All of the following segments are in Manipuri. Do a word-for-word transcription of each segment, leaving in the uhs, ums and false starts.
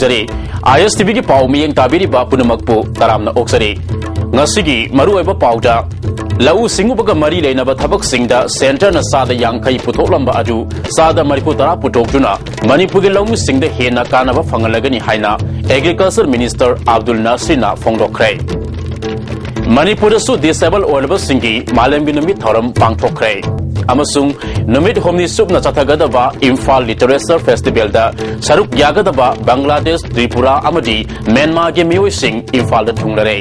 ꯇꯥꯕꯤꯔꯤ꯫ ꯑꯥꯏ ꯑꯦꯁ ꯇꯤ ꯚꯤꯒꯤ ꯄꯥꯎ ꯃꯤꯠꯌꯦꯡ ꯇꯥꯕꯤꯔꯤꯕ ꯄꯨꯝꯅꯃꯛꯄꯨ ꯇꯔꯥꯝꯅ ꯑꯣꯛꯆꯔꯤ꯫ ꯉꯁꯤꯒꯤ ꯃꯔꯨꯑꯣꯏꯕ ꯄꯥꯎꯗ, ꯂꯧꯎ ꯁꯤꯡꯎꯕꯒ ꯃꯔꯤ ꯂꯩꯅꯕ ꯊꯕꯛꯁꯤꯡꯗ ꯁꯦꯟꯇꯔꯅ ꯆꯥꯗ ꯌꯥꯡꯈꯩ ꯄꯨꯊꯣꯛꯂꯝꯕ ꯑꯗꯨ ꯆꯥꯗ ꯃꯔꯤꯐꯨ ꯇꯔꯥ ꯄꯨꯊꯣꯛꯇꯨꯅ ꯃꯅꯤꯄꯨꯔꯒꯤ ꯂꯧꯃꯤꯁꯤꯡꯗ ꯍꯦꯟꯅ ꯀꯥꯟꯅꯕ ꯐꯪꯍꯜꯂꯒꯅꯤ ꯍꯥꯏꯅ Agriculture Minister ꯑꯕꯗꯨꯜ ꯅꯥꯁꯤꯔꯅ ꯐꯣꯡꯗꯣꯛꯈ꯭ꯔꯦ꯫ ꯃꯅꯤꯄꯨꯔꯗꯁꯨ ꯗꯤꯁꯑꯦꯕꯜ ꯑꯣꯏꯔꯕꯁꯤꯡꯒꯤ ꯃꯥꯂꯦꯝꯒꯤ ꯅꯨꯃꯤꯠ ꯊꯧꯔꯝ ꯄꯥꯡꯊꯣꯛꯈ꯭ꯔꯦ꯫ ꯑꯃꯁꯨꯡ ꯅꯨꯃꯤꯠ ꯍꯨꯝꯅꯤ ꯆꯨꯞꯅ ꯆꯠꯊꯒꯗꯕ ꯏꯝꯐꯥꯜ ꯂꯤꯇꯔꯦꯆꯔ ꯐꯦꯁꯇꯤꯚꯦꯜꯗ ꯁꯔꯨꯛ ꯌꯥꯒꯗꯕ ꯕꯪꯒ꯭ꯂꯥꯗꯦꯁ, ꯇ꯭ꯔꯤꯄꯨꯔꯥ ꯑꯃꯗꯤ ꯃ꯭ꯌꯥꯟꯃꯥꯔꯒꯤ ꯃꯤꯑꯣꯏꯁꯤꯡ ꯏꯝꯐꯥꯜꯗ ꯊꯨꯡꯂꯔꯦ꯫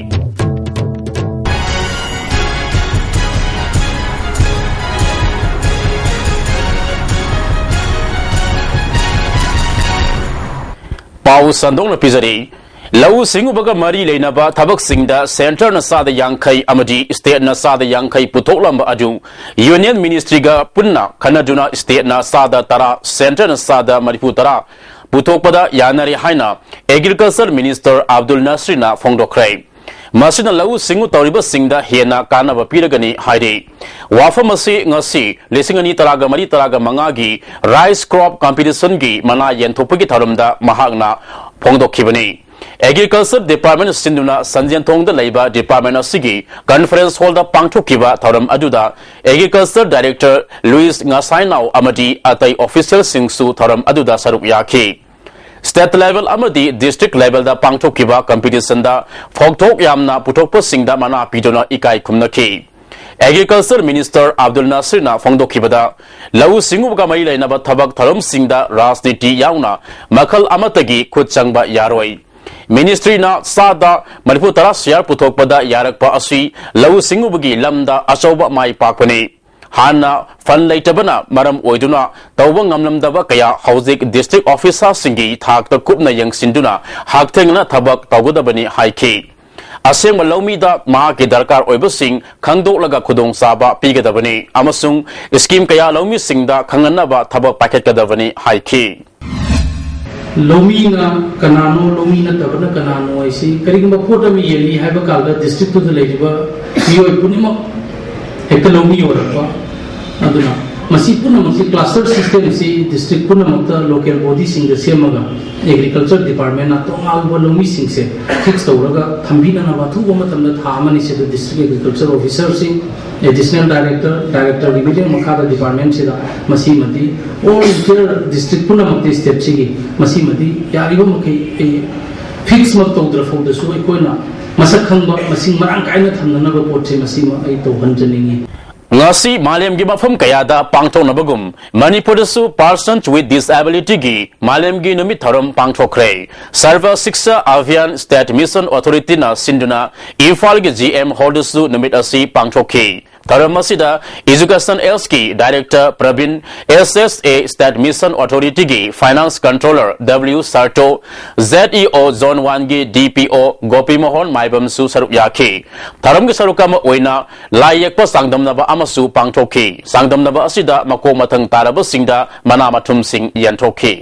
ꯄꯥꯎ ꯁꯟꯗꯣꯛꯅ ꯄꯤꯖꯔꯤ꯫ ꯂꯧꯎ ꯁꯤꯡꯎꯕꯒ ꯃꯔꯤ ꯂꯩꯅꯕ ꯊꯕꯛꯁꯤꯡꯗ ꯁꯦꯟꯇꯔꯅ ꯆꯥꯗ ꯌꯥꯡꯈꯩ ꯑꯃꯗꯤ ꯁ꯭ꯇꯦꯠꯅ ꯆꯥꯗ ꯌꯥꯡꯈꯩ ꯄꯨꯊꯣꯛꯂꯝꯕ ꯑꯗꯨ ꯌꯨꯅꯤꯌꯟ ꯃꯤꯅꯤꯁꯇ꯭ꯔꯤꯒ ꯄꯨꯟꯅ ꯈꯟꯅꯗꯨꯅ ꯁ꯭ꯇꯦꯠꯅ ꯆꯥꯗ ꯇꯔꯥ, ꯁꯦꯟꯇꯔꯅ ꯆꯥꯗ ꯃꯔꯤꯐꯨ ꯇꯔꯥ ꯄꯨꯊꯣꯛꯄꯗ ꯌꯥꯅꯔꯦ ꯍꯥꯏꯅ Agriculture Minister ꯑꯕꯗꯨꯜ ꯅꯥꯁꯤꯔꯅ ꯐꯣꯡꯗꯣꯛꯈ꯭ꯔꯦ꯫ ꯃꯁꯤꯅ ꯂꯧꯎ ꯁꯤꯡꯎ ꯇꯧꯔꯤꯕꯁꯤꯡꯗ ꯍꯦꯟꯅ ꯀꯥꯟꯅꯕ ꯄꯤꯔꯒꯅꯤ ꯍꯥꯏꯔꯤ꯫ ꯋꯥꯐꯝ ꯑꯁꯤ ꯉꯁꯤ ꯂꯤꯁꯤꯡ ꯑꯅꯤ ꯇꯔꯥꯒ ꯃꯔꯤ ꯇꯔꯥꯒ ꯃꯉꯥꯒꯤ ꯔꯥꯏꯁ ꯀ꯭ꯔꯣꯞ ꯀꯝꯄꯤꯇꯤꯁꯟꯒꯤ ꯃꯅꯥ ꯌꯦꯟꯊꯣꯛꯄꯒꯤ ꯊꯧꯔꯝꯗ ꯃꯍꯥꯛꯅ ꯐꯣꯡꯗꯣꯛꯈꯤꯕꯅꯤ꯫ Agriculture Department ꯁꯤꯟꯗꯨꯅ ꯁꯟꯖꯦꯟꯊꯣꯡꯗ ꯂꯩꯕ department ꯑꯁꯤꯒꯤ conference hall ꯗ ꯄꯥꯡꯊꯣꯛꯈꯤꯕ ꯊꯧꯔꯝ ꯑꯗꯨꯗ Agriculture Director ꯂꯨꯏꯁ ꯉꯁꯥꯏꯅꯥꯎ ꯑꯃꯗꯤ ꯑꯇꯩ official ꯁꯤꯡꯁꯨ ꯊꯧꯔꯝ ꯑꯗꯨꯗ ꯁꯔꯨꯛ ꯌꯥꯈꯤ꯫ State level ꯑꯃꯗꯤ district level ꯗ ꯄꯥꯡꯊꯣꯛꯈꯤꯕ competition ꯗ ꯐꯥꯎꯊꯣꯛ ꯌꯥꯝꯅ ꯄꯨꯊꯣꯛꯄꯁꯤꯡꯗ ꯃꯅꯥ ꯄꯤꯗꯨꯅ ꯏꯀꯥꯏ ꯈꯨꯝꯅꯈꯤ꯫ Agriculture Minister ꯑꯕꯗꯨꯜ ꯅꯥꯁꯤꯔꯅ ꯐꯣꯡꯗꯣꯛꯈꯤꯕꯗ, ꯂꯧꯎ ꯁꯤꯡꯎꯒ ꯃꯔꯤ ꯂꯩꯅꯕ ꯊꯕꯛ ꯊꯧꯔꯝꯁꯤꯡꯗ ꯔꯥꯖꯅꯤꯇꯤ ꯌꯥꯎꯅ ꯃꯈꯜ ꯑꯃꯠꯇꯒꯤ ꯈꯨꯠ ꯆꯪꯕ ꯌꯥꯔꯣꯏ꯫ Ministry ꯅ ꯆꯥꯗ ꯃꯔꯤꯐꯨ ꯇꯔꯥ share ꯄꯨꯊꯣꯛꯄꯗ ꯌꯥꯔꯛꯄ ꯑꯁꯤ ꯂꯧꯎ ꯁꯤꯡꯎꯕꯒꯤ ꯂꯝꯗ ꯑꯆꯧꯕ ꯃꯥꯏ ꯄꯥꯛꯄꯅꯤ꯫ ꯍꯥꯟꯅ fund ꯂꯩꯇꯕꯅ ꯃꯔꯝ ꯑꯣꯏꯗꯨꯅ ꯇꯧꯕ ꯉꯝꯂꯝꯗꯕ ꯀꯌꯥ ꯍꯧꯖꯤꯛ district officer ꯁꯤꯡꯒꯤ ꯊꯥꯛꯇ ꯀꯨꯞꯅ ꯌꯦꯡꯁꯤꯟꯗꯨꯅ ꯍꯛꯊꯦꯡꯅꯅ ꯊꯕꯛ ꯇꯧꯒꯗꯕꯅꯤ ꯍꯥꯏꯈꯤ꯫ ꯑꯁꯦꯡꯕ ꯂꯧꯃꯤꯗ ꯃꯍꯥꯛꯀꯤ ꯗꯔꯀꯥꯔ ꯑꯣꯏꯕꯁꯤꯡ ꯈꯪꯗꯣꯛꯂꯒ ꯈꯨꯗꯣꯡꯆꯥꯕ ꯄꯤꯒꯗꯕꯅꯤ ꯑꯃꯁꯨꯡ scheme ꯀꯌꯥ ꯂꯧꯃꯤꯁꯤꯡꯗ ꯈꯪꯍꯟꯅꯕ ꯊꯕꯛ ꯄꯥꯏꯈꯠꯀꯗꯕꯅꯤ ꯍꯥꯏꯈꯤ꯫ ꯂꯧꯃꯤꯅ ꯀꯅꯥꯅꯣ, ꯂꯧꯃꯤ ꯅꯠꯇꯕꯅ ꯀꯅꯥꯅꯣ ꯍꯥꯏꯁꯤ, ꯀꯔꯤꯒꯨꯝꯕ ꯄꯣꯠ ꯑꯃ ꯌꯦꯜꯂꯤ ꯍꯥꯏꯕ ꯀꯥꯟꯗ district ꯇꯨꯗ ꯂꯩꯔꯤꯕ ꯃꯤꯑꯣꯏ ꯄꯨꯝꯅꯃꯛ ꯍꯦꯛꯇ ꯂꯧꯃꯤ ꯑꯣꯏꯔꯛꯄ꯫ ꯑꯗꯨꯅ ꯃꯁꯤ ꯄꯨꯝꯅꯃꯛꯁꯤ cluster system ꯁꯤ district ꯄꯨꯝꯅꯃꯛꯇ local body ꯁꯤꯡꯗ ꯁꯦꯝꯃꯒ agriculture department ꯅ ꯇꯣꯉꯥꯟꯕ ꯂꯧꯃꯤꯁꯤꯡꯁꯦ fix ꯇꯧꯔꯒ ꯊꯝꯕꯤꯅꯅꯕ ꯑꯊꯨꯕ ꯃꯇꯝꯗ ꯊꯥ ꯑꯃꯅꯤ ꯁꯤꯗ district agriculture officer ꯁꯤꯡ, additional director, director ꯒꯤ ꯃꯤꯠꯌꯦꯡ ꯃꯈꯥꯗ department ꯁꯤꯗ ꯃꯁꯤꯃꯗꯤ all entire district ꯄꯨꯝꯅꯃꯛꯇꯤ state ꯁꯤꯒꯤ ꯃꯁꯤꯃꯗꯤ ꯌꯥꯔꯤꯕ ꯃꯈꯩ ꯑꯩ fix ꯃꯛ ꯇꯧꯗ꯭ꯔ ꯐꯥꯎꯗꯁꯨ ꯑꯩꯈꯣꯏꯅ ꯃꯁꯛ ꯈꯪꯕ ꯃꯁꯤꯡ ꯃꯔꯥꯡ ꯀꯥꯏꯅ ꯊꯝꯅꯅꯕ ꯄꯣꯠꯁꯦ ꯃꯁꯤꯃ ꯑꯩ ꯇꯧꯍꯟꯖꯅꯤꯡꯉꯤ꯫ ꯉꯁꯤ ꯃꯥꯂꯦꯝꯒꯤ ꯃꯐꯝ ꯀꯌꯥꯗ ꯄꯥꯡꯊꯣꯛꯅꯕꯒꯨꯝ ꯃꯅꯤꯄꯨꯔꯗꯁꯨ Persons with Disability ꯒꯤ ꯃꯥꯂꯦꯝꯒꯤ ꯅꯨꯃꯤꯠ ꯊꯧꯔꯝ ꯄꯥꯡꯊꯣꯛꯈ꯭ꯔꯦ꯫ Sarva Shiksha Abhiyan State Mission Authority ꯅ ꯁꯤꯟꯗꯨꯅ ꯏꯝꯐꯥꯜꯒꯤ G M Hall ꯗꯁꯨ ꯅꯨꯃꯤꯠ ꯑꯁꯤ ꯄꯥꯡꯊꯣꯛꯈꯤ꯫ ꯊꯧꯔꯝ ꯑꯁꯤꯗ Education L ꯒꯤ Director Praveen, S S A State Mission Authority ꯒꯤ Finance Controller W ꯁꯥꯔꯇꯣ, Z E O Zone one ꯒꯤ D P O ꯒꯣꯄꯤꯃꯣꯍꯟ ꯃꯥꯏꯕꯝꯁꯨ ꯁꯔꯨꯛ ꯌꯥꯈꯤ꯫ ꯊꯧꯔꯝꯒꯤ ꯁꯔꯨꯛ ꯑꯃ ꯑꯣꯏꯅ ꯂꯥꯏ ꯌꯦꯛꯄ ꯆꯥꯡꯗꯝꯅꯕ ꯑꯃꯁꯨ ꯄꯥꯡꯊꯣꯛꯈꯤ꯫ ꯆꯥꯡꯗꯝꯅꯕ ꯑꯁꯤꯗ ꯃꯀꯣꯛ ꯃꯊꯪ ꯇꯥꯔꯕꯁꯤꯡꯗ ꯃꯅꯥ ꯃꯊꯨꯝꯁꯤꯡ ꯌꯦꯟꯊꯣꯛꯈꯤ꯫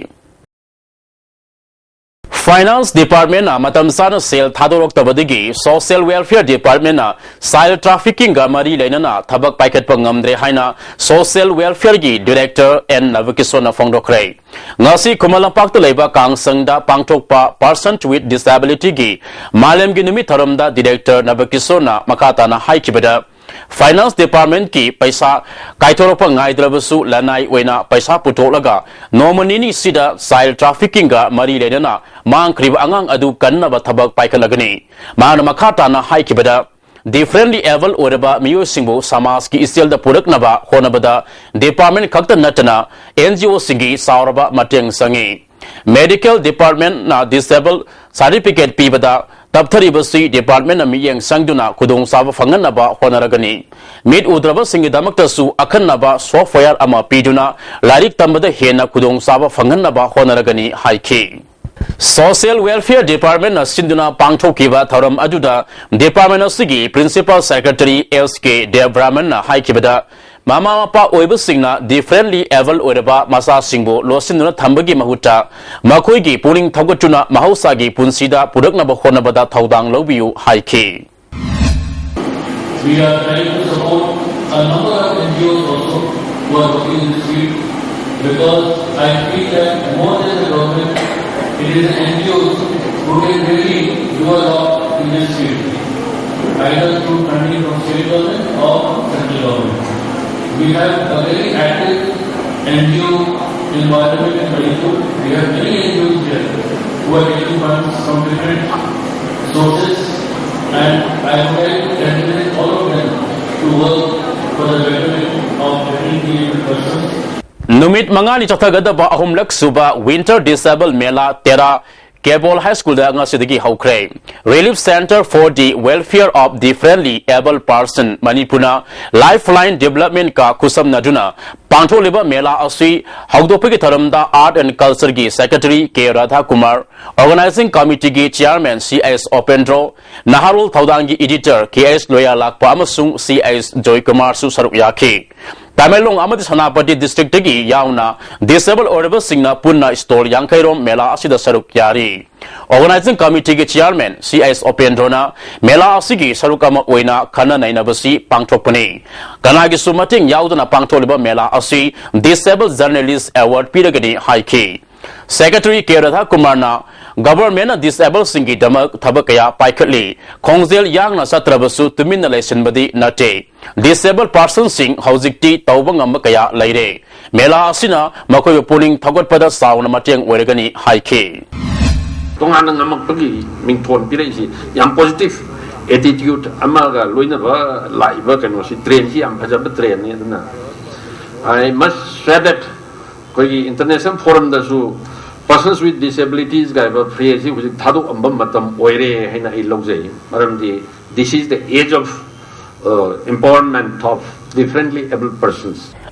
Finance Department ꯅ ꯃꯇꯝ ꯆꯥꯅ ꯁꯦꯜ ꯊꯥꯗꯣꯔꯛꯇꯕꯗꯒꯤ Social Welfare Department ꯅ child trafficking ꯒ ꯃꯔꯤ ꯂꯩꯅꯅ ꯊꯕꯛ ꯄꯥꯏꯈꯠꯄ ꯉꯝꯗ꯭ꯔꯦ ꯍꯥꯏꯅ Social Welfare ꯒꯤ Director N ꯅꯕꯀꯤꯁꯣꯟꯅ ꯐꯣꯡꯗꯣꯛꯈ꯭ꯔꯦ꯫ ꯉꯁꯤ ꯈꯨꯃꯟ ꯂꯝꯄꯥꯛꯇ ꯂꯩꯕ ꯀꯥꯡꯁꯪꯗ ꯄꯥꯡꯊꯣꯛꯄ Persons with Disability ꯒꯤ ꯃꯥꯂꯦꯝꯒꯤ ꯅꯨꯃꯤꯠ ꯊꯧꯔꯝꯗ Director ꯅꯕꯀꯤꯁꯣꯟꯅ ꯃꯈꯥ ꯇꯥꯅ ꯍꯥꯏꯈꯤꯕꯗ, Finance Department ꯀꯤ ꯄꯩꯁꯥ ꯀꯥꯏꯊꯣꯔꯛꯄ ꯉꯥꯏꯗ꯭ꯔꯕꯁꯨ ꯂꯅꯥꯏ ꯑꯣꯏꯅ ꯄꯩꯁꯥ ꯄꯨꯊꯣꯛꯂꯒ ꯅꯣꯡꯃ ꯅꯤꯅꯤꯁꯤꯗ child trafficking ꯒ ꯃꯔꯤ ꯂꯩꯅꯅ ꯃꯥꯡꯈ꯭ꯔꯤꯕ ꯑꯉꯥꯡ ꯑꯗꯨ ꯀꯟꯅꯕ ꯊꯕꯛ ꯄꯥꯏꯈꯠꯂꯒꯅꯤ꯫ ꯃꯍꯥꯛꯅ ꯃꯈꯥ ꯇꯥꯅ ꯍꯥꯏꯈꯤꯕꯗ, differently abled ꯑꯣꯏꯔꯕ ꯃꯤꯑꯣꯏꯁꯤꯡꯕꯨ ꯁꯃꯥꯖꯀꯤ ꯏꯆꯦꯜꯗ ꯄꯨꯔꯛꯅꯕ ꯍꯣꯠꯅꯕꯗ department ꯈꯛꯇ ꯅꯠꯇꯅ N G O ꯁꯤꯡꯒꯤ ꯆꯥꯎꯔꯕ ꯃꯇꯦꯡ ꯆꯪꯏ꯫ Medical Department ꯅ disable certificate ꯄꯤꯕꯗ ꯇꯞꯊꯔꯤꯕꯁꯤ department ꯅ ꯃꯤꯠꯌꯦꯡ ꯆꯪꯗꯨꯅ ꯈꯨꯗꯣꯡꯆꯥꯕ ꯐꯪꯍꯟꯅꯕ ꯍꯣꯠꯅꯔꯒꯅꯤ꯫ ꯃꯤꯠ ꯎꯗ꯭ꯔꯕꯁꯤꯡꯒꯤꯗꯃꯛꯇꯁꯨ ꯑꯈꯟꯅꯕ software ꯑꯃ ꯄꯤꯗꯨꯅ ꯂꯥꯏꯔꯤꯛ ꯇꯝꯕꯗ ꯍꯦꯟꯅ ꯈꯨꯗꯣꯡꯆꯥꯕ ꯐꯪꯍꯟꯅꯕ ꯍꯣꯠꯅꯔꯒꯅꯤ ꯍꯥꯏꯈꯤ꯫ Social Welfare Department ꯅ ꯁꯤꯟꯗꯨꯅ ꯄꯥꯡꯊꯣꯛꯈꯤꯕ ꯊꯧꯔꯝ ꯑꯗꯨꯗ department ꯑꯁꯤꯒꯤ Principal Secretary S K ꯗꯦꯕꯕ꯭ꯔꯥꯍꯃꯟꯅ ꯍꯥꯏꯈꯤꯕꯗ, ꯃꯃꯥ ꯃꯄꯥ ꯑꯣꯏꯕꯁꯤꯡꯅ differently abled ꯑꯣꯏꯔꯕ ꯃꯆꯥꯁꯤꯡꯕꯨ ꯂꯣꯠꯁꯤꯟꯗꯨꯅ ꯊꯝꯕꯒꯤ ꯃꯍꯨꯠꯇ ꯃꯈꯣꯏꯒꯤ ꯄꯨꯛꯅꯤꯡ ꯊꯧꯒꯠꯇꯨꯅ ꯃꯍꯧꯁꯥꯒꯤ ꯄꯨꯟꯁꯤꯗ ꯄꯨꯔꯛꯅꯕ ꯍꯣꯠꯅꯕꯗ ꯊꯧꯗꯥꯡ ꯂꯧꯕꯤꯌꯨ ꯍꯥꯏꯈꯤ꯫ We are trying to support a number of N G Os also. who are working in the street, because I feel that more than the government, it is the N G Os who can really do a lot in this field, either through funding from state government or from central government. We have a very active N G O environment in Manipur. We have many N G Os here who are getting funds from different sources, and I would like to encourage all of them to work for the betterment of differently abled persons. ꯅꯨꯃꯤꯠ ꯃꯉꯥꯅꯤ ꯆꯠꯊꯒꯗꯕ ꯑꯍꯨꯝꯂꯛ ꯁꯨꯕ Winter Disable Mela ꯇꯦꯔꯥ ꯀꯦꯕꯣꯜ ꯍꯥꯏ ꯁ꯭ꯀꯨꯜꯗ ꯉꯁꯤꯗꯒꯤ ꯍꯧꯈ꯭ꯔꯦ꯫ Relief Center for the Welfare of Differently Abled Person ꯃꯅꯤꯄꯨꯔꯅ Lifeline Development ꯀ ꯈꯨꯠꯁꯝꯅꯗꯨꯅ ꯄꯥꯡꯊꯣꯛꯂꯤꯕ ꯃꯦꯂꯥ ꯑꯁꯤ ꯍꯧꯗꯣꯛꯄꯒꯤ ꯊꯧꯔꯝꯗ Art and Culture ꯒꯤ Secretary ꯀꯦ ꯔꯥꯙꯥꯀꯨꯃꯥꯔ, Organizing Committee ꯒꯤ Chairman ꯁꯤ ꯑꯦꯁ ꯎꯄꯦꯟꯗ꯭ꯔꯣ, ꯅꯍꯥꯔꯣꯜ ꯊꯧꯗꯥꯡꯒꯤ Editor ꯀꯦ ꯑꯦꯁ ꯂꯣꯌꯥꯂꯥꯛꯄ ꯑꯃꯁꯨꯡ ꯁꯤ ꯑꯦꯁ ꯖꯣꯏꯀꯨꯃꯥꯔꯁꯨ ꯁꯔꯨꯛ ꯌꯥꯈꯤ꯫ ꯇꯃꯦꯡꯂꯣꯡ ꯑꯃꯗꯤ ꯁꯦꯅꯥꯄꯇꯤ district ꯇꯒꯤ ꯌꯥꯎꯅ disable ꯑꯣꯏꯔꯕꯁꯤꯡꯅ ꯄꯨꯟꯅ stall ꯌꯥꯡꯈꯩ ꯔꯣꯝ ꯃꯦꯂꯥ ꯑꯁꯤꯗ ꯁꯔꯨꯛ ꯌꯥꯔꯤ꯫ Organizing Committee ꯒꯤ Chairman ꯁꯤ ꯑꯦꯁ ꯎꯄꯦꯟꯗ꯭ꯔꯣꯅ ꯃꯦꯂꯥ ꯑꯁꯤꯒꯤ ꯁꯔꯨꯛ ꯑꯃ ꯑꯣꯏꯅ ꯈꯟꯅ ꯅꯩꯅꯕꯁꯤ ꯄꯥꯡꯊꯣꯛꯄꯅꯤ꯫ ꯀꯅꯥꯒꯤꯁꯨ ꯃꯇꯦꯡ ꯌꯥꯎꯗꯅ ꯄꯥꯡꯊꯣꯛꯂꯤꯕ ꯃꯦꯂꯥ ꯑꯁꯤ Disable Journalist Award ꯄꯤꯔꯒꯅꯤ ꯍꯥꯏꯈꯤ꯫ Secretary ꯀꯦ ꯔꯥꯙꯥꯀꯨꯃꯥꯔꯅ Government ꯅ disable ꯁꯤꯡꯒꯤꯗꯃꯛ ꯊꯕꯛ ꯀꯌꯥ ꯄꯥꯏꯈꯠꯂꯤ꯫ ꯈꯣꯡꯖꯦꯜ ꯌꯥꯡꯅ ꯆꯠꯇ꯭ꯔꯕꯁꯨ ꯇꯨꯃꯤꯟꯅ ꯂꯩꯁꯤꯟꯕꯗꯤ ꯅꯠꯇꯦ꯫ Disable person ꯁꯤꯡ ꯍꯧꯖꯤꯛꯇꯤ ꯇꯧꯕ ꯉꯝꯕ ꯀꯌꯥ ꯂꯩꯔꯦ꯫ ꯃꯦꯂꯥ ꯑꯁꯤꯅ ꯃꯈꯣꯏꯕꯨ ꯄꯨꯛꯅꯤꯡ ꯊꯧꯒꯠꯄꯗ ꯆꯥꯎꯅ ꯃꯇꯦꯡ ꯑꯣꯏꯔꯒꯅꯤ ꯍꯥꯏꯈꯤ꯫ ꯇꯣꯉꯥꯟꯅ ꯉꯝꯃꯛꯄꯒꯤ ꯃꯤꯡꯊꯣꯟ ꯄꯤꯔꯛꯏꯁꯤ ꯌꯥꯝ positive attitude ꯑꯃꯒ ꯂꯣꯏꯅꯕ ꯂꯥꯛꯏꯕ ꯀꯩꯅꯣꯁꯤ, trend ꯁꯤ ꯌꯥꯝ ꯐꯖꯕ trend ꯅꯤ꯫ ꯑꯗꯨꯅ I must say that ꯑꯩꯈꯣꯏꯒꯤ international forum ꯗꯁꯨ persons with disabilities ꯀꯥꯏꯕ phrase ꯁꯤ ꯍꯧꯖꯤꯛ ꯊꯥꯗꯣꯛꯑꯝꯕ ꯃꯇꯝ ꯑꯣꯏꯔꯦ ꯍꯥꯏꯅ ꯑꯩ ꯂꯧꯖꯩ꯫ ꯃꯔꯝꯗꯤ this is the age of uh, empowerment of differently abled persons.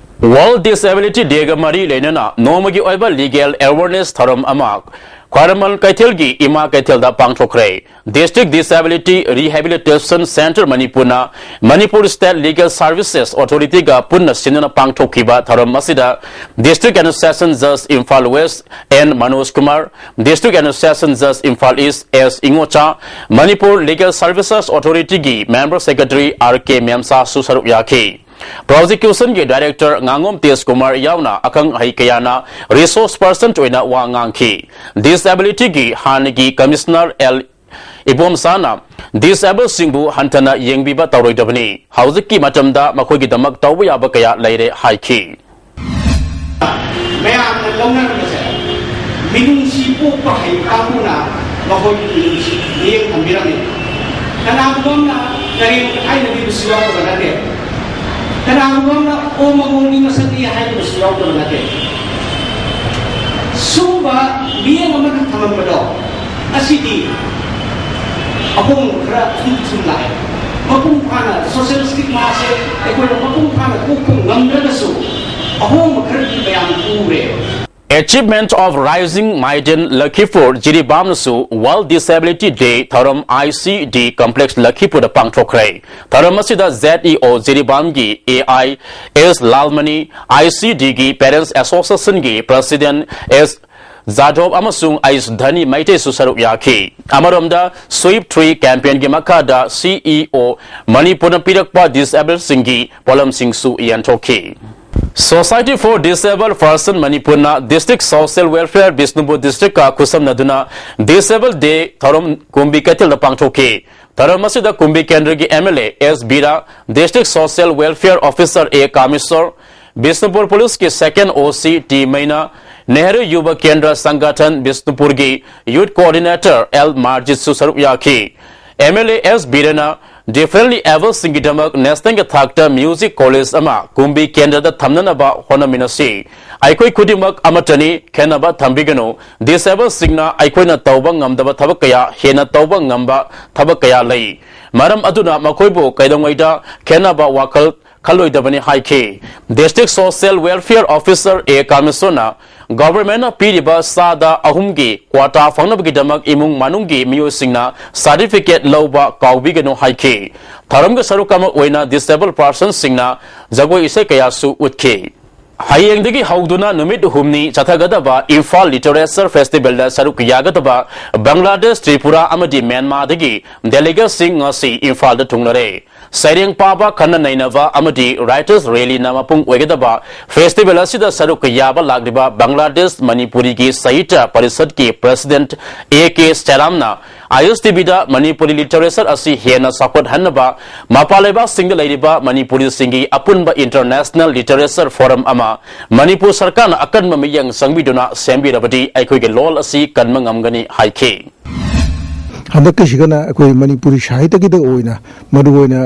World Disability Day ꯒ ꯃꯔꯤ ꯂꯩꯅꯅ ꯅꯣꯡꯃꯒꯤ ꯑꯣꯏꯕ legal awareness ꯊꯧꯔꯝ ꯑꯃ ꯈ꯭ꯋꯥꯏꯔꯝꯕꯟ ꯀꯩꯊꯦꯜꯒꯤ ꯏꯃꯥ ꯀꯩꯊꯦꯜꯗ ꯄꯥꯡꯊꯣꯛꯈ꯭ꯔꯦ꯫ District Disability Rehabilitation Centre ꯃꯅꯤꯄꯨꯔꯅ Manipur State Legal Services Authority ꯒ ꯄꯨꯟꯅ ꯁꯤꯟꯗꯨꯅ ꯄꯥꯡꯊꯣꯛꯈꯤꯕ ꯊꯧꯔꯝ ꯑꯁꯤꯗ District and Session Judge Imphal West N Manoj Kumar, District and Session Judge Imphal East S Ingocha, Manipur Legal Services Authority ꯒꯤ Member Secretary ꯑꯥꯔ ꯀꯦ ꯃꯦꯝꯁꯥꯁꯨ ꯁꯔꯨꯛ ꯌꯥꯈꯤ꯫ ꯄ꯭ꯔꯣꯁꯤꯀ꯭ꯌꯨꯁꯟꯒꯤ ꯗꯥꯏꯔꯦꯛꯇꯔ ꯉꯥꯉꯣꯝ ꯇꯦꯖ ꯀꯨꯃꯥꯔ ꯌꯥꯎꯅ ꯑꯈꯪ ꯑꯍꯩ ꯀꯌꯥꯅ ꯔꯤꯁꯣꯔꯁ ꯄꯔꯁꯟ ꯑꯣꯏꯅ ꯋꯥ ꯉꯥꯡꯈꯤ꯫ ꯗꯤꯁꯑꯦꯕꯤꯂꯤꯇꯤꯒꯤ ꯍꯥꯟꯅꯒꯤ ꯀꯃꯤꯁꯅꯔ ꯑꯦꯜ ꯏꯕꯣꯝꯁꯥꯅ ꯗꯤꯁꯑꯦꯕꯜꯁꯤꯡꯕꯨ ꯍꯟꯊꯅ ꯌꯦꯡꯕꯤꯕ ꯇꯧꯔꯣꯏꯗꯕꯅꯤ, ꯍꯧꯖꯤꯛꯀꯤ ꯃꯇꯝꯗ ꯃꯈꯣꯏꯒꯤꯗꯃꯛ ꯇꯧꯕ ꯌꯥꯕ ꯀꯌꯥ ꯂꯩꯔꯦ ꯍꯥꯏꯈꯤ꯫ ꯃꯌꯥꯝꯅ ꯂꯧꯅꯔꯝꯕꯁꯦ, ꯃꯤꯅꯨꯡꯁꯤ ꯄꯣꯛꯄ ꯍꯩꯕ ꯀꯥꯡꯕꯨꯅ ꯃꯈꯣꯏꯒꯤ ꯃꯤꯅꯨꯡꯁꯤ ꯃꯤꯠꯌꯦꯡ ꯊꯝꯕꯤꯔꯝꯃꯤ꯫ ꯀꯅꯥꯒꯨꯝꯕ ꯑꯃꯅ ꯀꯔꯦꯝ ꯀꯊꯥꯏꯅꯕꯤꯕꯁꯨ ꯌꯥꯎꯗꯕ ꯅꯠꯇꯦ꯫ ꯀꯅꯥꯒꯨꯝꯕ ꯑꯃꯅ ꯑꯣ ꯃꯉꯣꯟꯒꯤ ꯃꯁꯛꯅꯤ ꯍꯥꯏꯔꯤꯕꯁꯨ ꯌꯥꯎꯗꯕ ꯅꯠꯇꯦ꯫ ꯁꯨꯝꯕ ꯃꯤꯠꯌꯦꯡ ꯑꯃꯈꯛ ꯊꯝꯃꯝꯕꯗꯣ, ꯑꯁꯤꯗꯤ ꯑꯍꯣꯡꯕ ꯈꯔ ꯊꯨꯝ ꯊꯨꯝ ꯂꯥꯛꯑꯦ꯫ ꯃꯄꯨꯡ ꯐꯥꯅ ꯁꯣꯁꯤꯌꯦꯜ ꯁ꯭ꯇꯤꯒꯃꯥꯁꯦ ꯑꯩꯈꯣꯏꯅ ꯃꯄꯨꯡ ꯐꯥꯅ ꯀꯣꯛꯄ ꯉꯝꯗ꯭ꯔꯒꯁꯨ, ꯑꯍꯣꯡꯕ ꯈꯔꯗꯤ ꯃꯌꯥꯝ ꯎꯔꯦ꯫ Achievement of Rising Maiden Lakhipur ꯖꯤꯔꯤꯕꯥꯝꯅꯁꯨ World Disability Day ꯊꯧꯔꯝ I C D Complex ꯂꯈꯤꯄꯨꯔꯗ ꯄꯥꯡꯊꯣꯛꯈ꯭ꯔꯦ꯫ ꯊꯧꯔꯝ ꯑꯁꯤꯗ Z E O ꯖꯤꯔꯤꯕꯥꯝꯒꯤ A I S Lalmani, I C D ꯒꯤ Parents Association ꯒꯤ President S ꯖꯥꯙꯣꯕ ꯑꯃꯁꯨꯡ ꯑꯩꯁ ꯙꯅꯤ ꯃꯩꯇꯩꯁꯨ ꯁꯔꯨꯛ ꯌꯥꯈꯤ꯫ ꯑꯃꯔꯣꯝꯗ Sweep Tree campaign ꯒꯤ ꯃꯈꯥꯗ C E O ꯃꯅꯤꯄꯨꯔꯅ ꯄꯤꯔꯛꯄ ꯗꯤꯁꯑꯦꯕꯜꯁꯤꯡꯒꯤ ꯄꯣꯠꯂꯝꯁꯤꯡꯁꯨ ꯌꯦꯟꯊꯣꯛꯈꯤ꯫ Society for Disabled Person ꯃꯅꯤꯄꯨꯔꯅ District Social Welfare Bishnupur District ꯀ ꯈꯨꯠꯁꯝꯅꯗꯨꯅ Disable Day ꯊꯧꯔꯝ ꯀꯨꯝꯕꯤ ꯀꯩꯊꯦꯜꯗ ꯄꯥꯡꯊꯣꯛꯈꯤ꯫ ꯊꯧꯔꯝ ꯑꯁꯤꯗ ꯀꯨꯝꯕꯤ ꯀꯦꯟꯗ꯭ꯔꯒꯤ M L A S Vira, District Social Welfare Officer A ꯀꯥꯃꯦꯁꯣꯔ, Bishnupur ꯄꯨꯂꯤꯁꯀꯤ Second O C T Meina, Nehru Yuva Kendra Sangathan ꯕꯤꯁꯅꯨꯄꯨꯔꯒꯤ Youth Coordinator ꯑꯦꯜ ꯃꯥꯔꯖꯤꯠꯁꯨ ꯁꯔꯨꯛ ꯌꯥꯈꯤ꯫ M L A S ꯕꯤꯔꯦꯅ Differently Abledꯁꯤꯡꯒꯤꯗꯃꯛ ꯅꯦꯁꯅꯦꯜꯒꯤ ꯊꯥꯛꯇ ꯃ꯭ꯌꯨꯖꯤꯛ ꯀꯣꯂꯦꯖ ꯑꯃ ꯀꯨꯝꯕꯤ ꯀꯦꯟꯗ꯭ꯔꯗ ꯊꯝꯅꯅꯕ ꯍꯣꯠꯅꯃꯤꯟꯅꯁꯤ꯫ ꯑꯩꯈꯣꯏ ꯈꯨꯗꯤꯡꯃꯛ ꯑꯃꯠꯇꯅꯤ, ꯈꯦꯟꯅꯕ ꯊꯝꯕꯤꯒꯅꯨ꯫ ꯗꯤꯁꯑꯦꯕꯜꯁꯤꯡꯅ ꯑꯩꯈꯣꯏꯅ ꯇꯧꯕ ꯉꯝꯗꯕ ꯊꯕꯛ ꯀꯌꯥ ꯍꯦꯟꯅ ꯇꯧꯕ ꯉꯝꯕ ꯊꯕꯛ ꯀꯌꯥ ꯂꯩ꯫ ꯃꯔꯝ ꯑꯗꯨꯅ ꯃꯈꯣꯏꯕꯨ ꯀꯩꯗꯧꯉꯩꯗ ꯈꯦꯟꯅꯕ ꯋꯥꯈꯜ ꯈꯜꯂꯣꯏꯗꯕꯅꯤ ꯍꯥꯏꯈꯤ꯫ District Social Welfare Officer A ꯀꯥꯃꯦꯁꯣꯔꯅ ꯒꯣꯚꯔꯟꯃꯦꯟꯠꯅ ꯄꯤꯔꯤꯕ ꯆꯥꯗ ꯑꯍꯨꯝꯒꯤ ꯀ꯭ꯋꯥꯇꯥ ꯐꯪꯅꯕꯒꯤꯗꯃꯛ ꯏꯃꯨꯡ ꯃꯅꯨꯡꯒꯤ ꯃꯤꯑꯣꯏꯁꯤꯡꯅ ꯁꯥꯔꯇꯤꯐꯤꯀꯦꯠ ꯂꯧꯕ ꯀꯥꯎꯕꯤꯒꯅꯨ ꯍꯥꯏꯈꯤ꯫ ꯊꯧꯔꯝꯒꯤ ꯁꯔꯨꯛ ꯑꯃ ꯑꯣꯏꯅ ꯗꯤꯁꯑꯦꯕꯜ ꯄꯥꯔꯁꯟꯁꯤꯡꯅ ꯖꯒꯣꯏ ꯏꯁꯩ ꯀꯌꯥꯁꯨ ꯎꯠꯈꯤ꯫ ꯍꯌꯦꯡꯗꯒꯤ ꯍꯧꯗꯨꯅ ꯅꯨꯃꯤꯠ ꯍꯨꯝꯅꯤ ꯆꯠꯊꯒꯗꯕ ꯏꯝꯐꯥꯜ ꯂꯤꯇꯔꯦꯆꯔ ꯐꯦꯁꯇꯤꯚꯦꯜꯗ ꯁꯔꯨꯛ ꯌꯥꯒꯗꯕ ꯕꯪꯒ꯭ꯂꯥꯗꯦꯁ, ꯇ꯭ꯔꯤꯄꯨꯔꯥ ꯑꯃꯗꯤ ꯃ꯭ꯌꯥꯟꯃꯥꯔꯗꯒꯤ ꯗꯦꯂꯤꯒꯦꯠꯁꯤꯡ ꯉꯁꯤ ꯏꯝꯐꯥꯜꯗ ꯊꯨꯡꯂꯔꯦ꯫ ꯁꯩꯔꯦꯡ ꯄꯥꯕ, ꯈꯟꯅ ꯅꯩꯅꯕ ꯑꯃꯗꯤ ꯔꯥꯏꯇꯔꯁ ꯔꯦꯂꯤꯅ ꯃꯄꯨꯡ ꯑꯣꯏꯒꯗꯕ ꯐꯦꯁꯇꯤꯚꯦꯜ ꯑꯁꯤꯗ ꯁꯔꯨꯛ ꯌꯥꯕ ꯂꯥꯛꯂꯤꯕ ꯕꯪꯒ꯭ꯂꯥꯗꯦꯁ ꯃꯅꯤꯄꯨꯔꯤꯒꯤ ꯁꯥꯍꯤꯇ꯭ꯌ ꯄꯔꯤꯁꯠꯀꯤ ꯄ꯭ꯔꯦꯁꯤꯗꯦꯟꯠ ꯑꯦ ꯀꯦ ꯁꯦꯔꯥꯝꯅ ꯑꯥꯏ ꯑꯦꯁ ꯇꯤ ꯚꯤꯗ ꯃꯅꯤꯄꯨꯔꯤ ꯂꯤꯇꯔꯦꯆꯔ ꯑꯁꯤ ꯍꯦꯟꯅ ꯆꯥꯎꯈꯠꯍꯟꯅꯕ ꯃꯄꯥꯟ ꯂꯩꯕꯥꯛꯁꯤꯡꯗ ꯂꯩꯔꯤꯕ ꯃꯅꯤꯄꯨꯔꯤꯁꯤꯡꯒꯤ ꯑꯄꯨꯟꯕ ꯏꯟꯇꯔꯅꯦꯁꯅꯦꯜ ꯂꯤꯇꯔꯦꯆꯔ ꯐꯣꯔꯝ ꯑꯃ ꯃꯅꯤꯄꯨꯔ ꯁꯔꯀꯥꯔꯅ ꯑꯀꯟꯕ ꯃꯤꯠꯌꯦꯡ ꯆꯪꯕꯤꯗꯨꯅ ꯁꯦꯝꯕꯤꯔꯕꯗꯤ ꯑꯩꯈꯣꯏꯒꯤ ꯂꯣꯜ ꯑꯁꯤ ꯀꯟꯕ ꯉꯝꯒꯅꯤ ꯍꯥꯏꯈꯤ꯫ ꯍꯟꯗꯛꯀꯤꯁꯤꯒꯅ ꯑꯩꯈꯣꯏ ꯃꯅꯤꯄꯨꯔꯤ ꯁꯥꯍꯤꯇ꯭ꯌꯒꯤꯗ ꯑꯣꯏꯅ ꯃꯔꯨꯑꯣꯏꯅ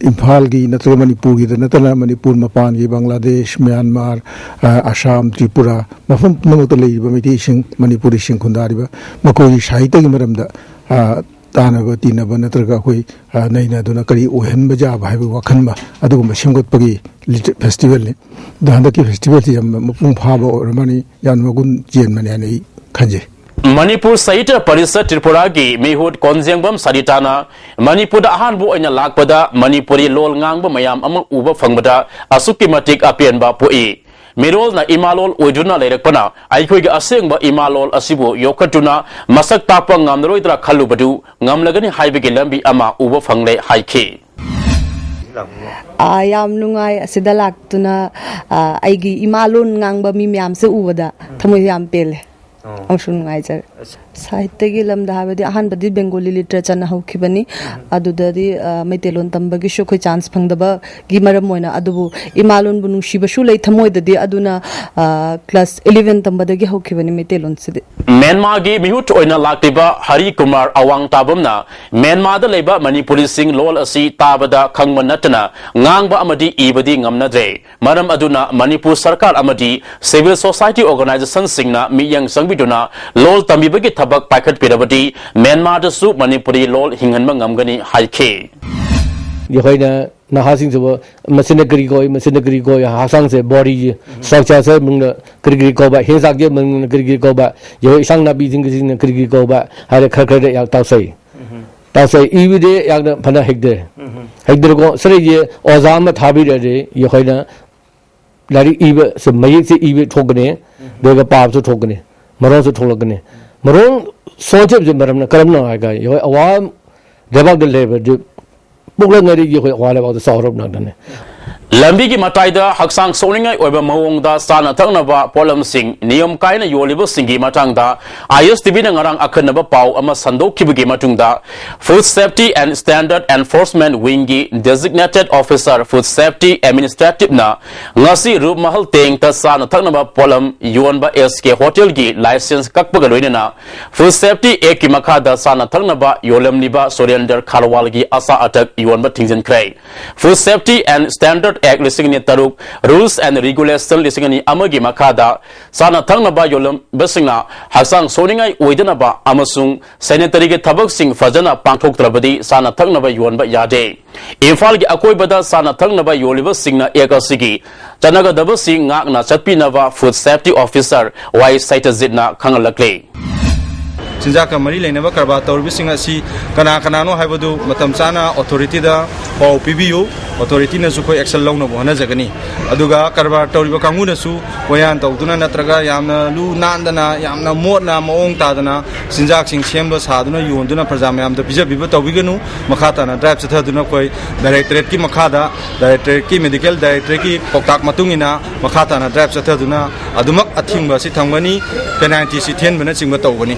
ꯏꯝꯐꯥꯜꯒꯤ ꯅꯠꯇ꯭ꯔꯒ ꯃꯅꯤꯄꯨꯔꯒꯤꯗ ꯅꯠꯇꯅ ꯃꯅꯤꯄꯨꯔ ꯃꯄꯥꯟꯒꯤ ꯕꯪꯒ꯭ꯂꯥꯗꯦꯁ, ꯃ꯭ꯌꯥꯟꯃꯥꯔ, ꯑ, ꯑꯁꯥꯝ, ꯇ꯭ꯔꯤꯄꯨꯔꯥ, ꯃꯐꯝ ꯄꯨꯝꯅꯃꯛꯇ ꯂꯩꯔꯤꯕ ꯃꯩꯇꯩꯁꯤꯡ, ꯃꯅꯤꯄꯨꯔꯤꯁꯤꯡ ꯈꯨꯟꯗꯥꯔꯤꯕ ꯃꯈꯣꯏꯒꯤ ꯁꯥꯍꯤꯇ꯭ꯌꯒꯤ ꯃꯔꯝꯗ, ꯑ, ꯇꯥꯟꯅꯕ ꯇꯤꯟꯅꯕ ꯅꯠꯇ꯭ꯔꯒ ꯑꯩꯈꯣꯏ, ꯑ, ꯅꯩꯅꯗꯨꯅ ꯀꯔꯤ ꯑꯣꯏꯍꯟꯕ ꯌꯥꯕ ꯍꯥꯏꯕꯒꯤ ꯋꯥꯈꯜ ꯑꯃ ꯑꯗꯨꯒꯨꯝꯕ ꯁꯦꯝꯒꯠꯄꯒꯤ ꯂꯤꯇ-, ꯐꯦꯁꯇꯤꯚꯦꯜꯅꯤ꯫ ꯑꯗꯣ ꯍꯟꯗꯛꯀꯤ ꯐꯦꯁꯇꯤꯚꯦꯜꯁꯤ ꯌꯥꯝꯅ ꯃꯄꯨꯡ ꯐꯥꯕ ꯑꯣꯏꯔꯝꯃꯅꯤ, ꯌꯥꯝꯅ ꯃꯒꯨꯟ ꯆꯦꯟꯕꯅꯤ ꯍꯥꯏꯅ ꯑꯩ ꯈꯟꯖꯩ꯫ ꯃꯅꯤꯄꯨꯔ ꯁꯥꯍꯤꯇ꯭ꯌ ꯄꯔꯤꯁꯠ ꯇ꯭ꯔꯤꯄꯨꯔꯥꯒꯤ ꯃꯤꯍꯨꯠ ꯀꯣꯟꯖꯦꯡꯕꯝ ꯁꯔꯤꯇꯥꯅ ꯃꯅꯤꯄꯨꯔꯗ ꯑꯍꯥꯟꯕ ꯑꯣꯏꯅ ꯂꯥꯛꯄꯗ ꯃꯅꯤꯄꯨꯔꯤ ꯂꯣꯜ ꯉꯥꯡꯕ ꯃꯌꯥꯝ ꯑꯃ ꯎꯕ ꯐꯪꯕꯗ ꯑꯁꯨꯛꯀꯤ ꯃꯇꯤꯛ ꯑꯄꯦꯟꯕ ꯄꯣꯛꯏ꯫ ꯃꯤꯔꯣꯜꯅ ꯏꯃꯥꯂꯣꯜ ꯑꯣꯏꯗꯨꯅ ꯂꯩꯔꯛꯄꯅ ꯑꯩꯈꯣꯏꯒꯤ ꯑꯁꯦꯡꯕ ꯏꯃꯥꯂꯣꯜ ꯑꯁꯤꯕꯨ ꯌꯣꯛꯈꯠꯇꯨꯅ ꯃꯁꯛ ꯇꯥꯛꯄ ꯉꯝꯂꯔꯣꯏꯗ꯭ꯔꯥ ꯈꯜꯂꯨꯕꯗꯨ ꯉꯝꯂꯒꯅꯤ ꯍꯥꯏꯕꯒꯤ ꯂꯝꯕꯤ ꯑꯃ ꯎꯕ ꯐꯪꯂꯦ ꯍꯥꯏꯈꯤ꯫ ꯑꯥ, ꯌꯥꯝ ꯅꯨꯡꯉꯥꯏ ꯑꯁꯤꯗ ꯂꯥꯛꯇꯨꯅ, ꯑꯥ, ꯑꯩꯒꯤ ꯏꯃꯥ ꯂꯣꯟ ꯉꯥꯡꯕ ꯃꯤ ꯃꯌꯥꯝꯁꯦ ꯎꯕꯗ ꯊꯃꯣꯏ ꯌꯥꯝ ꯄꯦꯜꯂꯦ꯫ ꯑꯃꯁꯨ ꯅꯨꯡꯉꯥꯏꯖꯔꯦ꯫ ꯁꯥꯍꯤꯇ꯭ꯌꯒꯤ ꯂꯝꯗ ꯍꯥꯏꯕꯗꯤ ꯑꯍꯥꯟꯕꯗꯤ ꯕꯦꯡꯒꯣꯂꯤ ꯂꯤꯇꯔꯦꯆꯔꯅ ꯍꯧꯈꯤꯕꯅꯤ꯫ ꯑꯗꯨꯗꯗꯤ, ꯑꯥ, ꯃꯩꯇꯩꯂꯣꯟ ꯇꯝꯕꯒꯤꯁꯨ ꯑꯩꯈꯣꯏ ꯆꯥꯟꯁ ꯐꯪꯗꯕꯒꯤ ꯃꯔꯝ ꯑꯣꯏꯅ, ꯑꯗꯨꯕꯨ ꯏꯃꯥ ꯂꯣꯟꯕꯨ ꯅꯨꯡꯁꯤꯕꯁꯨ ꯂꯩ ꯊꯃꯣꯏꯗꯗꯤ꯫ ꯑꯗꯨꯅ, ꯑꯥ, ꯀ꯭ꯂꯥꯁ ꯏꯂꯦꯚꯦꯟ ꯇꯝꯕꯗꯒꯤ ꯍꯧꯈꯤꯕꯅꯤ ꯃꯩꯇꯩꯂꯣꯟꯁꯤꯗꯤ꯫ ꯃ꯭ꯌꯥꯟꯃꯥꯔꯒꯤ ꯃꯤꯍꯨꯠ ꯑꯣꯏꯅ ꯂꯥꯛꯂꯤꯕ ꯍꯔꯤ ꯀꯨꯃꯥꯔ ꯑꯋꯥꯡ ꯇꯥꯕꯝꯅ ꯃ꯭ꯌꯥꯟꯃꯥꯔꯗ ꯂꯩꯕ ꯃꯅꯤꯄꯨꯔꯤꯁꯤꯡ ꯂꯣꯜ ꯑꯁꯤ ꯇꯥꯕꯗ ꯈꯪꯕ ꯅꯠꯇꯅ ꯉꯥꯡꯕ ꯑꯃꯗꯤ ꯏꯕꯗꯤ ꯉꯝꯅꯗ꯭ꯔꯦ꯫ ꯃꯔꯝ ꯑꯗꯨꯅ ꯃꯅꯤꯄꯨꯔ ꯁꯔꯀꯥꯔ ꯑꯃꯗꯤ ꯁꯤꯚꯤꯜ ꯁꯣꯁꯥꯏꯇꯤ ꯑꯣꯔꯒꯅꯥꯏꯖꯦꯁꯟꯁꯤꯡꯅ ꯃꯤꯠꯌꯦꯡ ꯆꯪꯕꯤꯗꯨꯅ ꯂꯣꯜ ꯇꯝꯕꯤꯕꯒꯤ ꯊꯕꯛ ꯄꯥꯏꯈꯠꯄꯤꯔꯕꯗꯤ ꯃ꯭ꯌꯥꯟꯃꯥꯔꯗꯁꯨ ꯃꯅꯤꯄꯨꯔꯤ ꯂꯣꯜ ꯍꯤꯡꯍꯟꯕ ꯉꯝꯒꯅꯤ ꯍꯥꯏꯈꯤ꯫ ꯑꯩꯈꯣꯏꯅ ꯅꯍꯥꯁꯤꯡꯁꯤꯕꯨ ꯃꯁꯤꯅ ꯀꯔꯤ ꯀꯧꯏ, ꯃꯁꯤꯅ ꯀꯔꯤ ꯀꯧꯏ, ꯍꯛꯆꯥꯡꯁꯦ, ꯕꯣꯗꯤꯁꯦ, ꯁ꯭ꯇ꯭ꯔꯛꯆꯔꯁꯦ ꯃꯅꯨꯡꯗ ꯀꯔꯤ ꯀꯔꯤ ꯀꯧꯕ, ꯍꯦꯟꯖꯥꯛꯁꯦ ꯃꯅꯨꯡꯗ ꯀꯔꯤ ꯀꯔꯤ ꯀꯧꯕ, ꯑꯩꯈꯣꯏ ꯏꯁꯥꯡ ꯅꯥꯄꯤꯁꯤꯡꯒꯤꯁꯤꯅ ꯀꯔꯤ ꯀꯔꯤ ꯀꯧꯕ ꯍꯥꯏꯔ ꯈꯔ ꯈꯔꯗꯤ ꯌꯥꯝ ꯇꯥꯛꯆꯩ꯫ ꯇꯥꯛꯆꯩ꯫ ꯏꯕꯗꯤ ꯌꯥꯝꯅ ꯐꯅ ꯍꯩꯇꯦ꯫ ꯍꯩꯇ꯭ꯔꯦꯀꯣ꯫ ꯁꯤꯗꯒꯤ ꯑꯣꯖꯥ ꯑꯃ ꯊꯥꯕꯤꯔꯗꯤ ꯑꯩꯈꯣꯏꯅ ꯂꯥꯏꯔꯤꯛ ꯏꯕ ꯁꯦ, ꯃꯌꯦꯛꯁꯦ ꯏꯕ ꯊꯣꯛꯀꯅꯤ, ꯑꯗꯨꯒ ꯄꯥꯕꯁꯨ ꯊꯣꯛꯀꯅꯤ, ꯃꯔꯣꯟꯁꯨ ꯊꯣꯛꯂꯛꯀꯅꯤ꯫ ꯃꯔꯣꯟ ꯁꯣꯟꯖꯕꯁꯦ ꯃꯔꯝꯅ ꯀꯔꯝꯅ ꯍꯥꯏꯒ ꯑꯋꯥ ꯂꯩꯕꯥꯛꯇ ꯂꯩꯕꯗꯤ ꯄꯣꯛꯂꯛꯉꯩꯗꯒꯤ ꯑꯩꯈꯣꯏ ꯑꯋꯥ ꯂꯩꯕꯥꯛꯇ ꯆꯥꯎꯔꯛꯅꯕꯅꯤ꯫ ꯂꯝꯕꯤꯒꯤ ꯃꯇꯥꯏꯗ ꯍꯛꯆꯥꯡ ꯁꯣꯛꯅꯤꯡꯉꯥꯏ ꯑꯣꯏꯕ ꯃꯑꯣꯡꯗ ꯆꯥꯅ ꯊꯛꯅꯕ ꯄꯣꯠꯂꯝꯁꯤꯡ ꯅꯤꯌꯝ ꯀꯥꯏꯅ ꯌꯣꯜꯂꯤꯕꯁꯤꯡꯒꯤ ꯃꯇꯥꯡꯗ ꯑꯥꯏ ꯑꯦꯁ ꯇꯤ ꯚꯤꯅ ꯉꯔꯥꯡ ꯑꯈꯟꯅꯕ ꯄꯥꯎ ꯑꯃ ꯁꯟꯗꯣꯛꯈꯤꯕꯒꯤ ꯃꯇꯨꯡꯗ, Food Safety and Standard Enforcement Wingꯒꯤ Designated Officer Food Safety Administrativeꯅ ꯉꯁꯤ ꯔꯨꯞ ꯃꯍꯜ ꯇꯦꯡꯇ ꯆꯥꯅ ꯊꯛꯅꯕ ꯄꯣꯠꯂꯝ ꯌꯣꯟꯕ ꯑꯦꯁ ꯀꯦ ꯍꯣꯇꯦꯜꯒꯤ ꯂꯥꯏꯁꯦꯟꯁ ꯀꯛꯄꯒ ꯂꯣꯏꯅꯅ Food Safety Actꯀꯤ ꯃꯈꯥꯗ ꯆꯥꯅ ꯊꯛꯅꯕ ꯌꯣꯜꯂꯝꯂꯤꯕ ꯁꯨꯔꯦꯟꯗꯔ ꯈꯥꯔꯋꯥꯜꯒꯤ ꯑꯆꯥ ꯑꯊꯛ ꯌꯣꯟꯕ ꯊꯤꯡꯖꯤꯟꯈ꯭ꯔꯦ꯫ Food Safety and Standard Act ꯂꯤꯁꯤꯡ ꯑꯅꯤ ꯇꯔꯨꯛ, Rules and Regulation ꯂꯤꯁꯤꯡ ꯑꯅꯤ ꯑꯃꯒꯤ ꯃꯈꯥꯗ ꯆꯥꯅ ꯊꯛꯅꯕ ꯌꯣꯜꯂꯝꯕꯁꯤꯡꯅ ꯍꯛꯆꯥꯡ ꯁꯣꯛꯅꯤꯡꯉꯥꯏ ꯑꯣꯏꯗꯅꯕ ꯑꯃꯁꯨꯡ sanitaryꯒꯤ ꯊꯕꯛꯁꯤꯡ ꯐꯖꯅ ꯄꯥꯡꯊꯣꯛꯇ꯭ꯔꯕꯗꯤ ꯆꯥꯅ ꯊꯛꯅꯕ ꯌꯣꯟꯕ ꯌꯥꯗꯦ꯫ ꯏꯝꯐꯥꯜꯒꯤ ꯑꯀꯣꯏꯕꯗ ꯆꯥꯅ ꯊꯛꯅꯕ ꯌꯣꯜꯂꯤꯕꯁꯤꯡꯅ ꯑꯦꯛ ꯑꯁꯤꯒꯤ ꯆꯠꯅꯒꯗꯕꯁꯤꯡ ꯉꯥꯛꯅ ꯆꯠꯄꯤꯅꯕ Food Safety Officer ꯋꯥꯏ ꯁꯩꯇꯖꯤꯠꯅ ꯈꯪꯍꯜꯂꯛꯂꯤ꯫ ꯆꯤꯟꯖꯥꯛꯀ ꯃꯔꯤ ꯂꯩꯅꯕ ꯀꯔꯕꯥꯔ ꯇꯧꯔꯤꯕꯁꯤꯡ ꯑꯁꯤ ꯀꯅꯥ ꯀꯅꯥꯅꯣ ꯍꯥꯏꯕꯗꯨ ꯃꯇꯝ ꯆꯥꯅ ꯑꯣꯊꯣꯔꯤꯇꯤꯗ ꯄꯥꯎ ꯄꯤꯕꯤꯌꯨ꯫ ꯑꯣꯊꯣꯔꯤꯇꯤꯅꯁꯨ ꯑꯩꯈꯣꯏ ꯑꯦꯛꯁꯟ ꯂꯧꯅꯕ ꯍꯣꯠꯅꯖꯒꯅꯤ꯫ ꯑꯗꯨꯒ ꯀꯔꯕꯥꯔ ꯇꯧꯔꯤꯕ ꯀꯥꯡꯕꯨꯅꯁꯨ ꯀꯣꯌꯥꯟ ꯇꯧꯗꯨꯅ ꯅꯠꯇ꯭ꯔꯒ ꯌꯥꯝꯅ ꯂꯨ ꯅꯥꯟꯗꯅ, ꯌꯥꯝꯅ ꯃꯣꯠꯅ ꯃꯑꯣꯡ ꯇꯥꯗꯅ ꯆꯤꯟꯖꯥꯛꯁꯤꯡ ꯁꯦꯝꯕ ꯁꯥꯗꯨꯅ ꯌꯣꯟꯗꯨꯅ ꯄ꯭ꯔꯖꯥ ꯃꯌꯥꯝꯗ ꯄꯤꯖꯕꯤꯕ ꯇꯧꯕꯤꯒꯅꯨ꯫ ꯃꯈꯥ ꯇꯥꯅ ꯗ꯭ꯔꯥꯏꯕ ꯆꯠꯊꯗꯨꯅ ꯑꯩꯈꯣꯏ ꯗꯥꯏꯔꯦꯛꯇꯣꯔꯦꯠꯀꯤ ꯃꯈꯥꯗ, ꯗꯥꯏꯔꯦꯛꯇꯣꯔꯦꯠꯀꯤ ꯃꯦꯗꯤꯀꯦꯜ ꯗꯥꯏꯔꯦꯛꯇꯣꯔꯦꯠꯀꯤ ꯄꯥꯎꯇꯥꯛ ꯃꯇꯨꯡ ꯏꯟꯅ ꯃꯈꯥ ꯇꯥꯅ ꯗ꯭ꯔꯥꯏꯕ ꯆꯠꯊꯗꯨꯅ ꯑꯗꯨꯃꯛ ꯑꯊꯤꯡꯕ ꯑꯁꯤ ꯊꯝꯒꯅꯤ, ꯄꯦꯅꯥꯜꯇꯤ ꯑꯁꯤ ꯊꯤꯍꯟꯕꯅꯆꯤꯡꯕ ꯇꯧꯒꯅꯤ꯫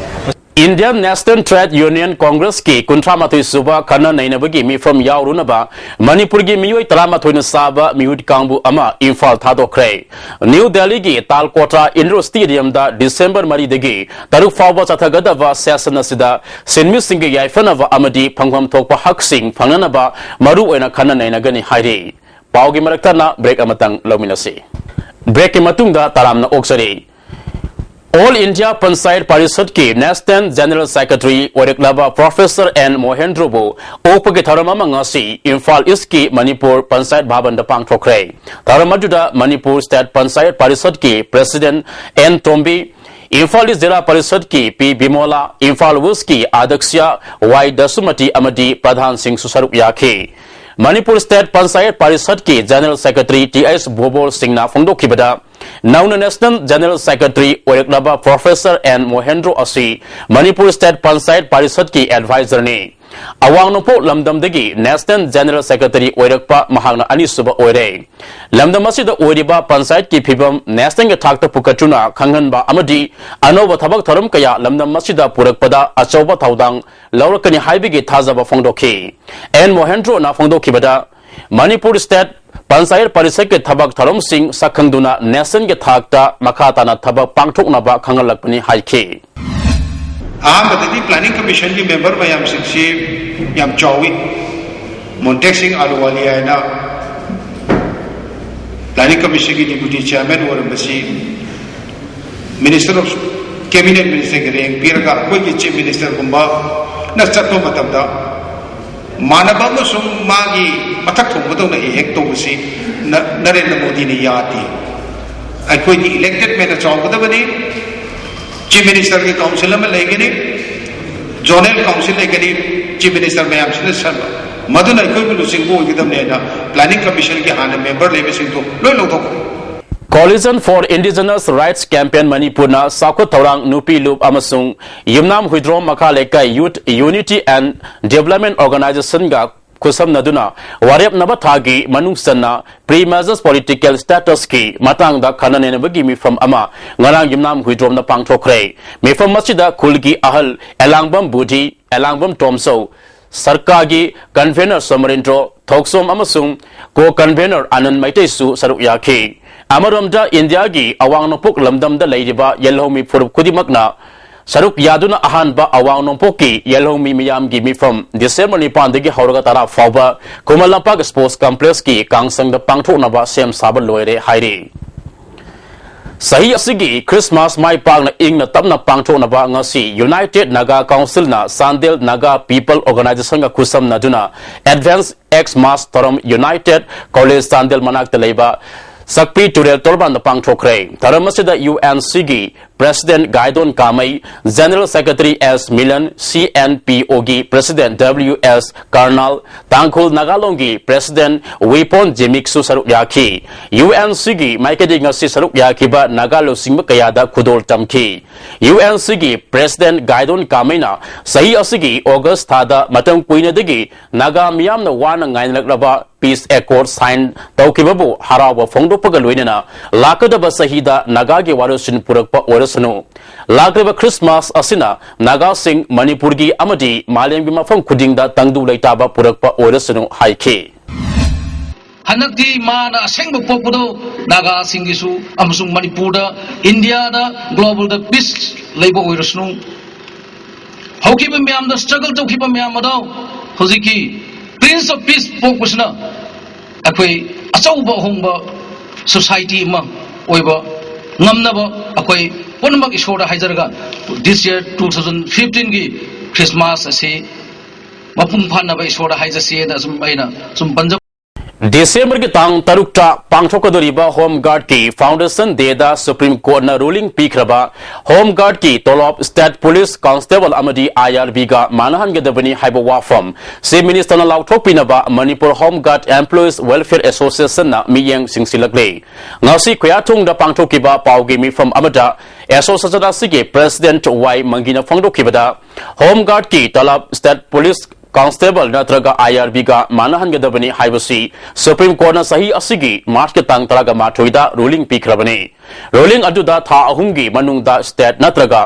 Indian National Trade Union Congressꯀꯤ ꯀꯨꯟꯊ꯭ꯔꯥ ꯃꯥꯊꯣꯏ ꯁꯨꯕ ꯈꯟꯅ ꯅꯩꯅꯕꯒꯤ ꯃꯤꯐꯝ ꯌꯥꯎꯔꯨꯅꯕ ꯃꯅꯤꯄꯨꯔꯒꯤ ꯃꯤꯑꯣꯏ ꯇꯔꯥꯃꯥꯊꯣꯏꯅ ꯁꯥꯕ ꯃꯤꯍꯨꯠ ꯀꯥꯡꯕꯨ ꯑꯃ ꯏꯝꯐꯥꯜ ꯊꯥꯗꯣꯛꯈ꯭ꯔꯦ꯫ ꯅ꯭ꯌꯨ ꯗꯦꯜꯂꯤꯒꯤ ꯇꯥꯜꯀꯣꯇꯥ ꯏꯟꯗꯣꯔ ꯁ꯭ꯇꯦꯗꯤꯌꯝꯗ ꯗꯤꯁꯦꯝꯕꯔ ꯃꯔꯤꯗꯒꯤ ꯇꯔꯨꯛ ꯐꯥꯎꯕ ꯆꯠꯊꯒꯗꯕ ꯁꯦꯁꯟ ꯑꯁꯤꯗ ꯁꯤꯟꯃꯤꯁꯤꯡꯒꯤ ꯌꯥꯏꯐꯅꯕ ꯑꯃꯗꯤ ꯐꯪꯐꯝ ꯊꯣꯛꯄ ꯍꯛꯁꯤꯡ ꯐꯪꯅꯅꯕ ꯃꯔꯨ ꯑꯣꯏꯅ ꯈꯟꯅ ꯅꯩꯅꯒꯅꯤ ꯍꯥꯏꯔꯤ꯫ ꯄꯥꯎꯒꯤ ꯃꯔꯛꯇꯅ ꯕ꯭ꯔꯦꯛ ꯑꯃꯇꯪ ꯂꯧꯃꯤꯟꯅꯁꯤ꯫ ꯕ꯭ꯔꯦꯛꯀꯤ ꯃꯇꯨꯡꯗ ꯇꯔꯥꯝꯅ ꯑꯣꯛꯆꯔꯤ꯫ All India Panchayat Parishadꯀꯤ National General Secretary ꯑꯣꯏꯔꯛꯂꯕ Professor ꯑꯦꯟ ꯃꯣꯍꯦꯟꯗ꯭ꯔꯕꯨ ꯑꯣꯛꯄꯒꯤ ꯊꯧꯔꯝ ꯑꯃ ꯉꯁꯤ ꯏꯝꯐꯥꯜ ꯏꯁꯀꯤ ꯃꯅꯤꯄꯨꯔ ꯄꯟꯆꯥꯌꯠ ꯚꯕꯟꯗ ꯄꯥꯡꯊꯣꯛꯈ꯭ꯔꯦ꯫ ꯊꯧꯔꯝ ꯑꯗꯨꯗ ꯃꯅꯤꯄꯨꯔ State Panchayat Parishadꯀꯤ President N Tombi, Imphal east Zila ꯄꯔꯤꯁꯗꯀꯤ ꯄꯤ ꯕꯤꯃꯣꯂꯥ, ꯏꯝꯐꯥꯜ ꯋꯦꯁꯀꯤ ꯑꯗ꯭ꯌꯛꯁ ꯋꯥꯏ ꯗꯁꯨꯃꯇꯤ ꯑꯃꯗꯤ ꯄ꯭ꯔꯙꯥꯟꯁꯤꯡꯁꯨ ꯁꯔꯨꯛ ꯌꯥꯈꯤ꯫ ꯃꯅꯤꯄꯨꯔ ꯁ꯭ꯇꯦꯠ ꯄꯟꯆꯥꯌꯠ ꯄꯥꯔꯤꯁꯠꯀꯤ general secretary T H Bobol ꯁꯤꯡꯅ ꯐꯣꯡꯗꯣꯛꯈꯤꯕꯗ, ꯅꯧꯅ ꯅꯦꯁꯅꯦꯜ ꯖꯦꯅꯔꯦꯜ ꯁꯦꯀ꯭ꯔꯦꯇꯔꯤ ꯑꯣꯏꯔꯛꯂꯕ ꯄ꯭ꯔꯣꯐꯦꯁꯔ ꯑꯦꯟ ꯃꯣꯍꯦꯟꯗ꯭ꯔꯣ ꯑꯁꯤ ꯃꯅꯤꯄꯨꯔ ꯁ꯭ꯇꯦꯠ ꯄꯟꯆꯥꯌꯠ ꯄꯥꯔꯤꯁꯠꯀꯤ ꯑꯦꯗꯚꯥꯏꯖꯔꯅꯤ꯫ ꯑꯋꯥꯡ ꯅꯣꯡꯄꯣꯛ ꯂꯝꯗꯝꯗꯒꯤ ꯅꯦꯁꯅꯦꯜ ꯖꯦꯅꯔꯦꯜ ꯁꯦꯀ꯭ꯔꯦꯇꯔꯤ ꯑꯣꯏꯔꯛꯄ ꯃꯍꯥꯛꯅ ꯑꯅꯤꯁꯨꯕ ꯑꯣꯏꯔꯦ꯫ ꯂꯝꯗꯝ ꯑꯁꯤꯗ ꯑꯣꯏꯔꯤꯕ ꯄꯟꯆꯥꯌꯠꯀꯤ ꯐꯤꯕꯝ ꯅꯦꯁꯅꯦꯜꯒꯤ ꯊꯥꯛꯇ ꯄꯨꯈꯠꯇꯨꯅ ꯈꯪꯍꯟꯕ ꯑꯃꯗꯤ ꯑꯅꯧꯕ ꯊꯕꯛ ꯊꯧꯔꯝ ꯀꯌꯥ ꯂꯝꯗꯝ ꯑꯁꯤꯗ ꯄꯨꯔꯛꯄꯗ ꯑꯆꯧꯕ ꯊꯧꯗꯥꯡ ꯂꯧꯔꯛꯀꯅꯤ ꯍꯥꯏꯕꯒꯤ ꯊꯥꯖꯕ ꯐꯣꯡꯗꯣꯛꯈꯤ꯫ ꯑꯦꯟ ꯃꯣꯍꯦꯟꯗ꯭ꯔꯣꯅ ꯐꯣꯡꯗꯣꯛꯈꯤꯕꯗ, ꯃꯅꯤꯄꯨꯔ ꯁ꯭ꯇꯦꯠ ꯄꯟꯆꯥꯌꯠ ꯄꯥꯔꯤꯁꯠꯀꯤ ꯊꯕꯛ ꯊꯧꯔꯝꯁꯤꯡ ꯁꯛꯈꯪꯗꯨꯅ ꯅꯦꯁꯅꯦꯜꯒꯤ ꯊꯥꯛꯇ ꯃꯈꯥ ꯇꯥꯅ ꯊꯕꯛ ꯄꯥꯡꯊꯣꯛꯅꯕ ꯈꯪꯍꯜꯂꯛꯄꯅꯤ ꯍꯥꯏꯈꯤ꯫ ꯑꯍꯥꯟꯕꯗꯗꯤ ꯄ꯭ꯂꯥꯅꯤꯡ ꯀꯃꯤꯁꯟꯒꯤ ꯃꯦꯝꯕꯔ ꯃꯌꯥꯝꯁꯤꯡꯁꯤ ꯌꯥꯝ ꯆꯥꯎꯏ꯫ ꯃꯣꯟꯇꯦꯛ ꯁꯤꯡ ꯑꯂꯨꯋꯥꯂꯤꯌꯥ ꯍꯥꯏꯅ ꯄ꯭ꯂꯥꯅꯤꯡ ꯀꯃꯤꯁꯟꯒꯤ ꯗꯤꯄ꯭ꯌꯨꯇꯤ ꯆꯤꯌꯥꯔꯃꯦꯟ ꯑꯣꯏꯔꯝꯕꯁꯤ ꯃꯤꯅꯤꯁꯇꯔ ꯑꯣꯐ, ꯀꯦꯕꯤꯅꯦꯠ ꯃꯤꯅꯤꯁꯇꯔꯒꯤ ꯔꯦꯡ ꯄꯤꯔꯒ ꯑꯩꯈꯣꯏꯒꯤ ꯆꯤꯐ ꯃꯤꯅꯤꯁꯇꯔꯒꯨꯝꯕꯅ ꯆꯠꯄ ꯃꯇꯝꯗ ꯃꯥꯟꯅꯕ ꯑꯃꯁꯨꯡ ꯃꯥꯒꯤ ꯃꯊꯛ ꯊꯣꯡꯕꯗꯧꯅ ꯍꯦꯛ ꯍꯦꯛ ꯇꯧꯕꯁꯤ ꯅ-, ꯅꯔꯦꯟꯗ꯭ꯔ ꯃꯣꯗꯤꯅ ꯌꯥꯗꯦ꯫ ꯑꯩꯈꯣꯏꯗꯤ ꯏꯂꯦꯛꯇꯦꯗ ꯃꯦꯟꯅ ꯆꯥꯎꯒꯗꯕꯅꯤ꯫ ꯆꯤꯐ ꯃꯤꯅꯤꯁꯇꯔꯒꯤ ꯀꯥꯎꯟꯁꯤꯜ ꯑꯃ ꯂꯩꯒꯅꯤ, ꯖꯣꯅꯦꯜ ꯀꯥꯎꯟꯁꯤꯜ ꯂꯩꯒꯅꯤ, ꯆꯤꯐ ꯃꯤꯅꯤꯁꯇꯔ ꯃꯌꯥꯝꯁꯤꯅ ꯁꯟꯕ꯫ ꯃꯗꯨꯅ ꯑꯩꯈꯣꯏꯕꯨ ꯂꯨꯆꯤꯡꯕ ꯑꯣꯏꯒꯗꯕꯅꯤ ꯍꯥꯏꯅ ꯄ꯭ꯂꯥꯅꯤꯡ ꯀꯃꯤꯁꯟꯒꯤ ꯍꯥꯟꯅ ꯃꯦꯝꯕꯔ ꯂꯩꯕꯁꯤꯡꯗꯨ ꯂꯣꯏ ꯂꯧꯊꯣꯛꯈ꯭ꯔꯦ꯫ Coalition for Indigenous Rights Campaign ꯃꯅꯤꯄꯨꯔꯅ ꯆꯥꯎꯈꯠ ꯊꯧꯔꯥꯡ ꯅꯨꯄꯤ ꯂꯨꯞ ꯑꯃꯁꯨꯡ ꯌꯨꯝꯅꯥꯝ ꯍꯨꯏꯗ꯭ꯔꯣꯝ ꯃꯈꯥ ꯂꯩꯀꯥꯏ Youth Unity and Development Organizationꯒ ꯈꯨꯠꯁꯝꯅꯗꯨꯅ ꯋꯥꯔꯦꯞꯅꯕ ꯊꯥꯒꯤ ꯃꯅꯨꯡ ꯆꯟꯅ pre-marriage political statusꯀꯤ ꯃꯇꯥꯡꯗ ꯈꯟꯅ ꯅꯩꯅꯕꯒꯤ ꯃꯤꯐꯝ ꯑꯃ ꯉꯔꯥꯡ ꯌꯨꯝꯅꯥꯝ ꯍꯨꯏꯗ꯭ꯔꯣꯝꯗ ꯄꯥꯡꯊꯣꯛꯈ꯭ꯔꯦ꯫ ꯃꯤꯐꯝ ꯑꯁꯤꯗ ꯈꯨꯜꯒꯤ ꯑꯍꯜ ꯑꯦꯂꯥꯡꯕꯝ ꯕꯨꯙꯤ, ꯑꯦꯂꯥꯡꯕꯝ ꯇꯣꯝꯆꯧ, ꯁꯔꯀꯥꯒꯤ ꯀꯟꯚꯦꯅꯔ ꯁꯣꯃꯔꯦꯟꯗ꯭ꯔꯣ ꯊꯣꯛꯆꯣꯝ ꯑꯃꯁꯨꯡ ꯀꯣ ꯀꯟꯚꯦꯅꯔ ꯑꯅꯟ ꯃꯩꯇꯩꯁꯨ ꯁꯔꯨꯛ ꯌꯥꯈꯤ꯫ ꯑꯃꯔꯣꯝꯗ ꯏꯟꯗꯤꯌꯥꯒꯤ ꯑꯋꯥꯡ ꯅꯣꯡꯄꯣꯛ ꯂꯝꯗꯝꯗ ꯂꯩꯔꯤꯕ ꯌꯦꯜꯍꯧꯃꯤ ꯐꯨꯔꯨꯞ ꯈꯨꯗꯤꯡꯃꯛꯅ ꯁꯔꯨꯛ ꯌꯥꯗꯨꯅ ꯑꯍꯥꯟꯕ ꯑꯋꯥꯡ ꯅꯣꯡꯄꯣꯛꯀꯤ ꯌꯦꯜꯍꯧꯃꯤ ꯃꯤꯌꯥꯝꯒꯤ ꯃꯤꯐꯝ ꯗꯤꯁꯦꯝꯕꯔ ꯅꯤꯄꯥꯟꯗꯒꯤ ꯍꯧꯔꯒ ꯇꯔꯥ ꯐꯥꯎꯕ ꯈꯨꯃꯟ ꯂꯝꯄꯥꯛ ꯁ꯭ꯄꯣꯔꯠꯁ ꯀꯝꯄ꯭ꯂꯦꯛꯁꯀꯤ ꯀꯥꯡꯁꯪꯗ ꯄꯥꯡꯊꯣꯛꯅꯕ ꯁꯦꯝ ꯁꯥꯕ ꯂꯣꯏꯔꯦ ꯍꯥꯏꯔꯤ꯫ ꯆꯍꯤ ꯑꯁꯤꯒꯤ ꯈ꯭ꯔꯤꯁꯃꯥꯁ ꯃꯥꯏ ꯄꯥꯛꯅ ꯏꯪꯅ ꯇꯞꯅ ꯄꯥꯡꯊꯣꯛꯅꯕ ꯉꯁꯤ United Naga Councilꯅ ꯆꯥꯟꯗꯦꯜ ꯅꯥꯒꯥ ꯄꯤꯄꯜ ꯑꯣꯔꯒꯅꯥꯏꯖꯦꯁꯟꯒ ꯈꯨꯠꯁꯝꯅꯗꯨꯅ Advance Xmas ꯊꯧꯔꯝ United College ꯆꯥꯟꯗꯦꯜ ꯃꯅꯥꯛꯇ ꯂꯩꯕ ꯁꯛꯄꯤ ꯇꯨꯔꯦꯜ ꯇꯣꯔꯕꯥꯟꯗ ꯄꯥꯡꯊꯣꯛꯈ꯭ꯔꯦ꯫ ꯊꯧꯔꯝ ꯑꯁꯤꯗ UNCꯒꯤ President Gaidon Kamei, General Secretary S Milan, C N P O ꯒꯤ President W S Karnal, ꯇꯥꯡꯈꯨꯜ ꯅꯥꯒꯥꯂꯣꯡꯒꯤ President ꯋꯤꯄꯣꯟ ꯖꯤꯃꯤꯛꯁꯨ ꯁꯔꯨꯛ ꯌꯥꯈꯤ꯫ ꯌꯨ ꯑꯦꯟ ꯁꯤꯒꯤ ꯃꯥꯏꯀꯩꯗꯒꯤ ꯉꯁꯤ ꯁꯔꯨꯛ ꯌꯥꯈꯤꯕ ꯅꯥꯒꯥ ꯂꯨꯆꯤꯡꯕ ꯀꯌꯥꯗ ꯈꯨꯗꯣꯜ ꯇꯝꯈꯤ꯫ ꯌꯨ ꯑꯦꯟ ꯁꯤꯒꯤ President ꯒꯥꯏꯗꯣꯟ ꯀꯥꯃꯩꯅ ꯆꯍꯤ ꯑꯁꯤꯒꯤ August ꯊꯥꯗ ꯃꯇꯝ ꯀꯨꯏꯅꯗꯒꯤ ꯅꯥꯒꯥ ꯃꯤꯌꯥꯝꯅ ꯋꯥꯅ ꯉꯥꯏꯅꯔꯛꯂꯕ Peace Accord sign ꯇꯧꯈꯤꯕꯕꯨ ꯍꯔꯥꯎꯕ ꯐꯣꯡꯗꯣꯛꯄꯒ ꯂꯣꯏꯅꯅ ꯂꯥꯛꯀꯗꯕ ꯆꯍꯤꯗ ꯅꯥꯒꯥꯒꯤ ꯋꯥꯔꯣꯜꯁꯤꯟ ꯄꯨꯔꯛꯄ ꯑꯣꯏꯔꯁꯅꯨ, ꯂꯥꯛꯂꯤꯕ Christmas ꯑꯁꯤꯅ ꯅꯥꯒꯥꯁꯤꯡ ꯃꯅꯤꯄꯨꯔꯒꯤ ꯑꯃꯗꯤ ꯃꯥꯂꯦꯝꯒꯤ ꯃꯐꯝ ꯈꯨꯗꯤꯡꯗ ꯇꯪꯗꯨ ꯂꯩꯇꯥꯕ ꯄꯨꯔꯛꯄ ꯑꯣꯏꯔꯁꯅꯨ ꯍꯥꯏꯈꯤ꯫ ꯍꯟꯗꯛꯇꯤ ꯃꯥꯅ ꯑꯁꯦꯡꯕ ꯄꯣꯛꯄꯗꯣ ꯅꯥꯒꯥꯁꯤꯡꯒꯤꯁꯨ ꯑꯃꯁꯨꯡ ꯃꯅꯤꯄꯨꯔꯗ, ꯏꯟꯗꯤꯌꯥꯗ, global ꯗ peace ꯂꯩꯕ ꯑꯣꯏꯔꯁꯅꯨ꯫ ꯍꯧꯈꯤꯕ ꯃꯌꯥꯝꯗ struggle ꯇꯧꯈꯤꯕ ꯃꯌꯥꯝ ꯑꯗꯣ ꯍꯧꯖꯤꯛꯀꯤ Prince of Peace ꯄꯣꯛꯄꯁꯤꯅ ꯑꯩꯈꯣꯏ ꯑꯆꯧꯕ ꯑꯍꯣꯡꯕ society ꯑꯃ ꯑꯣꯏꯕ ꯉꯝꯅꯕ ꯑꯩꯈꯣꯏ ꯄꯨꯝꯅꯃꯛ ꯏꯁꯣꯔꯗ ꯍꯥꯏꯖꯔꯒ, this year two thousand fifteen ꯒꯤ Christmas ꯑꯁꯤ ꯃꯄꯨꯡ ꯐꯥꯅꯕ ꯏꯁꯣꯔꯗ ꯍꯥꯏꯖꯁꯤꯅ ꯁꯨꯝ ꯑꯩꯅ ꯁꯨꯝ ꯄꯟꯖ ꯗꯤꯁꯦꯝꯕꯔꯒꯤ ꯇꯥꯡ ꯇꯔꯨꯛꯇ ꯄꯥꯡꯊꯣꯛꯀꯗꯧꯔꯤꯕ Home Guard ꯀꯤ Foundation Day ꯗ Supreme Court ꯅ ruling ꯄꯤꯈ꯭ꯔꯕ Home Guard ꯀꯤ ꯇꯣꯂꯣꯞ State Police Constable ꯑꯃꯗꯤ I R B ꯒ ꯃꯥꯟꯅꯍꯟꯒꯗꯕꯅꯤ ꯍꯥꯏꯕ ꯋꯥꯐꯝ Chief Minister ꯅ ꯂꯥꯎꯊꯣꯛꯄꯤꯅꯕ Manipur Home Guard Employees Welfare Association ꯅ ꯃꯤꯠꯌꯦꯡ ꯆꯤꯡꯁꯤꯜꯂꯛꯂꯦ꯫ ꯉꯁꯤ ꯈꯨꯌꯥꯊꯣꯡꯗ ꯄꯥꯡꯊꯣꯛꯈꯤꯕ ꯄꯥꯎꯒꯤ ꯃꯤꯐꯝ ꯑꯃꯗ association ꯑꯁꯤꯒꯤ President ꯋꯥꯏ ꯃꯪꯒꯤꯅ ꯐꯣꯡꯗꯣꯛꯈꯤꯕꯗ, Home Guard ꯀꯤ ꯇꯂꯕ State Police Constable ꯅꯠꯇ꯭ꯔꯒ I R B ꯒ ꯃꯥꯟꯅꯍꯟꯒꯗꯕꯅꯤ ꯍꯥꯏꯕꯁꯤ Supreme Court ꯅ ꯆꯍꯤ ꯑꯁꯤꯒꯤ March ꯀꯤ ꯇꯥꯡ ꯇꯔꯥꯃꯥꯊꯣꯏꯗ ruling ꯄꯤꯈ꯭ꯔꯕꯅꯤ꯫ Ruling ꯑꯗꯨꯗ ꯊꯥ ꯑꯍꯨꯝꯒꯤ ꯃꯅꯨꯡꯗ state ꯅꯠꯇ꯭ꯔꯒ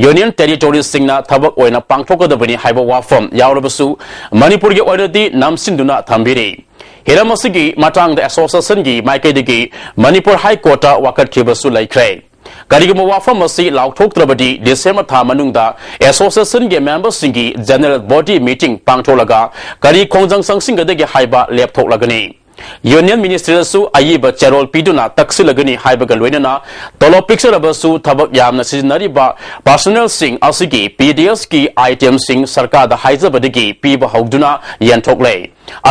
union territory ꯁꯤꯡꯅ ꯊꯕꯛ ꯑꯣꯏꯅ ꯄꯥꯡꯊꯣꯛꯀꯗꯕꯅꯤ ꯍꯥꯏꯕ ꯋꯥꯐꯝ ꯌꯥꯎꯔꯕꯁꯨ, ꯃꯅꯤꯄꯨꯔꯒꯤ ꯑꯣꯏꯅꯗꯤ ꯅꯝꯁꯤꯟꯗꯨꯅ ꯊꯝꯕꯤꯔꯤ꯫ ꯍꯤꯔꯝ ꯑꯁꯤꯒꯤ ꯃꯇꯥꯡꯗ association ꯒꯤ ꯃꯥꯏꯀꯩꯗꯒꯤ Manipur High Court ꯇ ꯋꯥꯀꯠꯈꯤꯕꯁꯨ ꯂꯩꯈ꯭ꯔꯦ꯫ ꯀꯔꯤꯒꯨꯝꯕ ꯋꯥꯐꯝ ꯑꯁꯤ ꯂꯥꯎꯊꯣꯛꯇ꯭ꯔꯕꯗꯤ, December ꯊꯥ ꯃꯅꯨꯡꯗ association ꯒꯤ member ꯁꯤꯡꯒꯤ general body meeting ꯄꯥꯡꯊꯣꯛꯂꯒ ꯀꯔꯤ ꯈꯣꯡꯖꯪ ꯆꯪꯁꯤꯟꯒꯗꯒꯦ ꯍꯥꯏꯕ ꯂꯦꯞꯊꯣꯛꯂꯒꯅꯤ꯫ ꯌꯨꯅꯤꯌꯟ ꯃꯤꯅꯤꯁꯇ꯭ꯔꯤꯗꯁꯨ ꯑꯏꯕ ꯆꯦꯔꯣꯜ ꯄꯤꯗꯨꯅ ꯇꯛꯁꯤꯜꯂꯒꯅꯤ ꯍꯥꯏꯕꯒ ꯂꯣꯏꯅꯅ ꯇꯣꯂꯣꯞ ꯄꯤꯛꯆꯔꯕꯁꯨ ꯊꯕꯛ ꯌꯥꯝꯅ ꯁꯤꯖꯤꯟꯅꯔꯤꯕ ꯄꯥꯔꯁꯣꯅꯦꯜꯁꯤꯡ ꯑꯁꯤꯒꯤ ꯄꯤ ꯗꯤ ꯑꯦꯁꯀꯤ ꯑꯥꯏꯇꯦꯝꯁꯤꯡ ꯁꯔꯀꯥꯔꯗ ꯍꯥꯏꯖꯕꯗꯒꯤ ꯄꯤꯕ ꯍꯧꯗꯨꯅ ꯌꯦꯟꯊꯣꯛꯂꯦ꯫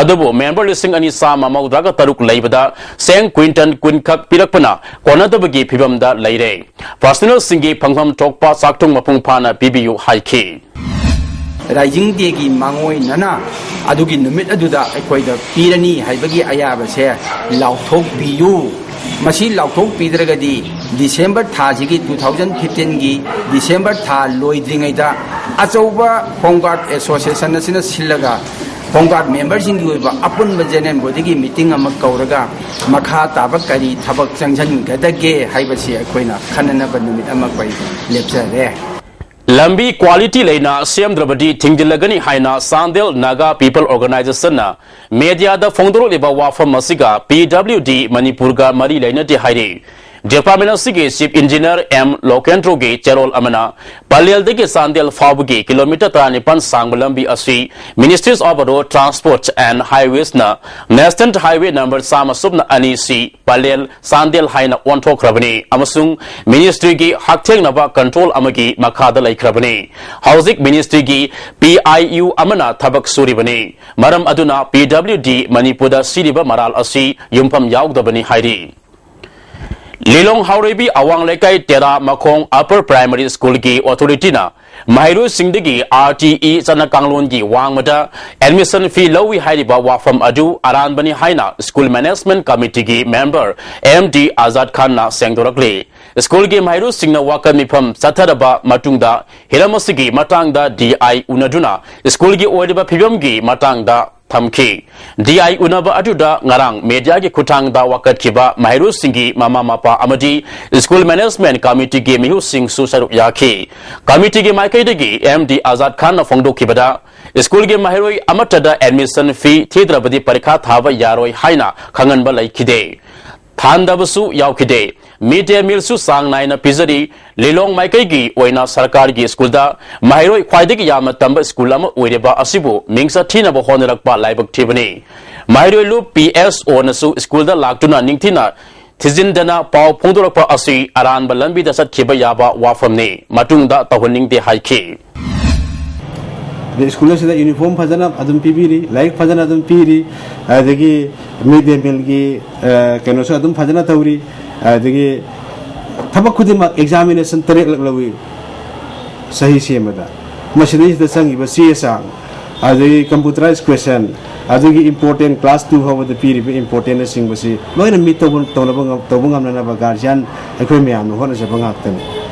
ꯑꯗꯨꯕꯨ ꯃꯦꯝꯕꯔ ꯂꯤꯁꯤꯡ ꯑꯅꯤ ꯆꯥꯝꯃ ꯃꯧꯗ꯭ꯔꯥꯒ ꯇꯔꯨꯛ ꯂꯩꯕꯗ ꯆꯦꯡ ꯀ꯭ꯋꯤꯟꯇꯜ ꯀꯨꯟ ꯈꯛ ꯄꯤꯔꯛꯄꯅ ꯀꯣꯟꯅꯗꯕꯒꯤ ꯐꯤꯕꯝꯗ ꯂꯩꯔꯦ꯫ ꯄꯥꯔꯁꯣꯅꯦꯜꯁꯤꯡꯒꯤ ꯐꯪꯐꯝ ꯊꯣꯛꯄ ꯆꯥꯛꯊꯨꯡ ꯃꯄꯨꯡ ꯐꯥꯅ ꯄꯤꯕꯤꯌꯨ ꯍꯥꯏꯈꯤ꯫ ꯔꯥꯏꯖꯤꯡ ꯗꯦꯒꯤ ꯃꯥꯡꯑꯣꯏꯅꯅ ꯑꯗꯨꯒꯤ ꯅꯨꯃꯤꯠ ꯑꯗꯨꯗ ꯑꯩꯈꯣꯏꯗ ꯄꯤꯔꯅꯤ ꯍꯥꯏꯕꯒꯤ ꯑꯌꯥꯕꯁꯦ ꯂꯥꯎꯊꯣꯛꯄꯤꯌꯨ꯫ ꯃꯁꯤ ꯂꯥꯎꯊꯣꯛꯄꯤꯗ꯭ꯔꯒꯗꯤ ꯗꯤꯁꯦꯝꯕꯔ ꯊꯥꯁꯤꯒꯤ, ꯇꯨ ꯊꯥꯎꯖꯟ ꯐꯤꯐꯇꯤꯟꯒꯤ ꯗꯤꯁꯦꯝꯕꯔ ꯊꯥ ꯂꯣꯏꯗ꯭ꯔꯤꯉꯩꯗ ꯑꯆꯧꯕ ꯍꯣꯝ ꯒꯥꯔꯗ ꯑꯦꯁꯣꯁꯤꯌꯦꯁꯟ ꯑꯁꯤꯅ ꯁꯤꯜꯂꯒ ꯍꯣꯝ ꯒꯥꯔꯗ ꯃꯦꯝꯕꯔꯁꯤꯡꯒꯤ ꯑꯣꯏꯕ ꯑꯄꯨꯟꯕ ꯖꯦꯅꯔꯦꯜ ꯕꯣꯗꯤꯒꯤ ꯃꯤꯇꯤꯡ ꯑꯃ ꯀꯧꯔꯒ ꯃꯈꯥ ꯇꯥꯕ ꯀꯔꯤ ꯊꯕꯛ ꯆꯪꯁꯤꯟꯒꯗꯒꯦ ꯍꯥꯏꯕꯁꯤ ꯑꯩꯈꯣꯏꯅ ꯈꯟꯅꯅꯕ ꯅꯨꯃꯤꯠ ꯑꯃ ꯑꯩꯈꯣꯏ ꯂꯦꯞꯆꯔꯦ꯫ ꯂꯝꯕꯤ ꯀ꯭ꯋꯥꯂꯤꯇꯤ ꯂꯩꯅ ꯁꯦꯝꯗ꯭ꯔꯕꯗꯤ ꯊꯤꯡꯖꯤꯜꯂꯒꯅꯤ ꯍꯥꯏꯅ ꯆꯥꯟꯗꯦꯜ ꯅꯥꯒꯥ ꯄꯤꯄꯜ ꯑꯣꯔꯒꯅꯥꯏꯖꯦꯁꯟꯅ ꯃꯦꯗꯤꯌꯥꯗ ꯐꯣꯡꯗꯣꯔꯛꯂꯤꯕ ꯋꯥꯐꯝ ꯑꯁꯤꯒ ꯄꯤ ꯗꯕ꯭ꯂꯤꯎ ꯗꯤ ꯃꯅꯤꯄꯨꯔꯒ ꯃꯔꯤ ꯂꯩꯅꯗꯦ ꯍꯥꯏꯔꯤ꯫ ꯗꯤꯄꯥꯔꯠꯃꯦꯟ ꯑꯁꯤꯒꯤ ꯆꯤꯐ ꯏꯟꯖꯤꯅꯤꯌꯔ ꯑꯦꯝ ꯂꯣꯀꯦꯟꯗ꯭ꯔꯣꯒꯤ ꯆꯦꯔꯣꯜ ꯑꯃꯅ ꯄꯂꯦꯜꯗꯒꯤ ꯆꯥꯟꯗꯦꯜ ꯐꯥꯎꯕꯒꯤ ꯀꯤꯂꯣꯃꯤꯇꯔ ꯇꯔꯥꯅꯤꯄꯥꯟ ꯁꯥꯡꯕ ꯂꯝꯕꯤ ꯑꯁꯤ Ministries of Road Transport and Highways ꯅ National Highway number ꯆꯥꯝꯃ ꯁꯨꯞꯅ ꯑꯅꯤ ꯁꯤ ꯄꯂꯦꯜ ꯆꯥꯟꯗꯦꯜ ꯍꯥꯏꯅ ꯑꯣꯟꯊꯣꯛꯈ꯭ꯔꯕꯅꯤ ꯑꯃꯁꯨꯡ ꯃꯤꯅꯤꯁꯇ꯭ꯔꯤꯒꯤ ꯍꯛꯊꯦꯡꯅꯕ ꯀꯟꯇ꯭ꯔꯣꯜ ꯑꯃꯒꯤ ꯃꯈꯥꯗ ꯂꯩꯈ꯭ꯔꯕꯅꯤ꯫ ꯍꯧꯖꯤꯛ ꯃꯤꯅꯤꯁꯇ꯭ꯔꯤꯒꯤ ꯄꯤ ꯑꯥꯏ ꯌꯨ ꯑꯃꯅ ꯊꯕꯛ ꯁꯨꯔꯤꯕꯅꯤ꯫ ꯃꯔꯝ ꯑꯗꯨꯅ ꯄꯤ ꯗꯕ꯭ꯂꯤꯎ ꯗꯤ ꯃꯅꯤꯄꯨꯔꯗ ꯁꯤꯔꯤꯕ ꯃꯔꯥꯜ ꯑꯁꯤ ꯌꯨꯝꯐꯝ ꯌꯥꯎꯗꯕꯅꯤ ꯍꯥꯏꯔꯤ꯫ ꯂꯤꯂꯣꯡ ꯍꯥꯎꯔꯩꯕꯤ ꯑꯋꯥꯡ ꯂꯩꯀꯥꯏ ꯇꯦꯔꯥ ꯃꯈꯣꯡ ꯑꯄꯔ ꯄ꯭ꯔꯥꯏꯃꯔꯤ ꯁ꯭ꯀꯨꯜꯒꯤ ꯑꯣꯊꯣꯔꯤꯇꯤꯅ ꯃꯍꯩꯔꯣꯏꯁꯤꯡꯗꯒꯤ ꯑꯥꯔ ꯇꯤ ꯏ ꯆꯠꯅ ꯀꯥꯡꯂꯣꯟꯒꯤ ꯋꯥꯡꯃꯗ ꯑꯦꯗꯃꯤꯁꯟ ꯐꯤ ꯂꯧꯏ ꯍꯥꯏꯔꯤꯕ ꯋꯥꯐꯝ ꯑꯗꯨ ꯑꯔꯥꯟꯕꯅꯤ ꯍꯥꯏꯅ ꯁ꯭ꯀꯨꯜ ꯃꯦꯅꯦꯖꯃꯦꯟꯠ ꯀꯃꯤꯇꯤꯒꯤ ꯃꯦꯝꯕꯔ ꯑꯦꯝ ꯗꯤ ꯑꯖꯥꯗ ꯈꯥꯟꯅ ꯁꯦꯡꯗꯣꯔꯛꯂꯤ꯫ ꯁ꯭ꯀꯨꯜꯒꯤ ꯃꯍꯩꯔꯣꯏꯁꯤꯡꯅ ꯋꯥꯀꯠ ꯃꯤꯐꯝ ꯆꯠꯊꯔꯕ ꯃꯇꯨꯡꯗ ꯍꯤꯔꯝ ꯑꯁꯤꯒꯤ ꯃꯇꯥꯡꯗ ꯗꯤ ꯑꯥꯏ ꯎꯅꯗꯨꯅ ꯁ꯭ꯀꯨꯜꯒꯤ ꯑꯣꯏꯔꯤꯕ ꯐꯤꯕꯝꯒꯤ ꯃꯇꯥꯡꯗ ꯊꯝꯈꯤ꯫ ꯗꯤ ꯑꯥꯏ ꯎꯅꯕ ꯑꯗꯨꯗ ꯉꯔꯥꯡ ꯃꯦꯗꯤꯌꯥꯒꯤ ꯈꯨꯠꯊꯥꯡꯗ ꯋꯥꯀꯠꯈꯤꯕ ꯃꯍꯩꯔꯣꯏꯁꯤꯡꯒꯤ ꯃꯃꯥ ꯃꯄꯥ ꯑꯃꯗꯤ ꯁ꯭ꯀꯨꯜ ꯃꯦꯅꯦꯖꯃꯦꯟꯠ ꯀꯃꯤꯇꯤꯒꯤ ꯃꯤꯍꯨꯠꯁꯤꯡꯁꯨ ꯁꯔꯨꯛ ꯌꯥꯈꯤ꯫ ꯀꯃꯤꯇꯤꯒꯤ ꯃꯥꯏꯀꯩꯗꯒꯤ ꯑꯦꯝ ꯗꯤ ꯑꯖꯥꯗ ꯈꯥꯟꯅ ꯐꯣꯡꯗꯣꯛꯈꯤꯕꯗ, ꯁ꯭ꯀꯨꯜꯒꯤ ꯃꯍꯩꯔꯣꯏ ꯑꯃꯠꯇꯗ ꯑꯦꯗꯃꯤꯁꯟ ꯐꯤ ꯊꯤꯗ꯭ꯔꯕꯗꯤ ꯄꯔꯤꯈꯥ ꯊꯥꯕ ꯌꯥꯔꯣꯏ ꯍꯥꯏꯅ ꯈꯪꯍꯟꯕ ꯂꯩꯈꯤꯗꯦ꯫ ꯊꯥꯟꯗꯕꯁꯨ ꯌꯥꯎꯈꯤꯗꯦ꯫ Mid day meal ꯁꯨ ꯆꯥꯡ ꯅꯥꯏꯅ ꯄꯤꯖꯔꯤ꯫ ꯂꯤꯂꯣꯡ ꯃꯥꯏꯀꯩꯒꯤ ꯑꯣꯏꯅ ꯁꯔꯀꯥꯔꯒꯤ ꯁ꯭ꯀꯨꯜꯗ ꯃꯍꯩꯔꯣꯏ ꯈ꯭ꯋꯥꯏꯗꯒꯤ ꯌꯥꯝꯅ ꯇꯝꯕ ꯁ꯭ꯀꯨꯜ ꯑꯃ ꯑꯣꯏꯔꯤꯕ ꯑꯁꯤꯕꯨ ꯃꯤꯡ ꯆꯠꯊꯤꯅꯕ ꯍꯣꯠꯅꯔꯛꯄ ꯂꯥꯏꯕꯛ ꯊꯤꯕꯅꯤ꯫ ꯃꯍꯩꯔꯣꯏ ꯂꯨꯞ ꯄꯤ ꯑꯦꯁ ꯑꯣꯅꯁꯨ ꯁ꯭ꯀꯨꯜꯗ ꯂꯥꯛꯇꯨꯅ ꯅꯤꯡꯊꯤꯅ ꯊꯤꯖꯤꯟꯗꯅ ꯄꯥꯎ ꯐꯣꯡꯗꯣꯔꯛꯄ ꯑꯁꯤ ꯑꯔꯥꯟꯕ ꯂꯝꯕꯤꯗ ꯆꯠꯈꯤꯕ ꯌꯥꯕ ꯋꯥꯐꯝꯅꯤ꯫ ꯃꯇꯨꯡꯗ ꯇꯧꯍꯟꯅꯤꯡꯗꯦ ꯍꯥꯏꯈꯤ꯫ ꯑꯗꯩ ꯁ꯭ꯀꯨꯜ ꯑꯁꯤꯗ ꯌꯨꯅꯤꯐꯣꯔꯝ ꯐꯖꯅ ꯑꯗꯨꯝ ꯄꯤꯕꯤꯔꯤ, ꯂꯥꯏꯔꯤꯛ ꯐꯖꯅ ꯑꯗꯨꯝ ꯄꯤꯔꯤ, ꯑꯗꯒꯤ ꯃꯤꯗ ꯗꯦ ꯃꯤꯜꯒꯤ ꯀꯩꯅꯣꯁꯨ ꯑꯗꯨꯝ ꯐꯖꯅ ꯇꯧꯔꯤ꯫ ꯑꯗꯒꯤ ꯊꯕꯛ ꯈꯨꯗꯤꯡꯃꯛ ꯑꯦꯛꯖꯥꯃꯤꯅꯦꯁꯟ ꯇꯔꯦꯠꯂꯛ ꯂꯧꯏ ꯆꯍꯤ ꯁꯦꯝꯕꯗ꯫ ꯃꯁꯤꯗꯩꯁꯤꯗ ꯆꯪꯉꯤꯕ ꯆꯦ ꯆꯥꯡ, ꯑꯗꯒꯤ ꯀꯝꯄ꯭ꯌꯨꯇꯔꯥꯏꯖ ꯀ꯭ꯋꯦꯁꯟ, ꯑꯗꯒꯤ ꯏꯝꯄꯣꯔꯇꯦꯟ ꯀ꯭ꯂꯥꯁ ꯇꯨ ꯐꯥꯎꯕꯗ ꯄꯤꯔꯤꯕ ꯏꯝꯄꯣꯔꯇꯦꯟꯅꯁꯤꯡꯕꯁꯤ ꯂꯣꯏꯅ ꯃꯤꯠ ꯇꯧꯕ ꯇꯧꯅꯕ ꯉꯝ- ꯇꯧꯕ ꯉꯝꯅꯅꯕ ꯒꯥꯔꯖꯤꯌꯥꯟ ꯑꯩꯈꯣꯏ ꯃꯌꯥꯝꯅ ꯍꯣꯠꯅꯖꯕ ꯉꯥꯛꯇꯅꯤ꯫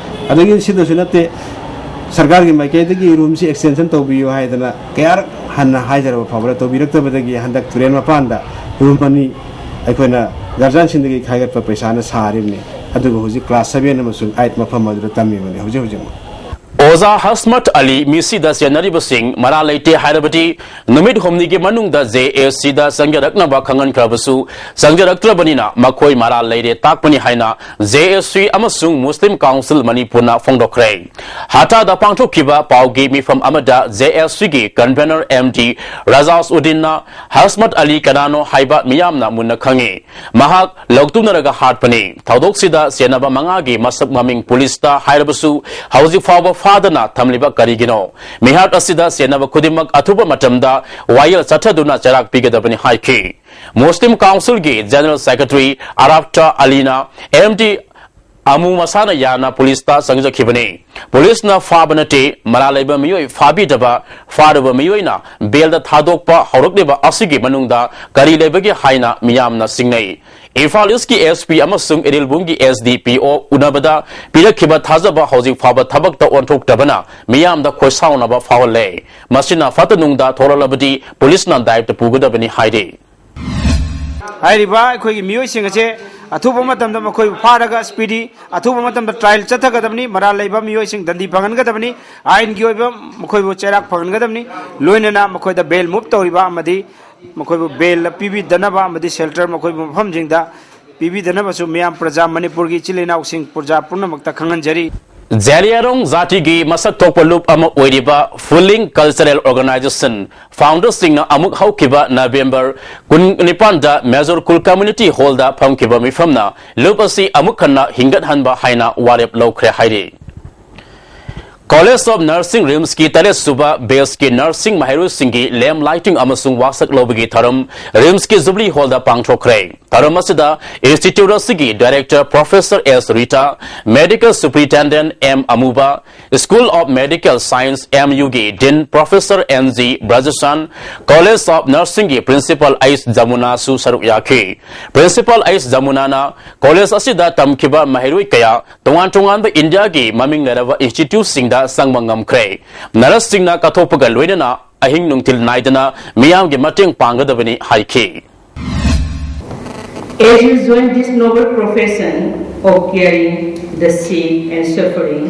ꯑꯗꯒꯤ ꯁꯤꯗꯁꯨ ꯅꯠꯇꯦ, ꯁꯔꯀꯥꯔꯒꯤ ꯃꯥꯏꯀꯩꯗꯒꯤ ꯔꯨꯝꯁꯤ ꯑꯦꯛꯁꯇꯦꯟꯁꯟ ꯇꯧꯕꯤꯌꯨ ꯍꯥꯏꯗꯅ ꯀꯌꯥꯔꯛ ꯍꯟꯅ ꯍꯥꯏꯖꯔꯕ ꯐꯥꯎꯕꯗ ꯇꯧꯕꯤꯔꯛꯇꯕꯗꯒꯤ ꯍꯟꯗꯛ ꯇꯨꯔꯦꯟ ꯃꯄꯥꯟꯗ ꯔꯨꯝ ꯑꯅꯤ ꯑꯩꯈꯣꯏꯅ ꯒꯥꯔꯖꯤꯌꯥꯟꯁꯤꯡꯗꯒꯤ ꯈꯥꯏꯒꯠꯄ ꯄꯩꯁꯥꯅ ꯁꯥꯔꯤꯕꯅꯤ꯫ ꯑꯗꯨꯒ ꯍꯧꯖꯤꯛ ꯀ꯭ꯂꯥꯁ ꯁꯚꯦꯟ ꯑꯃꯁꯨꯡ ꯑꯩꯠ ꯃꯐꯝ ꯑꯗꯨꯗ ꯇꯝꯃꯤꯕꯅꯤ ꯍꯧꯖꯤꯛ ꯍꯧꯖꯤꯛꯃꯛ꯫ ꯑꯣꯖꯥ ꯍꯁꯃꯠ ꯑꯂꯤ ꯃꯤꯁꯤꯗ ꯆꯦꯟꯅꯔꯤꯕꯁꯤꯡ ꯃꯔꯥꯜ ꯂꯩꯇꯦ ꯍꯥꯏꯔꯕꯗꯤ ꯅꯨꯃꯤꯠ ꯍꯨꯝꯅꯤꯒꯤ ꯃꯅꯨꯡꯗ ꯖꯦ ꯑꯦꯁ ꯁꯤꯗ ꯆꯪꯖꯔꯛꯅꯕ ꯈꯪꯍꯟꯈ꯭ꯔꯕꯁꯨ ꯆꯪꯖꯔꯛꯇ꯭ꯔꯕꯅꯤꯅ ꯃꯈꯣꯏ ꯃꯔꯥꯜ ꯂꯩꯔꯦ ꯇꯥꯛꯄꯅꯤ ꯍꯥꯏꯅ ꯖꯦ ꯑꯦꯁ ꯁꯤ ꯑꯃꯁꯨꯡ ꯃꯨꯁꯂꯤꯝ ꯀꯥꯎꯟꯁꯤꯜ ꯃꯅꯤꯄꯨꯔꯅ ꯐꯣꯡꯗꯣꯛꯈ꯭ꯔꯦ꯫ ꯍꯇꯥꯗ ꯄꯥꯡꯊꯣꯛꯈꯤꯕ ꯄꯥꯎꯒꯤ ꯃꯤꯐꯝ ꯑꯃꯗ ꯖꯦ ꯑꯦꯁ ꯁꯤꯒꯤ ꯀꯟꯚꯦꯅꯔ ꯑꯦꯝ ꯗꯤ ꯔꯖꯥꯁ ꯎꯗꯤꯟꯅ ꯍꯁꯃꯠ ꯑꯂꯤ ꯀꯅꯥꯅꯣ ꯍꯥꯏꯕ ꯃꯤꯌꯥꯝꯅ ꯃꯨꯟꯅ ꯈꯪꯉꯤ꯫ ꯃꯍꯥꯛ ꯂꯧꯇꯨꯝꯅꯔꯒ ꯍꯥꯠꯄꯅꯤ꯫ ꯊꯧꯗꯣꯛꯁꯤꯗ ꯆꯦꯟꯅꯕ ꯃꯉꯥꯒꯤ ꯃꯁꯛ ꯃꯃꯤꯡ ꯄꯨꯂꯤꯁꯇ ꯍꯥꯏꯔꯕꯁꯨ ꯍꯧꯖꯤꯛ ꯐꯥꯎꯕ ꯐꯥꯗꯅ ꯊꯝꯂꯤꯕ ꯀꯔꯤꯒꯤꯅꯣ? ꯃꯤꯍꯥꯠ ꯑꯁꯤꯗ ꯆꯦꯟꯅꯕ ꯈꯨꯗꯤꯡꯃꯛ ꯑꯊꯨꯕ ꯃꯇꯝꯗ ꯋꯥꯌꯦꯜ ꯆꯠꯊꯗꯨꯅ ꯆꯩꯔꯥꯛ ꯄꯤꯒꯗꯕꯅꯤ ꯍꯥꯏꯈꯤ꯫ ꯃꯨꯁꯂꯤꯝ ꯀꯥꯎꯟꯁꯤꯜꯒꯤ ꯖꯦꯅꯔꯦꯜ ꯁꯦꯀ꯭ꯔꯦꯇꯔꯤ ꯑꯔꯥꯐꯇꯥ ꯑꯂꯤꯅ ꯑꯦꯝ ꯗꯤ ꯑꯃꯨ ꯃꯁꯥꯅ ꯌꯥꯅ ꯄꯨꯂꯤꯁꯇ ꯆꯪꯖꯈꯤꯕꯅꯤ꯫ ꯄꯨꯂꯤꯁꯅ ꯐꯥꯕ ꯅꯠꯇꯦ, ꯃꯔꯥꯜ ꯂꯩꯕ ꯃꯤꯑꯣꯏ ꯐꯥꯕꯤꯗꯕ, ꯐꯥꯔꯨꯕ ꯃꯤꯑꯣꯏꯅ ꯕꯦꯜꯗ ꯊꯥꯗꯣꯛꯄ ꯍꯧꯔꯛꯂꯤꯕ ꯑꯁꯤꯒꯤ ꯃꯅꯨꯡꯗ ꯀꯔꯤ ꯂꯩꯕꯒꯦ ꯍꯥꯏꯅ ꯃꯤꯌꯥꯝꯅ ꯆꯤꯡꯅꯩ꯫ ꯏꯝꯐꯥꯜ ꯏꯁꯀꯤ ꯑꯦꯁ ꯄꯤ ꯑꯃꯁꯨꯡ ꯏꯔꯤꯜꯕꯨꯝꯒꯤ ꯑꯦꯁ ꯗꯤ ꯄꯤ ꯑꯣ ꯎꯅꯕꯗ ꯄꯤꯔꯛꯈꯤꯕ ꯊꯥꯖꯕ ꯍꯧꯖꯤꯛ ꯐꯥꯎꯕ ꯊꯕꯛꯇ ꯑꯣꯟꯊꯣꯛꯇꯕꯅ ꯃꯤꯌꯥꯝꯗ ꯈꯣꯏꯁꯥꯎꯅꯕ ꯐꯥꯎꯍꯜꯂꯦ꯫ ꯃꯁꯤꯅ ꯐꯠꯇ ꯅꯨꯡꯗ ꯊꯣꯛꯂꯛꯂꯕꯗꯤ ꯄꯨꯂꯤꯁꯅ ꯗꯥꯏꯇ ꯄꯨꯒꯗꯕꯅꯤ ꯍꯥꯏꯔꯤ꯫ ꯍꯥꯏꯔꯤꯕ ꯑꯩꯈꯣꯏꯒꯤ ꯃꯤꯑꯣꯏꯁꯤꯡ ꯑꯁꯦ ꯑꯊꯨꯕ ꯃꯇꯝꯗ ꯃꯈꯣꯏꯕꯨ ꯐꯥꯔꯒ ꯁ꯭ꯄꯤꯗꯤ, ꯑꯊꯨꯕ ꯃꯇꯝꯗ ꯇ꯭ꯔꯥꯏꯜ ꯆꯠꯊꯒꯗꯕꯅꯤ꯫ ꯃꯔꯥꯜ ꯂꯩꯕ ꯃꯤꯑꯣꯏꯁꯤꯡ ꯗꯟꯗꯤ ꯐꯪꯍꯟꯒꯗꯕꯅꯤ꯫ ꯑꯥꯏꯟꯒꯤ ꯑꯣꯏꯕ ꯃꯈꯣꯏꯕꯨ ꯆꯩꯔꯥꯛ ꯐꯪꯍꯟꯒꯗꯕꯅꯤ꯫ ꯂꯣꯏꯅꯅ ꯃꯈꯣꯏꯗ ꯕꯦꯜ ꯃꯨꯚ ꯇꯧꯔꯤꯕ ꯑꯃꯗꯤ ꯃꯈꯣꯏꯕꯨ ꯕꯦꯜꯗ ꯄꯤꯕꯤꯗꯅꯕ ꯑꯃꯗꯤ ꯁꯦꯜꯇꯔ ꯃꯈꯣꯏꯕꯨ ꯃꯐꯝꯁꯤꯡꯗ ꯄꯤꯕꯤꯗꯅꯕꯁꯨ ꯃꯤꯌꯥꯝ ꯄ꯭ꯔꯖꯥ, ꯃꯅꯤꯄꯨꯔꯒꯤ ꯏꯆꯤꯜ ꯏꯅꯥꯎꯁꯤꯡ ꯄ꯭ꯔꯖꯥ ꯄꯨꯝꯅꯃꯛꯇ ꯈꯪꯍꯟꯖꯔꯤ꯫ ꯖꯦꯂꯤꯌꯥꯡꯔꯣꯡ ꯖꯥꯇꯤꯒꯤ ꯃꯁꯛ ꯊꯣꯛꯄ ꯂꯨꯞ ꯑꯃ ꯑꯣꯏꯔꯤꯕ ꯐꯨꯂꯤꯡ ꯀꯜꯆꯔꯦꯜ ꯑꯣꯔꯒꯅꯥꯏꯖꯦꯁꯟ ꯐꯥꯎꯟꯗꯔꯁꯤꯡꯅ ꯑꯃꯨꯛ ꯍꯧꯈꯤꯕ ꯅꯕꯦꯝꯕꯔ ꯀꯨꯟꯅꯤꯄꯥꯟꯗ ꯃꯦꯖꯣꯔ ꯀꯨꯜ ꯀꯝꯃ꯭ꯌꯨꯅꯤꯇꯤ ꯍꯣꯜꯗ ꯐꯝꯈꯤꯕ ꯃꯤꯐꯝꯅ ꯂꯨꯞ ꯑꯁꯤ ꯑꯃꯨꯛ ꯍꯟꯅ ꯍꯤꯡꯒꯠꯍꯟꯕ ꯍꯥꯏꯅ ꯋꯥꯔꯦꯞ ꯂꯧꯈ꯭ꯔꯦ ꯍꯥꯏꯔꯤ꯫ ꯀꯣꯂꯦꯖ ꯑꯣꯐ ꯅꯔꯁꯤꯡ ꯔꯤꯝꯁꯀꯤ ꯇꯔꯦꯠ ꯁꯨꯕ ꯕꯦꯁꯀꯤ ꯅꯔꯁꯤꯡ ꯃꯍꯩꯔꯣꯏꯁꯤꯡꯒꯤ ꯂꯦꯝ ꯂꯥꯏꯇꯤꯡ ꯑꯃꯁꯨꯡ ꯋꯥꯁꯛ ꯂꯧꯕꯒꯤ ꯊꯧꯔꯝ ꯔꯤꯝꯁꯀꯤ ꯖꯨꯕꯂꯤ ꯍꯣꯜꯗ ꯄꯥꯡꯊꯣꯛꯈ꯭ꯔꯦ꯫ ꯊꯧꯔꯝ ꯑꯁꯤꯗ ꯏꯟꯁꯇꯤꯇ꯭ꯌꯨꯠ ꯑꯁꯤꯒꯤ director professor S Rita, medical superintendent M Amuba, school of medical science, M ꯌꯨꯒꯤ dean professor N G Brajashan, college of ꯅꯔꯁꯤꯡꯒꯤ ꯄ꯭ꯔꯤꯟꯁꯤꯄꯥꯜ ꯑꯩꯆ ꯖꯃꯨꯅꯥꯁꯨ ꯁꯔꯨꯛ ꯌꯥꯈꯤ꯫ ꯄ꯭ꯔꯤꯟꯁꯤꯄꯥꯜ ꯑꯩꯆ ꯖꯃꯨꯅꯥꯅ ꯀꯣꯂꯦꯖ ꯑꯁꯤꯗ ꯇꯝꯈꯤꯕ ꯃꯍꯩꯔꯣꯏ ꯀꯌꯥ ꯇꯣꯉꯥꯟ ꯇꯣꯉꯥꯟꯕ ꯏꯟꯗꯤꯌꯥꯒꯤ ꯃꯃꯤꯡ ꯂꯩꯔꯕ ꯏꯟꯁꯇꯤꯇ꯭ꯌꯨꯠꯁꯤꯡꯗ ꯆꯪꯕ ꯉꯝꯈ꯭ꯔꯦ꯫ ꯅꯔꯁꯁꯤꯡꯅ ꯀꯠꯊꯣꯛꯄꯒ ꯂꯣꯏꯅꯅ ꯑꯍꯤꯡ ꯅꯨꯡꯊꯤꯜ ꯅꯥꯏꯗꯅ ꯃꯤꯌꯥꯝꯒꯤ ꯃꯇꯦꯡ ꯄꯥꯡꯒꯗꯕꯅꯤ ꯍꯥꯏꯈꯤ꯫ As you join this noble profession of caring the sick and suffering,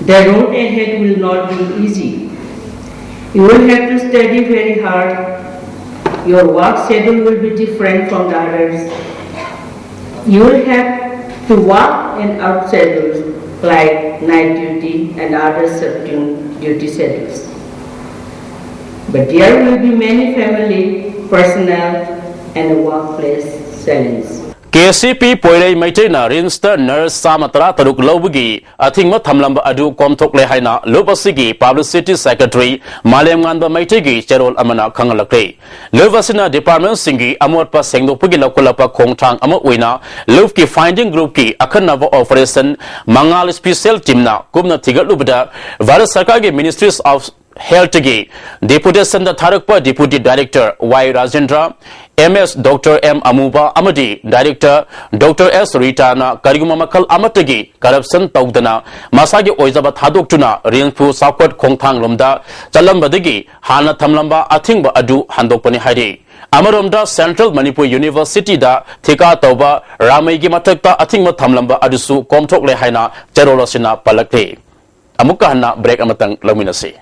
the road ahead will not be easy. You will have to study very hard. Your work schedule will be different from the others. You will have to work in out schedules like night duty and other shifting duty schedules. But there will be many family, personal, and workplace challenges. K C ꯄꯤ ꯄꯣꯏꯔꯩ ꯃꯩꯇꯩꯅ ꯔꯤꯝꯁꯇ ꯅꯔꯁ ꯆꯥꯝꯃ ꯇꯔꯥ ꯇꯔꯨꯛ ꯂꯧꯕꯒꯤ ꯑꯊꯤꯡꯕ ꯊꯝꯂꯝꯕ ꯑꯗꯨ ꯀꯣꯝꯊꯣꯛꯂꯦ ꯍꯥꯏꯅ ꯂꯨꯞ ꯑꯁꯤꯒꯤ ꯄꯕ꯭ꯂꯤꯁꯤꯇꯤ ꯁꯦꯀ꯭ꯔꯦꯇꯔꯤ ꯃꯥꯂꯦꯝꯉꯥꯟꯕ ꯃꯩꯇꯩꯒꯤ ꯆꯦꯔꯣꯜ ꯑꯃꯅ ꯈꯪꯍꯜꯂꯛꯂꯤ꯫ ꯂꯨꯞ ꯑꯁꯤꯅ ꯗꯤꯄꯥꯔꯠꯃꯦꯟꯁꯤꯡꯒꯤ ꯑꯃꯣꯠꯄ ꯁꯦꯡꯗꯣꯛꯄꯒꯤ ꯂꯧꯈꯠꯂꯛꯄ ꯈꯣꯡꯊꯥꯡ ꯑꯃ ꯑꯣꯏꯅ ꯂꯨꯞꯀꯤ ꯐꯥꯏꯟꯗꯤꯡ ꯒ꯭ꯔꯨꯞꯀꯤ ꯑꯈꯟꯅꯕ ꯑꯣꯄꯔꯦꯁꯟ ꯃꯉꯥꯜ ꯁ꯭ꯄꯤꯁꯦꯜ ꯇꯤꯝꯅ ꯀꯨꯞꯅ ꯊꯤꯒꯠꯂꯨꯕꯗ ꯚꯥꯔꯠ ꯁꯔꯀꯥꯔꯒꯤ ꯃꯤꯅꯤꯁꯇ꯭ꯔꯤꯁ ꯑꯣꯐ ꯍꯦꯜꯊꯀꯤ ꯗꯤꯄꯨꯇꯦꯁꯟꯗ ꯊꯥꯔꯛꯄ ꯗꯤꯄꯨꯇꯤ ꯗꯥꯏꯔꯦꯛꯇꯔ ꯋꯥꯏ ꯔꯥꯖꯦꯟꯗ꯭ꯔ, ꯑꯦꯝ ꯑꯦꯁ ꯗꯣꯛꯇꯔ ꯑꯦꯝ ꯑꯃꯨꯕ ꯑꯃꯗꯤ ꯗꯥꯏꯔꯦꯛꯇꯔ ꯗꯣꯛꯇꯔ ꯑꯦꯁ ꯔꯤꯇꯥꯅ ꯀꯔꯤꯒꯨꯝꯕ ꯃꯈꯜ ꯑꯃꯠꯇꯒꯤ ꯀꯔꯞꯁꯟ ꯇꯧꯗꯅ ꯃꯁꯥꯒꯤ ꯑꯣꯏꯖꯕ ꯊꯥꯗꯣꯛꯇꯨꯅ ꯔꯤꯝꯁꯄꯨ ꯆꯥꯎꯈꯠ ꯈꯣꯡꯊꯥꯡꯂꯣꯝꯗ ꯆꯠꯂꯝꯕꯗꯒꯤ ꯍꯥꯟꯅ ꯊꯝꯂꯝꯕ ꯑꯊꯤꯡꯕ ꯑꯗꯨ ꯍꯟꯗꯣꯛꯄꯅꯤ ꯍꯥꯏꯔꯤ꯫ ꯑꯃꯔꯣꯝꯗ ꯁꯦꯟꯇ꯭ꯔꯦꯜ ꯃꯅꯤꯄꯨꯔ ꯌꯨꯅꯤꯚꯔꯁꯤꯇꯤꯗ ꯊꯤꯀꯥ ꯇꯧꯕ ꯔꯥꯃꯩꯒꯤ ꯃꯊꯛꯇ ꯑꯊꯤꯡꯕ ꯊꯝꯂꯝꯕ ꯑꯗꯨꯁꯨ ꯀꯣꯝꯊꯣꯛꯂꯦ ꯍꯥꯏꯅ ꯆꯦꯔꯣꯜ ꯑꯁꯤꯅ ꯄꯜꯂꯛꯂꯤ꯫ ꯑꯃꯨꯛꯀ ꯍꯟꯅ ꯕ꯭ꯔꯦꯛ ꯑꯃꯇꯪ ꯂꯧꯃꯤꯟꯅꯁꯤ꯫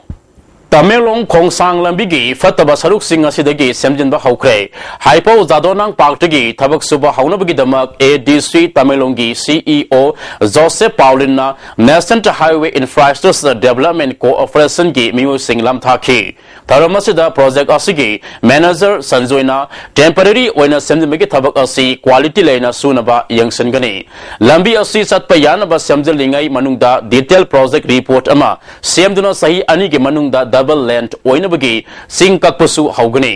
ꯇꯃꯦꯡꯂꯣꯡ ꯈꯣꯡꯁꯥꯡ ꯂꯝꯕꯤꯒꯤ ꯐꯠꯇꯕ ꯁꯔꯨꯛꯁꯤꯡ ꯑꯁꯤꯗꯒꯤ ꯁꯦꯝꯖꯤꯟꯕ ꯍꯧꯈ꯭ꯔꯦ꯫ ꯍꯥꯏꯄꯧ ꯖꯥꯗꯣꯅꯥꯡ ꯄꯥꯔꯛꯇꯒꯤ ꯊꯕꯛ ꯁꯨꯕ ꯍꯧꯅꯕꯒꯤꯗꯃꯛ ꯑꯦ ꯗꯤ ꯁꯤ ꯇꯃꯦꯡꯂꯣꯡꯒꯤ ꯁꯤ ꯏ ꯑꯣ ꯖꯣꯁꯦꯐ ꯄꯥꯎꯂꯤꯟꯅ National Highway Infrastructure Development Corporationꯒꯤ ꯃꯤꯑꯣꯏꯁꯤꯡ ꯂꯝꯊꯥꯈꯤ꯫ ꯊꯧꯔꯝ ꯑꯁꯤꯗ ꯄ꯭ꯔꯣꯖꯦꯛ ꯑꯁꯤꯒꯤ ꯃꯦꯅꯦꯖꯔ ꯁꯟꯖꯣꯏꯅ temporary ꯑꯣꯏꯅ ꯁꯦꯝꯖꯤꯟꯕꯒꯤ ꯊꯕꯛ ꯑꯁꯤ quality ꯂꯩꯅ ꯁꯨꯅꯕ ꯌꯦꯡꯁꯤꯟꯒꯅꯤ꯫ ꯂꯝꯕꯤ ꯑꯁꯤ ꯆꯠꯄ ꯌꯥꯅꯕ ꯁꯦꯝꯖꯤꯜꯂꯤꯉꯩ ꯃꯅꯨꯡꯗ detail project report ꯑꯃ ꯁꯦꯝꯗꯨꯅ ꯆꯍꯤ ꯑꯅꯤꯒꯤ ꯃꯅꯨꯡꯗ double lane ꯑꯣꯏꯅꯕꯒꯤ ꯆꯤꯡ ꯀꯛꯄꯁꯨ ꯍꯧꯒꯅꯤ꯫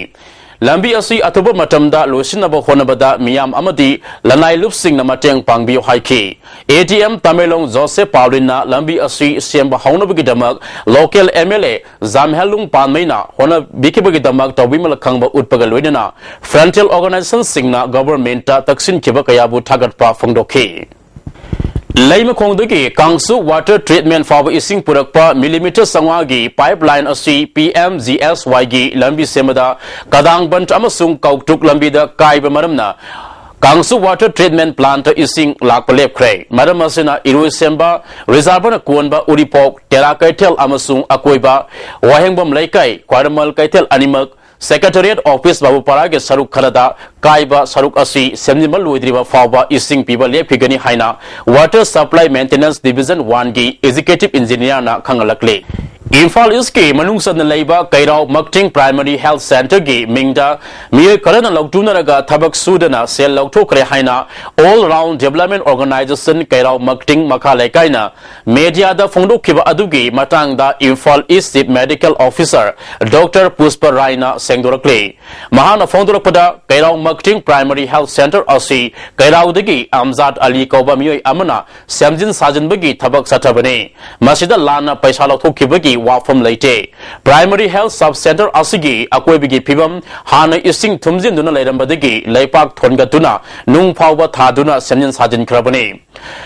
ꯂꯝꯕꯤ ꯑꯁꯤ ꯑꯊꯨꯕ ꯃꯇꯝꯗ ꯂꯣꯏꯁꯤꯟꯅꯕ ꯍꯣꯠꯅꯕꯗ ꯃꯤꯌꯥꯝ ꯑꯃꯗꯤ ꯂꯅꯥꯏ ꯂꯨꯞꯁꯤꯡꯅ ꯃꯇꯦꯡ ꯄꯥꯡꯕꯤꯌꯨ ꯍꯥꯏꯈꯤ꯫ ꯑꯦ ꯗꯤ ꯑꯦꯝ ꯇꯃꯦꯡꯂꯣꯡ ꯖꯣꯁꯦꯐ ꯄꯥꯎꯂꯤꯟꯅ ꯂꯝꯕꯤ ꯑꯁꯤ ꯁꯦꯝꯕ ꯍꯧꯅꯕꯒꯤꯗꯃꯛ local M L A ꯖꯥꯝꯍꯦꯂꯨꯡ ꯄꯥꯟꯃꯩꯅ ꯍꯣꯠꯅꯕꯤꯈꯤꯕꯒꯤꯗꯃꯛ ꯇꯧꯕꯤꯃꯜ ꯈꯪꯕ ꯎꯠꯄꯒ ꯂꯣꯏꯅꯅ frontal organizationꯁꯤꯡꯅ governmentꯇ ꯇꯛꯁꯤꯟꯈꯤꯕ ꯀꯌꯥꯕꯨ ꯊꯥꯒꯠꯄ ꯐꯣꯡꯗꯣꯛꯈꯤ꯫ ꯂꯩꯃꯈꯣꯡꯗꯒꯤ ꯀꯥꯡꯁꯨ water treatment ꯐꯥꯎꯕ ꯏꯁꯤꯡ ꯄꯨꯔꯛꯄ millimeter ꯆꯥꯝꯃꯉꯥꯒꯤ pipeline ꯑꯁꯤ P M G S Yꯒꯤ ꯂꯝꯕꯤ ꯁꯦꯝꯕꯗ ꯀꯗꯥꯡꯕꯟ ꯑꯃꯁꯨꯡ ꯀꯧꯇ꯭ꯔꯨꯛ ꯂꯝꯕꯤꯗ ꯀꯥꯏꯕ ꯃꯔꯝꯅ ꯀꯥꯡꯁꯨ water treatment plantꯇ ꯏꯁꯤꯡ ꯂꯥꯛꯄ ꯂꯦꯞꯈ꯭ꯔꯦ꯫ ꯃꯔꯝ ꯑꯁꯤꯅ ꯏꯔꯣꯏꯁꯦꯝꯕ reservoirꯅ ꯀꯣꯟꯕ ꯎꯔꯤꯄꯣꯛ, ꯇꯦꯔꯥ ꯀꯩꯊꯦꯜ ꯑꯃꯁꯨꯡ ꯑꯀꯣꯏꯕ ꯋꯥꯍꯦꯡꯕꯝ ꯂꯩꯀꯥꯏ, ꯈ꯭ꯋꯥꯏꯔꯝꯕꯟ ꯀꯩꯊꯦꯜ ꯑꯅꯤꯃꯛ, Secretariat Office ꯕꯥꯕꯨꯄꯥꯔꯥꯒꯤ ꯁꯔꯨꯛ ꯈꯔꯗ ꯀꯥꯏꯕ ꯁꯔꯨꯛ ꯑꯁꯤ ꯁꯦꯝꯖꯤꯟꯕ ꯂꯣꯏꯗ꯭ꯔꯤꯕ ꯐꯥꯎꯕ ꯏꯁꯤꯡ ꯄꯤꯕ ꯂꯦꯞꯈꯤꯒꯅꯤ ꯍꯥꯏꯅ Water Supply Maintenance Division Oneꯒꯤ Executive Engineerꯅ ꯈꯪꯍꯜꯂꯛꯂꯤ꯫ Imphal ꯏꯁꯀꯤ ꯃꯅꯨꯡ ꯆꯟꯅ ꯂꯩꯕ ꯀꯩꯔꯥꯎ ꯃꯛꯇꯤꯡ Primary Health Centreꯒꯤ ꯃꯤꯡꯗ ꯃꯤꯑꯣꯏ ꯈꯔꯅ ꯂꯧꯇꯨꯅꯔꯒ ꯊꯕꯛ ꯁꯨꯗꯅ ꯁꯦꯜ ꯂꯧꯊꯣꯛꯈ꯭ꯔꯦ ꯍꯥꯏꯅ All Round Development Organisation ꯀꯩꯔꯥꯎ ꯃꯛꯇꯤꯡ ꯃꯈꯥ ꯂꯩꯀꯥꯏꯅ mediaꯗ ꯐꯣꯡꯗꯣꯛꯈꯤꯕ ꯑꯗꯨꯒꯤ ꯃꯇꯥꯡꯗ ꯏꯝꯐꯥꯜ ꯏꯁ Chief Medical Officer Doctor ꯄꯨꯁꯄ ꯔꯥꯏꯅ ꯁꯦꯡꯗꯣꯔꯛꯂꯤ꯫ ꯃꯍꯥꯛꯅ ꯐꯣꯡꯗꯣꯔꯛꯄꯗ, ꯀꯩꯔꯥꯎ ꯃꯛꯇꯤꯡ Primary Health Centre ꯑꯁꯤ ꯀꯩꯔꯥꯎꯗꯒꯤ ꯑꯝꯖꯥꯗ ꯑꯂꯤ ꯀꯧꯕ ꯃꯤꯑꯣꯏ ꯑꯃꯅ ꯁꯦꯝꯖꯤꯟ ꯁꯥꯖꯤꯟꯕꯒꯤ ꯊꯕꯛ ꯆꯠꯊꯕꯅꯤ꯫ ꯃꯁꯤꯗ ꯂꯥꯟꯅ ꯄꯩꯁꯥ ꯂꯧꯊꯣꯛꯈꯤꯕꯒꯤ ꯋꯥꯐꯝ ꯂꯩꯇꯦ꯫ Primary Health Sub Centre ꯑꯁꯤꯒꯤ ꯑꯀꯣꯏꯕꯒꯤ ꯐꯤꯕꯝ ꯍꯥꯟꯅ ꯏꯁꯤꯡ ꯊꯨꯝꯖꯤꯟꯗꯨꯅ ꯂꯩꯔꯝꯕꯗꯒꯤ ꯂꯩꯄꯥꯛ ꯊꯣꯟꯒꯠꯇꯨꯅ ꯅꯨꯡ ꯐꯥꯎꯕ ꯊꯥꯗꯨꯅ ꯁꯦꯝꯖꯤꯟ ꯁꯥꯖꯤꯟꯈ꯭ꯔꯕꯅꯤ꯫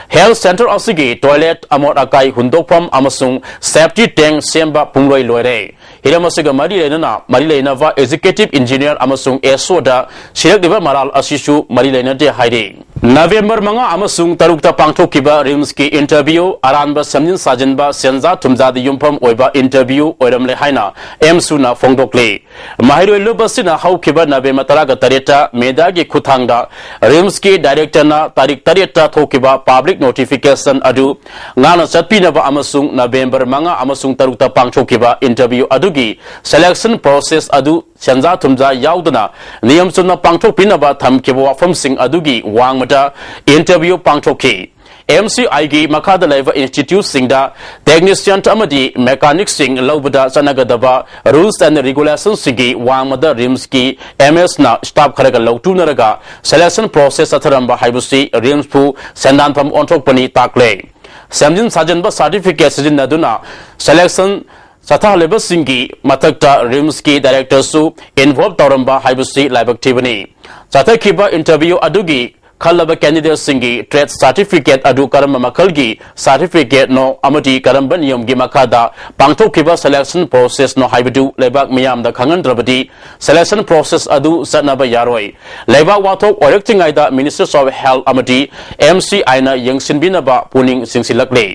Health Centre ꯑꯁꯤꯒꯤ toilet, ꯑꯃꯣꯠ ꯑꯀꯥꯏ ꯍꯨꯟꯗꯣꯛꯐꯝ ꯑꯃꯁꯨꯡ septic tank ꯁꯦꯝꯕ ꯄꯨꯡꯂꯣꯏ ꯂꯣꯏꯔꯦ꯫ ꯍꯤꯔꯝ ꯑꯁꯤꯒ ꯃꯔꯤ ꯂꯩꯅꯅ ꯃꯔꯤ ꯂꯩꯅꯕ Executive Engineer ꯑꯃꯁꯨꯡ ꯑꯦꯁ ꯑꯣꯗ ꯁꯤꯔꯛꯂꯤꯕ ꯃꯔꯥꯜ ꯑꯁꯤꯁꯨ ꯃꯔꯤ ꯂꯩꯅꯗꯦ ꯍꯥꯏꯔꯤ꯫ ꯅꯕꯦꯝꯕꯔ ꯃꯉꯥ ꯑꯃꯁꯨꯡ ꯇꯔꯨꯛꯇ ꯄꯥꯡꯊꯣꯛꯈꯤꯕ ꯔꯤꯝꯁꯀꯤ ꯏꯟꯇꯔꯚ꯭ꯌꯨ ꯑꯔꯥꯟꯕ ꯁꯦꯝꯖꯤꯟ ꯁꯥꯖꯤꯟꯕ, ꯁꯦꯟꯖꯥ ꯊꯨꯝꯖꯥꯗ ꯌꯨꯝꯐꯝ ꯑꯣꯏꯕ ꯏꯟꯇꯔꯚ꯭ꯌꯨ ꯑꯣꯏꯔꯝꯂꯦ ꯍꯥꯏꯅ ꯑꯦꯝꯁꯨꯅ ꯐꯣꯡꯗꯣꯛꯂꯤ꯫ ꯃꯍꯩꯔꯣꯏ ꯂꯨꯞ ꯑꯁꯤꯅ ꯍꯧꯈꯤꯕ ꯅꯕꯦꯝꯕꯔ ꯇꯔꯥꯒ ꯇꯔꯦꯠꯇ ꯃꯦꯗꯤꯌꯥꯒꯤ ꯈꯨꯠꯊꯥꯡꯗ ꯔꯤꯝꯁꯀꯤ ꯗꯥꯏꯔꯦꯛꯇꯔꯅ ꯇꯥꯔꯤꯛ ꯇꯔꯦꯠꯇ ꯊꯣꯛꯈꯤꯕ ꯄꯕ꯭ꯂꯤꯛ ꯅꯣꯇꯤꯐꯤꯀꯦꯁꯟ ꯑꯗꯨ ꯉꯥꯛꯅ ꯆꯠꯄꯤꯅꯕ ꯑꯃꯁꯨꯡ ꯅꯕꯦꯝꯕꯔ ꯃꯉꯥ ꯑꯃꯁꯨꯡ ꯇꯔꯨꯛꯇ ꯄꯥꯡꯊꯣꯛꯈꯤꯕ ꯏꯟꯇꯔꯚ꯭ꯌꯨ ꯑꯗꯨꯒꯤ ꯁꯦꯂꯦꯛꯁꯟ ꯄ꯭ꯔꯣꯁꯦꯁ ꯑꯗꯨ ꯁꯦꯟꯖꯥ ꯊꯨꯝꯖꯥ ꯌꯥꯎꯗꯅ ꯅꯤꯌꯝ ꯆꯨꯝꯅ ꯄꯥꯡꯊꯣꯛꯄꯤꯅꯕ ꯊꯝꯈꯤꯕ ꯋꯥꯐꯝꯁꯤꯡ ꯑꯗꯨꯒꯤ ꯋꯥꯡꯃꯗ ꯏꯟꯇꯔꯚ꯭ꯌꯨ ꯄꯥꯡꯊꯣꯛꯈꯤ꯫ ꯑꯦꯝ ꯁꯤ ꯑꯥꯏꯒꯤ ꯃꯈꯥꯗ ꯂꯩꯕ ꯏꯟꯁꯇꯤꯇ꯭ꯌꯨꯠꯁꯤꯡꯗ ꯇꯦꯛꯅꯤꯁꯤꯌꯟ ꯑꯃꯗꯤ ꯃꯦꯀꯥꯅꯤꯛꯁꯤꯡ ꯂꯧꯕꯗ ꯆꯠꯅꯒꯗꯕ ꯔꯨꯜꯁ ꯑꯦꯟ ꯔꯤꯒꯨꯂꯦꯁꯟꯁꯤꯡꯒꯤ ꯋꯥꯡꯃꯗ ꯔꯤꯝꯁꯀꯤ ꯑꯦꯝ ꯑꯦꯁꯅ ꯁ꯭ꯇꯥꯐ ꯈꯔꯒ ꯂꯧꯇꯨꯅꯔꯒ ꯁꯦꯂꯦꯛꯁꯟ ꯄ꯭ꯔꯣꯁꯦꯁ ꯆꯠꯊꯔꯝꯕ ꯍꯥꯏꯕꯁꯤ ꯔꯤꯝꯁꯄꯨ ꯁꯦꯟꯗꯥꯟꯐꯝ ꯑꯣꯟꯊꯣꯛꯄꯅꯤ ꯇꯥꯛꯂꯦ꯫ ꯁꯦꯝꯖꯤꯟ ꯁꯥꯖꯤꯟꯕ ꯁꯥꯔꯇꯤꯐꯤꯀꯦꯠ ꯁꯤꯖꯤꯟꯅꯗꯨꯅ ꯁꯦꯂꯦꯛꯁꯟ ꯆꯠꯊꯍꯜꯂꯤꯕꯁꯤꯡꯒꯤ ꯃꯊꯛꯇ ꯔꯤꯝꯁꯀꯤ ꯗꯥꯏꯔꯦꯛꯇꯔꯁꯨ ꯏꯟꯚꯣꯜꯕ ꯇꯧꯔꯝꯕ ꯍꯥꯏꯕꯁꯤ ꯂꯥꯏꯕꯛ ꯊꯤꯕꯅꯤ꯫ ꯆꯠꯊꯈꯤꯕ ꯏꯟꯇꯔꯚ꯭ꯌꯨ ꯑꯗꯨꯒꯤ ꯈꯜꯂꯕ ꯀꯦꯟꯗꯤꯗꯦꯠꯁꯤꯡꯒꯤ ꯇ꯭ꯔꯦꯗ ꯁꯥꯔꯇꯤꯐꯤꯀꯦꯠ ꯑꯗꯨ ꯀꯔꯝꯕ ꯃꯈꯜꯒꯤ ꯁꯥꯔꯇꯤꯐꯤꯀꯦꯠꯅꯣ ꯑꯃꯗꯤ ꯀꯔꯝꯕ ꯅꯤꯌꯝꯒꯤ ꯃꯈꯥꯗ ꯄꯥꯡꯊꯣꯛꯈꯤꯕ ꯁꯦꯂꯦꯛꯁꯟ ꯄ꯭ꯔꯣꯁꯦꯁꯅꯣ ꯍꯥꯏꯕꯗꯨ ꯂꯩꯕꯥꯛ ꯃꯤꯌꯥꯝꯗ ꯈꯪꯍꯟꯗ꯭ꯔꯕꯗꯤ ꯁꯦꯂꯦꯛꯁꯟ ꯄ꯭ꯔꯣꯁꯦꯁ ꯑꯗꯨ ꯆꯠꯅꯕ ꯌꯥꯔꯣꯏ꯫ ꯂꯩꯕꯥꯛ ꯋꯥꯊꯣꯛ ꯑꯣꯏꯔꯛꯇ꯭ꯔꯤꯉꯩꯗ ꯃꯤꯅꯤꯁꯇ꯭ꯔꯤ ꯑꯣꯐ ꯍꯦꯜꯊ ꯑꯃꯗꯤ ꯑꯦꯝ ꯁꯤ ꯑꯥꯏꯅ ꯌꯦꯡꯁꯤꯟꯕꯤꯅꯕ ꯄꯨꯛꯅꯤꯡ ꯆꯤꯡꯁꯤꯜꯂꯛꯂꯤ꯫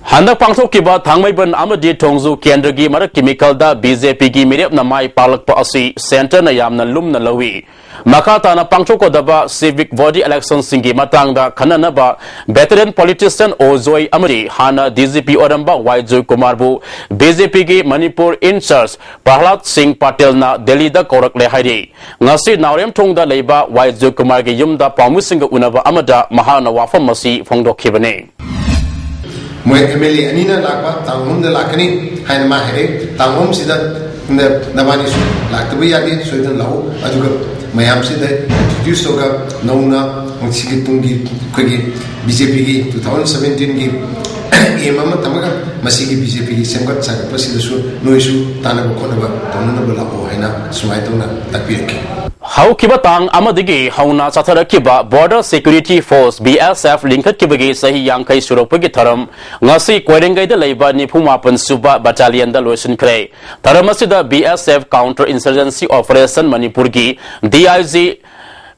ꯍꯟꯗꯛ ꯄꯥꯡꯊꯣꯛꯈꯤꯕ ꯊꯥꯡꯃꯩꯕꯟ ꯑꯃꯗꯤ ꯊꯣꯡꯖꯨ ꯀꯦꯟꯗ꯭ꯔꯒꯤ ꯃꯔꯛꯀꯤ ꯃꯤꯈꯜꯗ ꯕꯤ ꯖꯦ ꯄꯤꯒꯤ ꯃꯤꯔꯦꯞꯅ ꯃꯥꯏ ꯄꯥꯛꯂꯛꯄ ꯑꯁꯤ ꯁꯦꯟꯇꯔꯅ ꯌꯥꯝꯅ ꯂꯨꯝꯅ ꯂꯧꯏ꯫ ꯃꯈꯥ ꯇꯥꯅ ꯄꯥꯡꯊꯣꯛꯀꯗꯕ ꯁꯤꯚꯤꯛ ꯕꯣꯗꯤ ꯏꯂꯦꯛꯁꯟꯁꯤꯡꯒꯤ ꯃꯇꯥꯡꯗ ꯈꯟꯅꯅꯕ ꯚꯦꯇꯔꯟ ꯄꯣꯂꯤꯇꯤꯁꯤꯌꯟ ꯑꯣ ꯖꯣꯏ ꯑꯃꯗꯤ ꯍꯥꯟꯅ ꯗꯤ ꯖꯤ ꯄꯤ ꯑꯣꯏꯔꯝꯕ ꯋꯥꯏ ꯖꯣꯏꯀꯨꯃꯥꯔꯕꯨ ꯕꯤ ꯖꯦ ꯄꯤꯒꯤ ꯃꯅꯤꯄꯨꯔ ꯏꯟꯆꯥꯔꯖ ꯄ꯭ꯔꯍ꯭ꯂꯥꯗ ꯁꯤꯡ ꯄꯥꯇꯦꯜꯅ ꯗꯦꯜꯂꯤꯗ ꯀꯧꯔꯛꯂꯦ ꯍꯥꯏꯔꯤ꯫ ꯉꯁꯤ ꯅꯥꯎꯔꯦꯝꯊꯣꯡꯗ ꯂꯩꯕ ꯋꯥꯏ ꯖꯣꯏꯀꯨꯃꯥꯔꯒꯤ ꯌꯨꯝꯗ ꯄꯥꯎꯃꯤꯁꯤꯡꯒ ꯎꯅꯕ ꯑꯃꯗ ꯃꯍꯥꯛꯅ ꯋꯥꯐꯝ ꯑꯁꯤ ꯐꯣꯡꯗꯣꯛꯈꯤꯕꯅꯤ꯫ ꯃꯣꯏ ꯑꯦꯝ ꯑꯦꯜ ꯑꯦ ꯑꯅꯤꯅ ꯂꯥꯛꯄ ꯇꯥꯡ ꯑꯍꯨꯝꯗ ꯂꯥꯛꯀꯅꯤ ꯍꯥꯏꯅ ꯃꯥ ꯍꯥꯏꯔꯛꯏ꯫ ꯇꯥꯡ ꯑꯍꯨꯝꯁꯤꯗ ꯅ-, ꯅꯕꯥꯅꯤꯁꯨ ꯂꯥꯛꯇꯕ ꯌꯥꯗꯦ, ꯁꯣꯏꯗꯅ ꯂꯥꯛꯎ꯫ ꯑꯗꯨꯒ ꯃꯌꯥꯝꯁꯤꯗ ꯏꯟꯇ꯭ꯔꯣꯗ꯭ꯌꯨꯁ ꯇꯧꯔꯒ ꯅꯧꯅ ꯁꯤꯒꯤ ꯇꯨꯡꯒꯤ ꯑꯩꯈꯣꯏꯒꯤ ꯕꯤ ꯖꯦ ꯄꯤꯒꯤ two thousand seventeen ꯒꯤ ꯑꯦꯝ ꯑꯃ ꯊꯝꯃꯒ ꯃꯁꯤꯒꯤ ꯕꯤ ꯖꯦ ꯄꯤꯒꯤ ꯁꯦꯝꯒꯠ ꯁꯥꯒꯠꯄꯁꯤꯗꯁꯨ ꯅꯣꯏꯁꯨ ꯇꯥꯟꯅꯕ ꯈꯣꯠꯅꯕ ꯇꯧꯅꯅꯕ ꯂꯥꯛꯑꯣ ꯍꯥꯏꯅ ꯁꯨꯃꯥꯏꯅ ꯇꯧꯅ ꯇꯥꯛꯄꯤꯔꯛꯈꯤ꯫ ꯍꯧꯈꯤꯕ ꯇꯥꯡ ꯑꯃꯗꯒꯤ ꯍꯧꯅ ꯆꯠꯊꯔꯛꯈꯤꯕ Border Security Force, B S F, ꯂꯤꯡꯈꯠꯈꯤꯕꯒꯤ ꯆꯍꯤ ꯌꯥꯡꯈꯩ ꯁꯨꯔꯛꯄꯒꯤ ꯊꯧꯔꯝ ꯉꯁꯤ ꯀꯣꯏꯔꯦꯡꯒꯩꯗ ꯂꯩꯕ ꯅꯤꯐꯨ ꯃꯥꯄꯟ ꯁꯨꯕ ꯕꯠꯇꯥꯂꯤꯌꯟꯗ ꯂꯣꯏꯁꯤꯟꯈ꯭ꯔꯦ꯫ ꯊꯧꯔꯝ ꯑꯁꯤꯗ B S F Counter Insurgency Operation ꯃꯅꯤꯄꯨꯔꯒꯤ D I G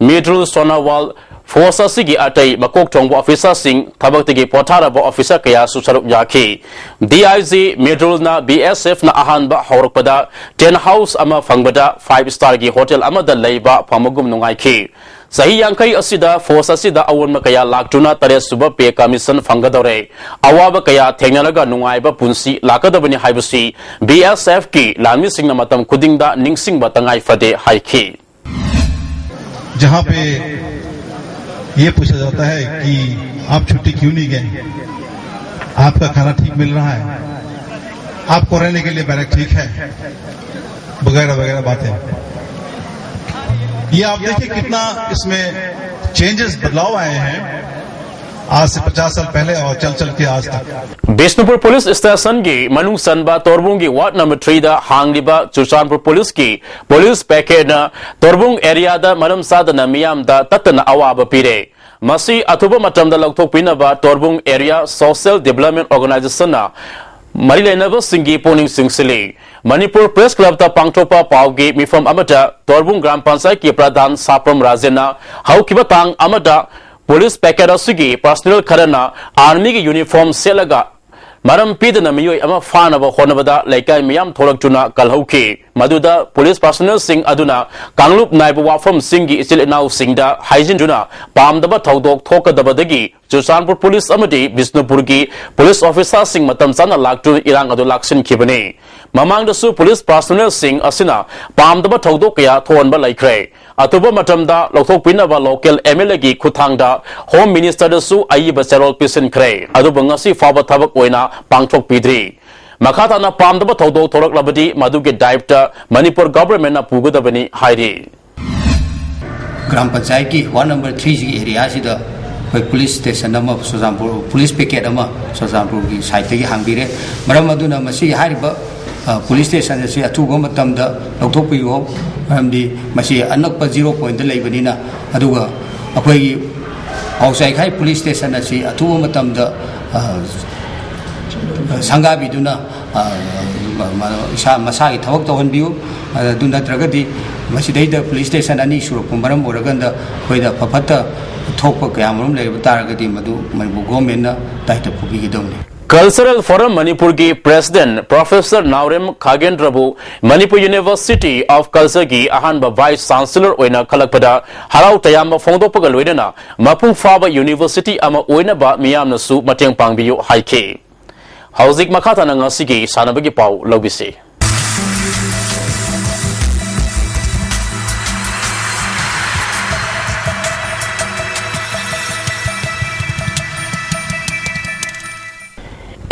ꯃꯤꯗ꯭ꯔꯨꯜ ꯁꯣꯅꯣꯋꯥꯜ ꯐꯣꯔꯁ ꯑꯁꯤꯒꯤ ꯑꯇꯩ ꯃꯀꯣꯛ ꯊꯣꯡꯕ ꯑꯣꯐꯤꯁꯥꯔꯁꯤꯡ, ꯊꯕꯛꯇꯒꯤ ꯄꯣꯊꯥꯔꯕ ꯑꯣꯐꯤꯁꯥꯔ ꯀꯌꯥꯁꯨ ꯁꯔꯨꯛ ꯌꯥꯈꯤ꯫ ꯗꯤ ꯑꯥꯏ ꯖꯤ ꯃꯤꯗ꯭ꯔꯨꯜꯅ ꯕꯤ ꯑꯦꯁ ꯑꯦꯐꯅ ꯑꯍꯥꯟꯕ ꯍꯧꯔꯛꯄꯗ ꯇꯦꯟ ꯍꯥꯎꯁ ꯑꯃ ꯐꯪꯕꯗ ꯐꯥꯏꯚ ꯁ꯭ꯇꯥꯔꯒꯤ ꯍꯣꯇꯦꯜ ꯑꯃꯗ ꯂꯩꯕ ꯐꯪꯕꯒꯨꯝ ꯅꯨꯡꯉꯥꯏꯈꯤ꯫ ꯆꯍꯤ ꯌꯥꯡꯈꯩ ꯑꯁꯤꯗ ꯐꯣꯔꯁ ꯑꯁꯤꯗ ꯑꯑꯣꯟꯕ ꯀꯌꯥ ꯂꯥꯛꯇꯨꯅ ꯇꯔꯦꯠ ꯁꯨꯕ ꯄꯦ ꯀꯃꯤꯁꯟ ꯐꯪꯒꯗꯧꯔꯦ꯫ ꯑꯋꯥꯕ ꯀꯌꯥ ꯊꯦꯡꯅꯔꯒ ꯅꯨꯡꯉꯥꯏꯕ ꯄꯨꯟꯁꯤ ꯂꯥꯛꯀꯗꯕꯅꯤ ꯍꯥꯏꯕꯁꯤ ꯕꯤ ꯑꯦꯁ ꯑꯦꯐꯀꯤ ꯂꯥꯟꯃꯤꯁꯤꯡꯅ ꯃꯇꯝ ꯈꯨꯗꯤꯡꯗ ꯅꯤꯡꯁꯤꯡꯕ ꯇꯉꯥꯏ ꯐꯗꯦ ꯍꯥꯏꯈꯤ꯫ जहां पे ये पूछा जाता है कि आप छुट्टी क्यों नहीं गए, आपका खाना ठीक मिल रहा है, आपको रहने के लिए बैरक ठीक है, वगैरह वगैरह बातें। ये आप देखिए कितना इसमें चेंजेस, बदलाव आए हैं आज से पचास साल पहले और चल चल के आज तक। ꯕꯤꯁꯅꯨꯄꯨꯔ ꯄꯨꯂꯤꯁ ꯁ꯭ꯇꯦꯁꯟꯒꯤ ꯃꯅꯨꯡ ꯆꯟꯕ ꯇꯣꯔꯕꯨꯡꯒꯤ ꯋꯥꯔꯗ ꯅꯝꯕꯔ ꯊ꯭ꯔꯤꯗ ꯍꯥꯡꯂꯤꯕ ꯆꯨꯔꯆꯥꯟꯄꯨꯔ ꯄꯨꯂꯤꯁꯀꯤ ꯄꯨꯂꯤꯁ ꯄꯦꯀꯦꯠꯅ ꯇꯣꯔꯕꯨꯡ ꯑꯦꯔꯤꯌꯥꯗ ꯃꯔꯝ ꯆꯥꯗꯅ ꯃꯤꯌꯥꯝꯗ ꯇꯠꯇꯅ ꯑꯋꯥꯕ ꯄꯤꯔꯦ꯫ ꯃꯁꯤ ꯑꯊꯨꯕ ꯃꯇꯝꯗ ꯂꯧꯊꯣꯛꯄꯤꯅꯕ ꯇꯣꯔꯕꯨꯡ ꯑꯦꯔꯤꯌꯥ ꯁꯣꯁꯤꯌꯦꯜ ꯗꯤꯕꯂꯞꯃꯦꯟ ꯑꯣꯔꯒꯅꯥꯏꯖꯦꯁꯟꯅ ꯃꯔꯤ ꯂꯩꯅꯕꯁꯤꯡꯒꯤ ꯄꯨꯛꯅꯤꯡ ꯆꯤꯡꯁꯤꯜꯂꯤ꯫ ꯃꯅꯤꯄꯨꯔ ꯄ꯭ꯔꯦꯁ ꯀ꯭ꯂꯕꯇ ꯄꯥꯡꯊꯣꯛꯄ ꯄꯥꯎꯒꯤ ꯃꯤꯐꯝ ꯑꯃꯗ ꯇꯣꯔꯕꯨꯡ ꯒ꯭ꯔꯥꯝ ꯄꯟꯆꯥꯌꯠꯀꯤ ꯄ꯭ꯔꯙꯥꯟ ꯁꯥꯄ꯭ꯔꯝ ꯔꯥꯖꯦꯟꯅ ꯍꯧꯈꯤꯕ ꯇꯥꯡ ꯑꯃꯗ ꯄꯨꯂꯤꯁ ꯄꯦꯀꯦꯠ ꯑꯁꯤꯒꯤ ꯄꯔꯁꯅꯦꯜ ꯈꯔꯅ ꯑꯥꯔꯃꯤꯒꯤ ꯌꯨꯅꯤꯐꯣꯔꯝ ꯁꯦꯠꯂꯒ ꯃꯔꯝ ꯄꯤꯗꯅ ꯃꯤꯑꯣꯏ ꯑꯃ ꯐꯥꯅꯕ ꯍꯣꯠꯅꯕꯗ ꯂꯩꯀꯥꯏ ꯃꯤꯌꯥꯝ ꯊꯣꯛꯂꯛꯇꯨꯅ ꯀꯜꯍꯧꯈꯤ꯫ ꯃꯗꯨꯗ ꯄꯨꯂꯤꯁ ꯄꯔꯁꯅꯦꯜꯁꯤꯡ ꯑꯗꯨꯅ ꯀꯥꯡꯂꯨꯞ ꯅꯥꯏꯕ ꯋꯥꯐꯝꯁꯤꯡꯒꯤ ꯏꯆꯤꯜ ꯏꯅꯥꯎꯁꯤꯡꯗ ꯍꯥꯏꯖꯤꯟꯗꯨꯅ ꯄꯥꯝꯗꯕ ꯊꯧꯗꯣꯛ ꯊꯣꯛꯀꯗꯕꯗꯒꯤ ꯆꯨꯔꯆꯥꯟꯄꯨꯔ ꯄꯨꯂꯤꯁ ꯑꯃꯗꯤ ꯕꯤꯁꯅꯨꯄꯨꯔꯒꯤ ꯄꯨꯂꯤꯁ ꯑꯣꯐꯤꯁꯥꯔꯁꯤꯡ ꯃꯇꯝ ꯆꯥꯅ ꯂꯥꯛꯇꯨꯅ ꯏꯔꯥꯡ ꯑꯗꯨ ꯂꯥꯛꯁꯤꯟꯈꯤꯕꯅꯤ꯫ ꯃꯃꯥꯡꯗꯁꯨ ꯄꯨꯂꯤꯁ ꯄꯔꯁꯅꯦꯜꯁꯤꯡ ꯑꯁꯤꯅ ꯄꯥꯝꯗꯕ ꯊꯧꯗꯣꯛ ꯀꯌꯥ ꯊꯣꯛꯍꯟꯕ ꯂꯩꯈ꯭ꯔꯦ꯫ ꯑꯊꯨꯕ ꯃꯇꯝꯗ ꯂꯧꯊꯣꯛꯄꯤꯅꯕ ꯂꯣꯀꯦꯜ ꯑꯦꯝ ꯑꯦꯜ ꯑꯦꯒꯤ ꯈꯨꯠꯊꯥꯡꯗ ꯍꯣꯝ ꯃꯤꯅꯤꯁꯇꯔꯗꯁꯨ ꯑꯏꯕ ꯆꯦꯔꯣꯜ ꯄꯤꯁꯤꯟꯈ꯭ꯔꯦ꯫ ꯑꯗꯨꯕꯨ ꯉꯁꯤ ꯐꯥꯎꯕ ꯊꯕꯛ ꯑꯣꯏꯅ ꯄꯥꯡꯊꯣꯛꯄꯤꯗ꯭ꯔꯤ꯫ ꯃꯈꯥ ꯇꯥꯅ ꯄꯥꯝꯗꯕ ꯊꯧꯗꯣꯛ ꯊꯣꯛꯂꯛꯂꯕꯗꯤ ꯃꯗꯨꯒꯤ ꯗꯥꯏꯞꯇ ꯃꯅꯤꯄꯨꯔ ꯒꯚꯔꯟꯃꯦꯟꯠꯅ ꯄꯨꯒꯗꯕꯅꯤ ꯍꯥꯏꯔꯤ꯫ ꯒ꯭ꯔꯥꯝ ꯄꯟꯆꯥꯌꯠꯀꯤ ꯋꯥꯔꯗ ꯅꯝꯕꯔ ꯊ꯭ꯔꯤꯁꯤꯒꯤ ꯑꯦꯔꯤꯌꯥꯁꯤꯗ ꯑꯩꯈꯣꯏ ꯄꯨꯂꯤꯁ ꯁ꯭ꯇꯦꯁꯟ ꯑꯃ ꯆꯨꯔꯆꯥꯟꯄꯨꯔ, ꯄꯨꯂꯤꯁ ꯄꯤꯀꯦꯠ ꯑꯃ ꯆꯨꯔꯆꯥꯟꯄꯨꯔꯒꯤ ꯁꯥꯏꯠꯇꯒꯤ ꯍꯥꯡꯕꯤꯔꯦ꯫ ꯃꯔꯝ ꯑꯗꯨꯅ ꯃꯁꯤꯒꯤ ꯍꯥꯏꯔꯤꯕ, ꯑ, ꯄꯨꯂꯤꯁ ꯁ꯭ꯇꯦꯁꯟ ꯑꯁꯤ ꯑꯊꯨꯕ ꯃꯇꯝꯗ ꯂꯧꯊꯣꯛꯄꯤꯌꯨ, ꯃꯔꯝꯗꯤ ꯃꯁꯤ ꯑꯅꯛꯄ ꯖꯤꯔꯣ ꯄꯣꯏꯟꯠꯇ ꯂꯩꯕꯅꯤꯅ꯫ ꯑꯗꯨꯒ ꯑꯩꯈꯣꯏꯒꯤ ꯄꯥꯎꯆꯥꯏꯈꯥꯏ ꯄꯨꯂꯤꯁ ꯁ꯭ꯇꯦꯁꯟ ꯑꯁꯤ ꯑꯊꯨꯕ ꯃꯇꯝꯗ, ꯑ, ꯁꯪꯒꯥꯕꯤꯗꯨꯅ, ꯑ, ꯏꯁꯥ ꯃꯁꯥꯒꯤ ꯊꯕꯛ ꯇꯧꯍꯟꯕꯤꯌꯨ꯫ ꯑꯗꯨ ꯅꯠꯇ꯭ꯔꯒꯗꯤ ꯃꯁꯤꯗꯩꯗ ꯄꯨꯂꯤꯁ ꯁ꯭ꯇꯦꯁꯟ ꯑꯅꯤ ꯁꯨꯔꯛꯄ ꯃꯔꯝ ꯑꯣꯏꯔꯀꯥꯟꯗ ꯑꯩꯈꯣꯏꯗ ꯑꯐ ꯐꯠꯇ ꯊꯣꯛꯄ ꯀꯌꯥ ꯃꯔꯨꯝ ꯂꯩꯔꯕ ꯇꯥꯔꯒꯗꯤ ꯃꯗꯨ ꯃꯅꯤꯄꯨꯔ ꯒꯣꯔꯃꯦꯟꯅ ꯗꯥꯏꯇ ꯄꯨꯕꯤꯒꯗꯧꯅꯤ꯫ Cultural Forum ꯃꯅꯤꯄꯨꯔꯒꯤ ꯄ꯭ꯔꯦꯁꯤꯗꯦꯟꯠ ꯄ꯭ꯔꯣꯐꯦꯁꯔ ꯅꯥꯎꯔꯦꯝ ꯈꯥꯒꯦꯟꯗ꯭ꯔꯕꯨ ꯃꯅꯤꯄꯨꯔ ꯌꯨꯅꯤꯚꯔꯁꯤꯇꯤ ꯑꯣꯐ ꯀꯜꯆꯔꯒꯤ ꯑꯍꯥꯟꯕ ꯚꯥꯏꯁ ꯆꯥꯟꯁꯦꯂꯔ ꯑꯣꯏꯅ ꯈꯜꯂꯛꯄꯗ ꯍꯔꯥꯎ ꯇꯌꯥꯝꯕ ꯐꯣꯡꯗꯣꯛꯄꯒ ꯂꯣꯏꯅꯅ ꯃꯄꯨꯡ ꯐꯥꯕ ꯌꯨꯅꯤꯚꯔꯁꯤꯇꯤ ꯑꯃ ꯑꯣꯏꯅꯕ ꯃꯤꯌꯥꯝꯅꯁꯨ ꯃꯇꯦꯡ ꯄꯥꯡꯕꯤꯌꯨ ꯍꯥꯏꯈꯤ꯫ ꯍꯧꯖꯤꯛ ꯃꯈꯥ ꯇꯥꯅ ꯉꯁꯤꯒꯤ ꯁꯥꯟꯅꯕꯒꯤ ꯄꯥꯎ ꯂꯧꯕꯤꯁꯤ꯫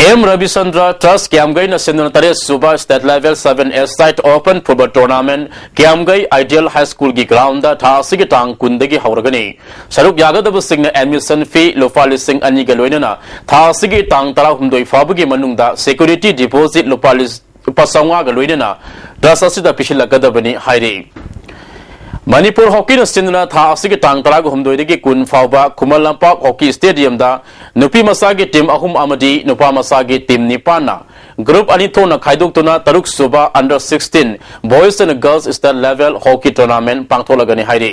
ꯑꯦꯝ ꯔꯕꯤꯆꯟꯗ꯭ꯔ ꯇ꯭ꯔꯁ ꯀ꯭ꯌꯥꯝꯒꯩꯅ ꯁꯤꯟꯗꯨꯅ ꯇꯔꯦꯠ ꯁꯨꯕ state level seven a side open football tournament Kyamgei ideal high ꯁ꯭ꯀꯨꯜꯒꯤ ꯒ꯭ꯔꯥꯎꯟꯗ ꯊꯥ ꯑꯁꯤꯒꯤ ꯇꯥꯡ ꯀꯨꯟꯗꯒꯤ ꯍꯧꯔꯒꯅꯤ꯫ ꯁꯔꯨꯛ ꯌꯥꯒꯗꯕꯁꯤꯡꯅ ꯑꯦꯗꯃꯤꯁꯟ ꯐꯤ ꯂꯨꯄꯥ ꯂꯤꯁꯤꯡ ꯑꯅꯤꯒ ꯂꯣꯏꯅꯅ ꯊꯥ ꯑꯁꯤꯒꯤ ꯇꯥꯡ ꯇꯔꯥꯍꯨꯝꯗꯣꯏ ꯐꯥꯎꯕꯒꯤ ꯃꯅꯨꯡꯗ ꯁꯦꯀ꯭ꯌꯨꯔꯤꯇꯤ ꯗꯤꯄꯣꯖꯤꯠ ꯂꯨꯄꯥ ꯂꯤꯁ-, ꯂꯨꯄꯥ ꯆꯥꯝꯃꯉꯥꯒ ꯂꯣꯏꯅꯅ ꯇ꯭ꯔꯁ ꯑꯁꯤꯗ ꯄꯤꯁꯤꯜꯂꯛꯀꯗꯕꯅꯤ ꯍꯥꯏꯔꯤ꯫ ꯃꯅꯤꯄꯨꯔ ꯍꯣꯀꯤꯅ ꯁꯤꯟꯗꯨꯅ ꯊꯥ ꯑꯁꯤꯒꯤ ꯇꯥꯡ ꯇꯔꯥꯒ ꯍꯨꯝꯗꯣꯏꯗꯒꯤ ꯀꯨꯟ ꯐꯥꯎꯕ ꯈꯨꯃꯟ ꯂꯝꯄꯥꯛ ꯍꯣꯀꯤ ꯁ꯭ꯇꯦꯗꯤꯌꯝꯗ ꯅꯨꯄꯤ ꯃꯆꯥꯒꯤ ꯇꯤꯝ ꯑꯍꯨꯝ ꯑꯃꯗꯤ ꯅꯨꯄꯥ ꯃꯆꯥꯒꯤ ꯇꯤꯝ ꯅꯤꯄꯥꯟꯅ ꯒ꯭ꯔꯨꯞ ꯑꯅꯤ ꯊꯣꯛꯅ ꯈꯥꯏꯗꯣꯛꯇꯨꯅ ꯇꯔꯨꯛ ꯁꯨꯕ under sixteen boys and girls state level hockey tournament ꯄꯥꯡꯊꯣꯛꯂꯒꯅꯤ ꯍꯥꯏꯔꯤ꯫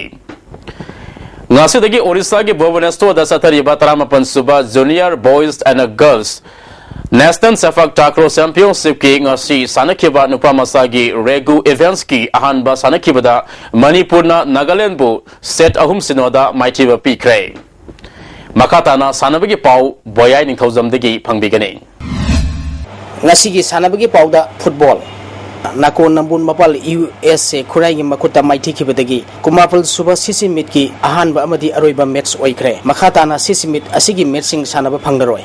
ꯉꯁꯤꯗꯒꯤ ꯑꯣꯔꯤꯁꯥꯒꯤ ꯚꯨꯕꯅꯦꯁ꯭ꯋꯔꯗ ꯆꯠꯊꯔꯤꯕ ꯇꯔꯥꯃꯥꯄꯟ ꯁꯨꯕ Junior Boys and Girls National Sepak Takraw Championshipꯀꯤ ꯉꯁꯤ ꯁꯥꯟꯅꯈꯤꯕ ꯅꯨꯄꯥ ꯃꯆꯥꯒꯤ ꯔꯦꯒꯨ ꯏꯚꯦꯟꯠꯁꯀꯤ ꯑꯍꯥꯟꯕ ꯁꯥꯟꯅꯈꯤꯕꯗ ꯃꯅꯤꯄꯨꯔꯅ ꯅꯥꯒꯥꯂꯦꯟꯕꯨ ꯁꯦꯠ ꯑꯍꯨꯝ ꯁꯤꯅꯣꯗ ꯃꯥꯏꯊꯤꯕ ꯄꯤꯈ꯭ꯔꯦ꯫ ꯃꯈꯥ ꯇꯥꯅ ꯁꯥꯟꯅꯕꯒꯤ ꯄꯥꯎ ꯕꯣꯌꯥꯏ ꯅꯤꯡꯊꯧꯖꯝꯗꯒꯤ ꯐꯪꯕꯤꯒꯅꯤ꯫ ꯉꯁꯤꯒꯤ ꯁꯥꯟꯅꯕꯒꯤ ꯄꯥꯎꯗ ꯐꯨꯠꯕꯣꯜ꯫ ꯅꯥꯀꯣ ꯅꯝꯕꯨꯜ ꯃꯄꯥꯜ ꯌꯨ ꯑꯦꯁ ꯑꯦ ꯈꯨꯔꯥꯏꯒꯤ ꯃꯈꯨꯠꯇ ꯃꯥꯏꯊꯤꯈꯤꯕꯗꯒꯤ ꯀꯨꯟꯃꯥꯄꯜ ꯁꯨꯕ ꯁꯤꯁꯤ ꯃꯤꯠꯀꯤ ꯑꯍꯥꯟꯕ ꯑꯃꯗꯤ ꯑꯔꯣꯏꯕ ꯃꯦꯠꯆ ꯑꯣꯏꯈ꯭ꯔꯦ꯫ ꯃꯈꯥ ꯇꯥꯅ ꯁꯤꯁꯤ ꯃꯤꯠ ꯑꯁꯤꯒꯤ ꯃꯦꯠꯆꯁꯤꯡ ꯁꯥꯟꯅꯕ ꯐꯪꯂꯔꯣꯏ꯫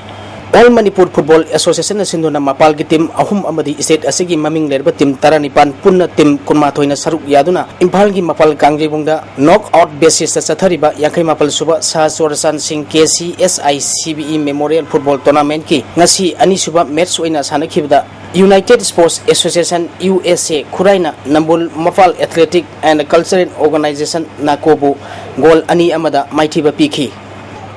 All Manipur Football Associationꯅ ꯁꯤꯟꯗꯨꯅ ꯃꯄꯥꯜꯒꯤ ꯇꯤꯝ ꯑꯍꯨꯝ ꯑꯃꯗꯤ ꯁ꯭ꯇꯦꯠ ꯑꯁꯤꯒꯤ ꯃꯃꯤꯡ ꯂꯩꯔꯕ ꯇꯤꯝ ꯇꯔꯥꯅꯤꯄꯥꯟ ꯄꯨꯟꯅ ꯇꯤꯝ ꯀꯨꯟꯃꯥꯊꯣꯏꯅ ꯁꯔꯨꯛ ꯌꯥꯗꯨꯅ ꯏꯝꯐꯥꯜꯒꯤ ꯃꯄꯥꯜ ꯀꯥꯡꯖꯩꯕꯨꯡꯗ ꯅꯣꯛ ꯑꯥꯎꯠ ꯕꯦꯁꯤꯁꯇ ꯆꯠꯊꯔꯤꯕ ꯌꯥꯡꯈꯩ ꯃꯥꯄꯜ ꯁꯨꯕ ꯁꯥꯍ ꯆꯣꯔꯆꯥꯟ ꯁꯤꯡ K C S I C B E memorial football ꯇꯣꯔꯅꯥꯃꯦꯟꯠꯀꯤ ꯉꯁꯤ ꯑꯅꯤꯁꯨꯕ ꯃꯦꯠꯆ ꯑꯣꯏꯅ ꯁꯥꯟꯅꯈꯤꯕꯗ United Sports Association, U S A, ꯈꯨꯔꯥꯏꯅ Nambul Mapal Athletic and Cultural Organisation, ꯅꯥꯀꯣꯕꯨ ꯒꯣꯜ ꯑꯅꯤ ꯑꯃꯗ ꯃꯥꯏꯊꯤꯕ ꯄꯤꯈꯤ꯫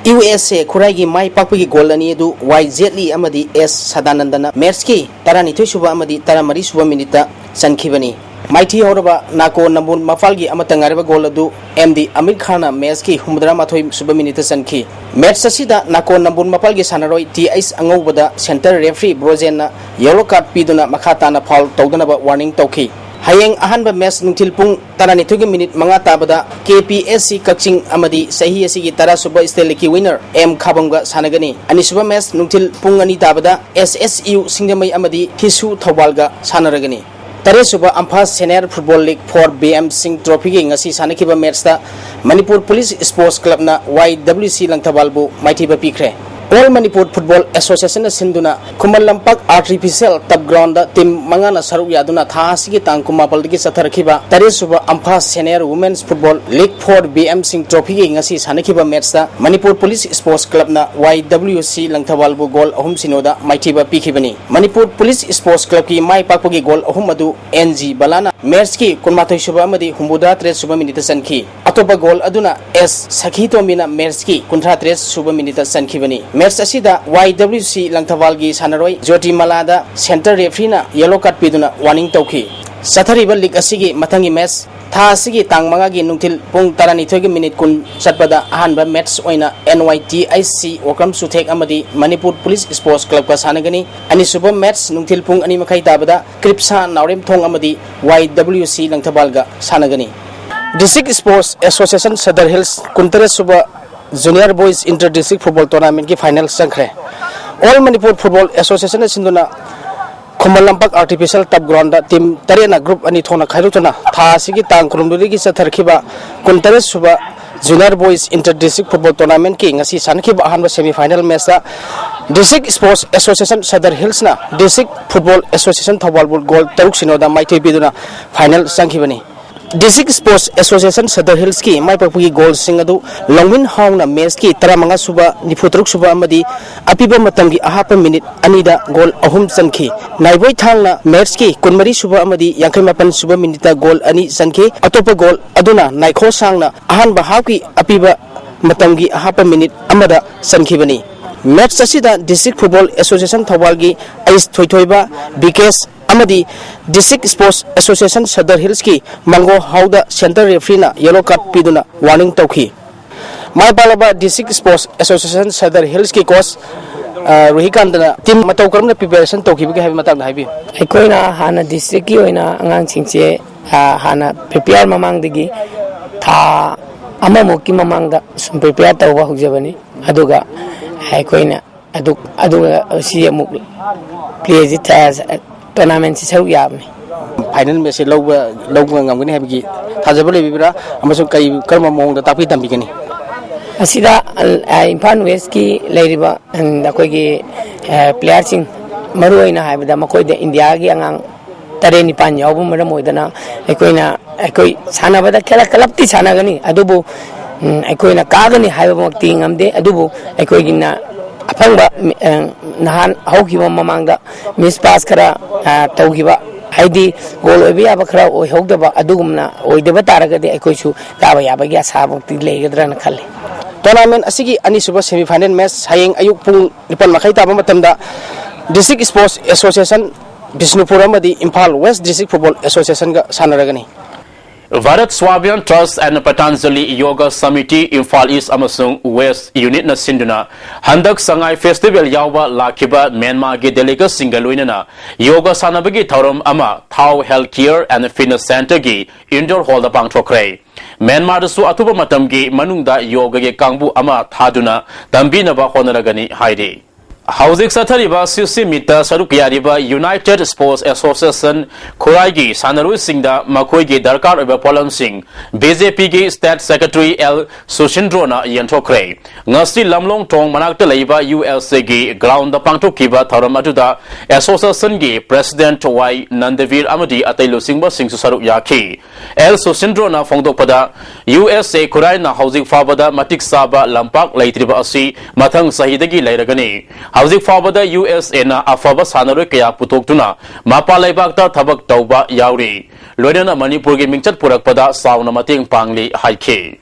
ꯌꯨ ꯑꯦꯁ ꯑꯦ ꯈꯨꯔꯥꯏꯒꯤ ꯃꯥꯏ ꯄꯥꯛꯄꯒꯤ ꯒꯣꯜ ꯑꯅꯤ ꯑꯗꯨ ꯋꯥꯏ ꯖꯦꯠꯂꯤ ꯑꯃꯗꯤ ꯑꯦꯁ ꯁꯗꯥꯅꯟꯗꯅ ꯃꯦꯠꯆꯀꯤ ꯇꯔꯥꯅꯤꯊꯣꯏ ꯁꯨꯕ ꯑꯃꯗꯤ ꯇꯔꯥꯃꯔꯤ ꯁꯨꯕ ꯃꯤꯅꯤꯠꯇ ꯆꯟꯈꯤꯕꯅꯤ꯫ ꯃꯥꯏꯊꯤ ꯍꯧꯔꯕ ꯅꯥꯀꯣ ꯅꯝꯕꯣꯜ ꯃꯄꯥꯜꯒꯤ ꯑꯃꯠꯇ ꯉꯥꯏꯔꯕ ꯒꯣꯜ ꯑꯗꯨ ꯑꯦꯝ ꯗꯤ ꯑꯃꯤꯔ ꯈꯥꯟꯅ ꯃꯦꯠꯁꯀꯤ ꯍꯨꯝꯐꯨꯇꯔꯥ ꯃꯥꯊꯣꯏ ꯁꯨꯕ ꯃꯤꯅꯤꯠꯇ ꯆꯟꯈꯤ꯫ ꯃꯦꯠꯁ ꯑꯁꯤꯗ ꯅꯥꯀꯣ ꯅꯝꯕꯣꯜ ꯃꯄꯥꯜꯒꯤ ꯁꯥꯟꯅꯔꯣꯏ ꯇꯤ ꯑꯩꯆ ꯑꯉꯧꯕꯗ ꯁꯦꯟꯇꯔ ꯔꯦꯐ꯭ꯔꯤ ꯕ꯭ꯔꯣꯖꯦꯟꯅ ꯌꯦꯂꯣ ꯀꯥꯔꯗ ꯄꯤꯗꯨꯅ ꯃꯈꯥ ꯇꯥꯅ ꯐꯥꯎꯜ ꯇꯧꯗꯅꯕ ꯋꯥꯔꯅꯤꯡ ꯇꯧꯈꯤ꯫ ꯍꯌꯦꯡ ꯑꯍꯥꯟꯕ ꯃꯦꯠꯁ ꯅꯨꯡꯊꯤꯜ ꯄꯨꯡ ꯇꯔꯥꯅꯤꯊꯣꯏꯒꯤ ꯃꯤꯅꯤꯠ ꯃꯉꯥ ꯇꯥꯕꯗ ꯀꯦ ꯄꯤ ꯑꯦꯁ ꯁꯤ ꯀꯛꯆꯤꯡ ꯑꯃꯗꯤ ꯆꯍꯤ ꯑꯁꯤꯒꯤ ꯇꯔꯥ ꯁꯨꯕ ꯁ꯭ꯇꯦꯠ ꯂꯤꯛꯀꯤ ꯋꯤꯟꯅꯔ ꯑꯦꯝ ꯈꯥꯕꯝꯒ ꯁꯥꯟꯅꯒꯅꯤ꯫ ꯑꯅꯤꯁꯨꯕ ꯃꯦꯠꯁ ꯅꯨꯡꯊꯤꯜ ꯄꯨꯡ ꯑꯅꯤ ꯇꯥꯕꯗ ꯑꯦꯁ ꯑꯦꯁ ꯌꯨ ꯁꯤꯡꯖꯃꯩ ꯑꯃꯗꯤ ꯊꯤꯁꯨ ꯊꯧꯕꯥꯜꯒ ꯁꯥꯟꯅꯔꯒꯅꯤ꯫ ꯇꯔꯦꯠꯁꯨꯕ AMFA senior football league for B M Singh ꯇ꯭ꯔꯣꯐꯤꯒꯤ ꯉꯁꯤ ꯁꯥꯟꯅꯈꯤꯕ ꯃꯦꯠꯁꯇ ꯃꯅꯤꯄꯨꯔ ꯄꯨꯂꯤꯁ ꯁ꯭ꯄꯣꯔꯠꯁ ꯀ꯭ꯂꯕꯅ ꯋꯥꯏ ꯗꯕ꯭ꯂꯤꯎ ꯁꯤ ꯂꯪꯊꯕꯥꯜꯕꯨ ꯃꯥꯏꯊꯤꯕ ꯄꯤꯈ꯭ꯔꯦ꯫ ꯑꯣꯜ ꯃꯅꯤꯄꯨꯔ ꯐꯨꯠꯕꯣꯜ ꯑꯦꯁꯣꯁꯤꯌꯦꯁꯟꯅ ꯁꯤꯟꯗꯨꯅ ꯈꯨꯃꯟ ꯂꯝꯄꯥꯛ ꯑꯥꯔꯇꯤꯐꯤꯁꯤꯌꯦꯜ ꯇꯞ ꯒ꯭ꯔꯥꯎꯟꯗ ꯇꯤꯝ ꯃꯉꯥꯅ ꯁꯔꯨꯛ ꯌꯥꯗꯨꯅ ꯊꯥ ꯑꯁꯤꯒꯤ ꯇꯥꯡ ꯀꯨꯟꯃꯥꯄꯜꯗꯒꯤ ꯆꯠꯊꯔꯛꯈꯤꯕ ꯇꯔꯦꯠꯁꯨꯕ AMFA senior women's football league for B M Singh ꯇ꯭ꯔꯣꯐꯤꯒꯤ ꯉꯁꯤ ꯁꯥꯟꯅꯈꯤꯕ ꯃꯦꯠꯁꯇ ꯃꯅꯤꯄꯨꯔ ꯄꯨꯂꯤꯁ ꯁ꯭ꯄꯣꯔꯠꯁ ꯀ꯭ꯂꯕꯅ ꯋꯥꯏ ꯗꯕ꯭ꯂꯤꯎ ꯁꯤ ꯂꯪꯊꯕꯥꯜꯕꯨ ꯒꯣꯜ ꯑꯍꯨꯝ ꯁꯤꯅꯣꯗ ꯃꯥꯏꯊꯤꯕ ꯄꯤꯈꯤꯕꯅꯤ꯫ ꯃꯅꯤꯄꯨꯔ ꯄꯨꯂꯤꯁ ꯁ꯭ꯄꯣꯔꯠꯁ ꯀ꯭ꯂꯕꯀꯤ ꯃꯥꯏ ꯄꯥꯛꯄꯒꯤ ꯒꯣꯜ ꯑꯍꯨꯝ ꯑꯗꯨ ꯑꯦꯟ ꯖꯤ ꯕꯂꯥꯅ ꯃꯦꯠꯁꯀꯤ ꯀꯨꯟꯃꯥꯊꯣꯏ ꯁꯨꯕ ꯑꯃꯗꯤ ꯍꯨꯝꯐꯨꯇꯔꯥ ꯇꯔꯦꯠ ꯁꯨꯕ ꯃꯤꯅꯤꯠꯇ ꯆꯟꯈꯤ꯫ ꯑꯇꯣꯞꯄ ꯒꯣꯜ ꯑꯗꯨꯅ ꯑꯦꯁ ꯁꯈꯤꯇꯣꯝꯕꯤꯅ ꯃꯦꯠꯁꯀꯤ ꯀꯨꯟꯊ꯭ꯔꯥ ꯇꯔꯦꯠ ꯁꯨꯕ ꯃꯤꯅꯤꯠꯇ ꯆꯟꯈꯤꯕꯅꯤ꯫ ꯃꯦꯠꯁ ꯑꯁꯤꯗ ꯋꯥꯏ ꯗꯕ꯭ꯂꯤꯎ ꯁꯤ ꯂꯪꯊꯕꯥꯜꯒꯤ ꯁꯥꯟꯅꯔꯣꯏ ꯖꯣꯇꯤꯃꯂꯥꯗ ꯁꯦꯟꯇꯔ ꯔꯦꯐ꯭ꯔꯤꯅ ꯌꯦꯂꯣ ꯀꯥꯔꯗ ꯄꯤꯗꯨꯅ ꯋꯥꯔꯅꯤꯡ ꯇꯧꯈꯤ꯫ ꯆꯠꯊꯔꯤꯕ ꯂꯤꯒ ꯑꯁꯤꯒꯤ ꯃꯊꯪꯒꯤ ꯃꯦꯠꯁ ꯊꯥ ꯑꯁꯤꯒꯤ ꯇꯥꯡ ꯃꯉꯥꯒꯤ ꯅꯨꯡꯊꯤꯜ ꯄꯨꯡ ꯇꯔꯥꯅꯤꯊꯣꯏꯒꯤ ꯃꯤꯅꯤꯠ ꯀꯨꯟ ꯆꯠꯄꯗ ꯑꯍꯥꯟꯕ ꯃꯦꯠꯁ ꯑꯣꯏꯅ and Y T H C Okram ꯆꯨꯊꯦꯛ ꯑꯃꯗꯤ ꯃꯅꯤꯄꯨꯔ ꯄꯨꯂꯤꯁ ꯁ꯭ꯄꯣꯔꯠꯁ ꯀ꯭ꯂꯕꯀ ꯁꯥꯟꯅꯒꯅꯤ꯫ ꯑꯅꯤꯁꯨꯕ ꯃꯦꯠꯁ ꯅꯨꯡꯊꯤꯜ ꯄꯨꯡ ꯑꯅꯤ ꯃꯈꯥꯏ ꯇꯥꯕꯗ ꯀ꯭ꯔꯤꯞꯁꯥ ꯅꯥꯎꯔꯦꯝꯊꯣꯡ ꯑꯃꯗꯤ ꯋꯥꯏ ꯗꯕ꯭ꯂꯤꯎ ꯁꯤ ꯂꯪꯊꯕꯥꯜꯒ ꯁꯥꯟꯅꯒꯅꯤ꯫ District sports association Sadar hills ꯀꯨꯟꯇꯔꯦꯠ sub junior boys inter district football ꯇꯣꯔꯅꯥꯃꯦꯟꯠꯀꯤ ꯐꯥꯏꯅꯦꯜ ꯆꯪꯈ꯭ꯔꯦ꯫ ꯑꯣꯜ ꯃꯅꯤꯄꯨꯔ ꯐꯨꯠꯕꯣꯜ ꯑꯦꯁꯣꯁꯤꯌꯦꯁꯟꯅ ꯁꯤꯟꯗꯨꯅ ꯈꯨꯃꯟ ꯂꯝꯄꯥꯛ ꯑꯥꯔꯇꯤꯐꯤꯁꯤꯌꯦꯜ ꯇꯞ ꯒ꯭ꯔꯥꯎꯟꯗ ꯇꯤꯝ ꯇꯔꯦꯠꯅ ꯒ꯭ꯔꯨꯞ ꯑꯅꯤ ꯊꯣꯛꯅ ꯈꯥꯏꯗꯣꯛꯇꯨꯅ ꯊꯥ ꯑꯁꯤꯒꯤ ꯇꯥꯡ ꯀꯨꯟꯍꯨꯝꯗꯣꯏꯗꯒꯤ ꯆꯠꯊꯔꯛꯈꯤꯕ ꯀꯨꯟꯇꯔꯦꯠ sub junior boys inter district football ꯇꯣꯔꯅꯥꯃꯦꯟꯠꯀꯤ ꯉꯁꯤ ꯁꯥꯟꯅꯈꯤꯕ ꯑꯍꯥꯟꯕ ꯁꯦꯃꯤ ꯐꯥꯏꯅꯦꯜ ꯃꯦꯠꯁꯇ ꯗꯤꯁꯇ꯭ꯔꯤꯛ ꯁ꯭ꯄꯣꯔꯠꯁ ꯑꯦꯁꯣꯁꯤꯌꯦꯁꯟ ꯁꯗꯔ ꯍꯤꯜꯁꯅ ꯗꯤꯁꯇ꯭ꯔꯤꯛ ꯐꯨꯠꯕꯣꯜ ꯑꯦꯁꯣꯁꯤꯌꯦꯁꯟ ꯊꯧꯕꯥꯜꯕꯨ ꯒꯣꯜ ꯇꯔꯨꯛ ꯁꯤꯅꯣꯗ ꯃꯥꯏꯊꯤꯕ ꯄꯤꯗꯨꯅ ꯐꯥꯏꯅꯦꯜ ꯆꯪꯈꯤꯕꯅꯤ꯫ ꯗꯤꯁꯇ꯭ꯔꯤꯛ ꯁ꯭ꯄꯣꯔꯠꯁ ꯑꯦꯁꯣꯁꯤꯌꯦꯁꯟ ꯁꯗꯔ ꯍꯤꯜꯁꯀꯤ ꯃꯥꯏ ꯄꯥꯛꯄꯒꯤ ꯒꯣꯜꯁꯤꯡ ꯑꯗꯨ ꯂꯧꯃꯤꯟ ꯍꯥꯎꯅ ꯃꯦꯠꯁꯀꯤ ꯇꯔꯥꯃꯉꯥ ꯁꯨꯕ, ꯅꯤꯐꯨꯇꯔꯨꯛ ꯁꯨꯕ ꯑꯃꯗꯤ ꯑꯄꯤꯕ ꯃꯇꯝꯒꯤ ꯑꯍꯥꯞꯄ ꯃꯤꯅꯤꯠ ꯑꯅꯤꯗ ꯒꯣꯜ ꯑꯍꯨꯝ ꯆꯟꯈꯤ꯫ ꯅꯥꯏꯕꯣꯏ ꯊꯥꯡꯅ ꯃꯦꯠꯁꯀꯤ ꯀꯨꯟꯃꯔꯤ ꯁꯨꯕ ꯑꯃꯗꯤ ꯌꯥꯡꯈꯩ ꯃꯥꯄꯟ ꯁꯨꯕ ꯃꯤꯅꯤꯠꯇ ꯒꯣꯜ ꯑꯅꯤ ꯆꯟꯈꯤ꯫ ꯑꯇꯣꯞꯄ ꯒꯣꯜ ꯑꯗꯨꯅ ꯅꯥꯏꯈꯣ ꯁꯥꯡꯅ ꯑꯍꯥꯟꯕ ꯍꯥꯞꯀꯤ ꯑꯄꯤꯕ ꯃꯇꯝꯒꯤ ꯑꯍꯥꯞꯄ ꯃꯤꯅꯤꯠ ꯑꯃꯗ ꯆꯟꯈꯤꯕꯅꯤ꯫ ꯃꯦꯠꯁ ꯑꯁꯤꯗ ꯗꯤꯁꯇ꯭ꯔꯤꯛ ꯐꯨꯠꯕꯣꯜ ꯑꯦꯁꯣꯁꯤꯌꯦꯁꯟ ꯊꯧꯕꯥꯜꯒꯤ ꯑꯩꯁ ꯊꯣꯏꯊꯣꯏꯕ, ꯕꯤꯀꯦꯁ ꯑꯃꯗꯤ District Sports Association Sadar Hillsꯀꯤ ꯃꯪꯒꯣ ꯍꯥꯎꯗ center refereeꯅ yellow card ꯄꯤꯗꯨꯅ warning ꯇꯧꯈꯤ꯫ ꯃꯥꯏ ꯄꯥꯛꯂꯕ District Sports Association Sadar Hillsꯀꯤ coach, ꯑ, ꯔꯨꯍꯤꯀꯥꯟꯇꯅ team ꯃꯇꯧ ꯀꯔꯝꯅ preparation ꯇꯧꯈꯤꯕꯒꯦ ꯍꯥꯏꯕꯒꯤ ꯃꯇꯥꯡꯗ ꯍꯥꯏꯕꯤꯌꯨ꯫ ꯑꯩꯈꯣꯏꯅ ꯍꯥꯟꯅ districtꯀꯤ ꯑꯣꯏꯅ ꯑꯉꯥꯡꯁꯤꯡꯁꯦ, ꯑ, ꯍꯥꯟꯅ prepare ꯃꯃꯥꯡꯗꯒꯤ ꯊꯥ ꯑꯃꯃꯨꯛꯀꯤ ꯃꯃꯥꯡꯗ ꯁꯨꯝ prepare ꯇꯧꯕ ꯍꯧꯖꯕꯅꯤ꯫ ꯑꯗꯨꯒ ꯑꯩꯈꯣꯏꯅ ꯑꯗꯨ, ꯑꯗꯨꯒ ꯁꯤ ꯑꯃꯨꯛ playꯁꯤ ꯊ-, tournamentꯁꯤ ꯁꯔꯨꯛ ꯌꯥꯕꯅꯤ꯫ Final matchꯁꯦ ꯂꯧꯕ, ꯂꯧꯕ ꯉꯝꯒꯅꯤ ꯍꯥꯏꯕꯒꯤ ꯊꯥꯖꯕ ꯂꯩꯕꯤꯕ꯭ꯔꯥ? ꯑꯃꯁꯨꯡ ꯀꯔꯤ, ꯀꯔꯝꯕ ꯃꯑꯣꯡꯗ ꯇꯥꯛꯄꯤ ꯇꯝꯕꯤꯒꯅꯤ? ꯑꯁꯤꯗ, ꯑ, ꯏꯝꯐꯥꯜ Westꯀꯤ ꯂꯩꯔꯤꯕ, ꯎꯝ, ꯑꯩꯈꯣꯏꯒꯤ, ꯑ, playerꯁꯤꯡ, ꯃꯔꯨꯑꯣꯏꯅ ꯍꯥꯏꯕꯗ ꯃꯈꯣꯏꯗ ꯏꯟꯗꯤꯌꯥꯒꯤ ꯑꯉꯥꯡ ꯇꯔꯦꯠ ꯅꯤꯄꯥꯟ ꯌꯥꯎꯕ ꯃꯔꯝ ꯑꯣꯏꯗꯅ ꯑꯩꯈꯣꯏꯅ, ꯑꯩꯈꯣꯏ ꯁꯥꯟꯅꯕꯗ ꯈꯔ ꯀꯂꯞꯇꯤ ꯁꯥꯟꯅꯒꯅꯤ, ꯑꯗꯨꯕꯨ, ꯎꯝ, ꯑꯩꯈꯣꯏꯅ ꯀꯥꯒꯅꯤ ꯍꯥꯏꯕꯃꯛꯇꯤ ꯉꯝꯗꯦ꯫ ꯑꯗꯨꯕꯨ ꯑꯩꯈꯣꯏꯒꯤꯅ ꯑꯐꯪꯕ, ꯃꯤ-, ꯑ, ꯅꯍꯥꯟ ꯍꯧꯈꯤꯕ ꯃꯃꯥꯡꯗ miss pass ꯈꯔ, ꯑ, ꯇꯧꯈꯤꯕ, ꯍꯥꯏꯗꯤ goal ꯑꯣꯏꯕ ꯌꯥꯕ ꯈꯔ ꯑꯣꯏꯍꯧꯗꯕ, ꯑꯗꯨꯒꯨꯝꯅ ꯑꯣꯏꯗꯕ ꯇꯥꯔꯒꯗꯤ ꯑꯩꯈꯣꯏꯁꯨ ꯀꯥꯕ ꯌꯥꯕꯒꯤ ꯑꯁꯥꯃꯛꯇꯤ ꯂꯩꯒꯗ꯭ꯔꯅ ꯈꯜꯂꯤ꯫ Tournament ꯑꯁꯤꯒꯤ ꯑꯅꯤꯁꯨꯕ semi final match ꯍꯌꯦꯡ ꯑꯌꯨꯛ ꯄꯨꯡ ꯅꯤꯄꯥꯟ ꯃꯈꯥꯏ ꯇꯥꯕ ꯃꯇꯝꯗ District Sports Association ꯕꯤꯁꯅꯨꯄꯨꯔ ꯑꯃꯗꯤ Imphal West District Football Associationꯒ ꯁꯥꯟꯅꯔꯒꯅꯤ꯫ Bharat Swabhiyan Trust and Patanjali Yoga Samiti, Imphal East ꯑꯃꯁꯨꯡ West Unitꯅ ꯁꯤꯟꯗꯨꯅ ꯍꯟꯗꯛ ꯁꯉꯥꯏ festival ꯌꯥꯎꯕ ꯂꯥꯛꯈꯤꯕ ꯃ꯭ꯌꯥꯟꯃꯥꯔꯒꯤ delegateꯁꯤꯡꯒ ꯂꯣꯏꯅꯅ ꯌꯣꯒ ꯁꯥꯟꯅꯕꯒꯤ ꯊꯧꯔꯝ ꯑꯃ Thao Health Care and Fitness Centreꯒꯤ indoor hallꯗ ꯄꯥꯡꯊꯣꯛꯈ꯭ꯔꯦ꯫ ꯃ꯭ꯌꯥꯟꯃꯥꯔꯗꯁꯨ ꯑꯊꯨꯕ ꯃꯇꯝꯒꯤ ꯃꯅꯨꯡꯗ ꯌꯣꯒꯒꯤ ꯀꯥꯡꯕꯨ ꯑꯃ ꯊꯥꯗꯨꯅ ꯇꯝꯕꯤꯅꯕ ꯍꯣꯠꯅꯔꯒꯅꯤ ꯍꯥꯏꯔꯤ꯫ ꯍꯧꯖꯤꯛ ꯆꯠꯊꯔꯤꯕ ꯁꯤꯁꯤ ꯃꯤꯠꯇ ꯁꯔꯨꯛ ꯌꯥꯔꯤꯕ United Sports Association ꯈꯨꯔꯥꯏꯒꯤ ꯁꯥꯟꯅꯔꯣꯏꯁꯤꯡꯗ ꯃꯈꯣꯏꯒꯤ ꯗꯔꯀꯥꯔ ꯑꯣꯏꯕ ꯄꯣꯠꯂꯝꯁꯤꯡ BJPꯒꯤ State Secretary L ꯁꯨꯁꯤꯟꯗ꯭ꯔꯣꯅ ꯌꯦꯟꯊꯣꯛꯈ꯭ꯔꯦ꯫ ꯉꯁꯤ ꯂꯝꯂꯣꯡ ꯊꯣꯡ ꯃꯅꯥꯛꯇ ꯂꯩꯕ USAꯒꯤ groundꯗ ꯄꯥꯡꯊꯣꯛꯈꯤꯕ ꯊꯧꯔꯝ ꯑꯗꯨꯗ associationꯒꯤ president Y ꯅꯟꯗꯕꯤꯔ ꯑꯃꯗꯤ ꯑꯇꯩ ꯂꯨꯆꯤꯡꯕꯁꯤꯡꯁꯨ ꯁꯔꯨꯛ ꯌꯥꯈꯤ꯫ L ꯁꯨꯁꯤꯟꯗ꯭ꯔꯣꯅ ꯐꯣꯡꯗꯣꯛꯄꯗ, USA ꯈꯨꯔꯥꯏꯅ ꯍꯧꯖꯤꯛ ꯐꯥꯎꯕꯗ ꯃꯇꯤꯛ ꯆꯥꯕ ꯂꯝꯄꯥꯛ ꯂꯩꯇ꯭ꯔꯤꯕ ꯑꯁꯤ ꯃꯊꯪ ꯆꯍꯤꯗꯒꯤ ꯂꯩꯔꯒꯅꯤ꯫ ꯍꯧꯖꯤꯛ ꯐꯥꯎꯕꯗ USAꯅ ꯑꯐꯕ ꯁꯥꯟꯅꯔꯣꯏ ꯀꯌꯥ ꯄꯨꯊꯣꯛꯇꯨꯅ ꯃꯄꯥꯟ ꯂꯩꯕꯥꯛꯇ ꯊꯕꯛ ꯇꯧꯕ ꯌꯥꯎꯔꯤ꯫ ꯂꯣꯏꯅꯅ ꯃꯅꯤꯄꯨꯔꯒꯤ ꯃꯤꯡꯆꯠ ꯄꯨꯔꯛꯄꯗ ꯆꯥꯎꯅ ꯃꯇꯦꯡ ꯄꯥꯡꯂꯤ ꯍꯥꯏꯈꯤ꯫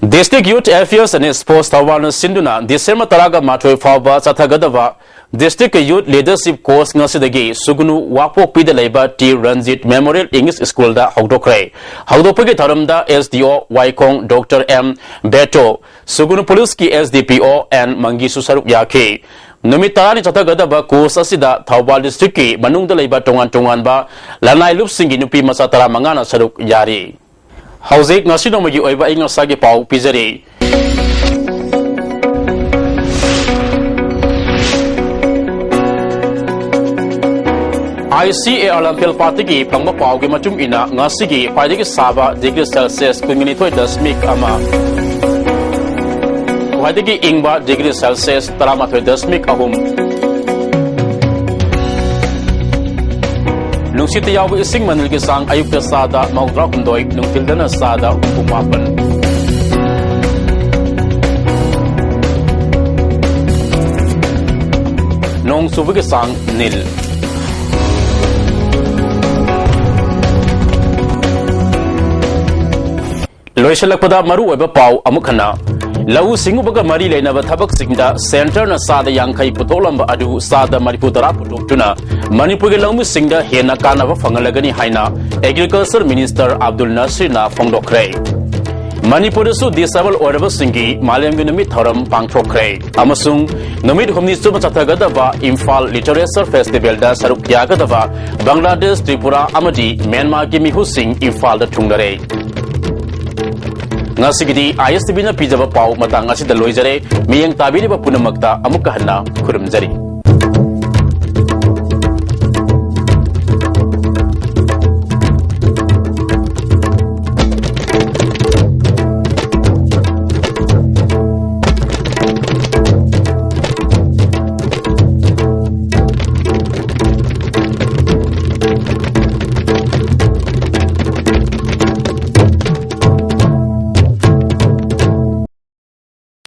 District Youth Affairs and Sports ꯊꯧꯕꯥꯜꯅ ꯁꯤꯟꯗꯨꯅ December ꯇꯔꯥꯒ ꯃꯥꯊꯣꯏ ꯐꯥꯎꯕ ꯆꯠꯊꯒꯗꯕ District Youth Leadership Course ꯉꯁꯤꯗꯒꯤ ꯁꯨꯒꯨꯅꯨ ꯋꯥꯛꯄꯣꯛꯄꯤꯗ ꯂꯩꯕ ꯇꯤ ꯔꯟꯖꯤꯠ Memorial English Schoolꯗ ꯍꯧꯗꯣꯛꯈ꯭ꯔꯦ꯫ ꯍꯧꯗꯣꯛꯄꯒꯤ ꯊꯧꯔꯝꯗ S D O Waikhong doctor M Beto, ꯁꯨꯒꯨꯅꯨ Policeꯀꯤ S D P O N ꯃꯪꯒꯤꯁꯨ ꯁꯔꯨꯛ ꯌꯥꯈꯤ꯫ ꯅꯨꯃꯤꯠ ꯇꯔꯥꯅꯤ ꯆꯠꯊꯒꯗꯕ course ꯑꯁꯤꯗ ꯊꯧꯕꯥꯜ districtꯀꯤ ꯃꯅꯨꯡꯗ ꯂꯩꯕ ꯇꯣꯉꯥꯟ ꯇꯣꯉꯥꯟꯕ ꯂꯅꯥꯏ ꯂꯨꯞꯁꯤꯡꯒꯤ ꯅꯨꯄꯤ ꯃꯆꯥ ꯇꯔꯥꯃꯉꯥꯅ ꯁꯔꯨꯛ ꯌꯥꯔꯤ꯫ ꯍꯧꯖꯤꯛ ꯉꯁꯤ ꯅꯣꯡꯃꯒꯤ ꯑꯣꯏꯕ ꯑꯏꯪ ꯑꯁꯥꯒꯤ ꯄꯥꯎ ꯄꯤꯖꯔꯤ꯫ I C A R ꯂꯝꯐꯦꯜ ꯄꯥꯠꯇꯒꯤ ꯐꯪꯕ ꯄꯥꯎꯒꯤ ꯃꯇꯨꯡ ꯏꯟꯅ, ꯉꯁꯤꯒꯤ ꯈ꯭ꯋꯥꯏꯗꯒꯤ ꯁꯥꯕ degree Celsius ꯀꯨꯟꯅꯤꯊꯣꯏ ꯗꯁꯃꯤꯛ ꯑꯃ, ꯈ꯭ꯋꯥꯏꯗꯒꯤ ꯏꯪꯕ degree Celsius ꯇꯔꯥꯃꯥꯊꯣꯏ ꯗꯁꯃꯤꯛ ꯑꯍꯨꯝ꯫ ꯅꯨꯡꯁꯤꯠꯇ ꯌꯥꯎꯕ ꯏꯁꯤꯡ ꯃꯅꯤꯜꯒꯤ ꯆꯥꯡ ꯑꯌꯨꯛꯇ ꯆꯥꯗ ꯃꯧꯗ꯭ꯔꯥ ꯍꯨꯝꯗꯣꯏ, ꯅꯨꯡꯊꯤꯜꯗꯅ ꯆꯥꯗ ꯍꯨꯝꯐꯨ ꯃꯥꯄꯟ꯫ ꯅꯣꯡ ꯆꯨꯕꯒꯤ ꯆꯥꯡ ꯅꯤꯜ꯫ ꯂꯣꯏꯁꯤꯜꯂꯛꯄꯗ ꯃꯔꯨ ꯑꯣꯏꯕ ꯄꯥꯎ ꯑꯃꯨꯛ ꯍꯟꯅ꯫ ꯂꯧꯎ ꯁꯤꯡꯎꯕꯒ ꯃꯔꯤ ꯂꯩꯅꯕ ꯊꯕꯛꯁꯤꯡꯗ centreꯅ ꯆꯥꯗ ꯌꯥꯡꯈꯩ ꯄꯨꯊꯣꯛꯂꯝꯕ ꯑꯗꯨ ꯆꯥꯗ ꯃꯔꯤꯐꯨ ꯇꯔꯥ ꯄꯨꯊꯣꯛꯇꯨꯅ ꯃꯅꯤꯄꯨꯔꯒꯤ ꯂꯧꯃꯤꯁꯤꯡꯗ ꯍꯦꯟꯅ ꯀꯥꯟꯅꯕ ꯐꯪꯍꯜꯂꯒꯅꯤ ꯍꯥꯏꯅ Agriculture Minister ꯑꯕꯗꯨꯜ ꯅꯁꯤꯔꯅ ꯐꯣꯡꯗꯣꯛꯈ꯭ꯔꯦ꯫ ꯃꯅꯤꯄꯨꯔꯗꯁꯨ disable ꯑꯣꯏꯔꯕꯁꯤꯡꯒꯤ ꯃꯥꯂꯦꯝꯒꯤ ꯅꯨꯃꯤꯠ ꯊꯧꯔꯝ ꯄꯥꯡꯊꯣꯛꯈ꯭ꯔꯦ꯫ ꯑꯃꯁꯨꯡ ꯅꯨꯃꯤꯠ ꯍꯨꯝꯅꯤ ꯆꯨꯞꯅ ꯆꯠꯊꯒꯗꯕ ꯏꯝꯐꯥꯜ Literature Festivalꯗ ꯁꯔꯨꯛ ꯌꯥꯒꯗꯕ ꯕꯪꯒ꯭ꯂꯥꯗꯦꯁ, ꯇ꯭ꯔꯤꯄꯨꯔꯥ ꯑꯃꯗꯤ ꯃ꯭ꯌꯥꯟꯃꯥꯔꯒꯤ ꯃꯤꯍꯨꯠꯁꯤꯡ ꯏꯝꯐꯥꯜꯗ ꯊꯨꯡꯂꯔꯦ꯫ ꯉꯁꯤꯒꯤꯗꯤ ISTVꯅ ꯄꯤꯖꯕ ꯄꯥꯎ ꯃꯇꯥꯡ ꯑꯁꯤꯗ ꯂꯣꯏꯖꯔꯦ꯫ ꯃꯤꯠꯌꯦꯡ ꯇꯥꯕꯤꯔꯤꯕ ꯄꯨꯝꯅꯃꯛꯇ ꯑꯃꯨꯛꯀ ꯍꯟꯅ ꯈꯨꯔꯨꯝꯖꯔꯤ꯫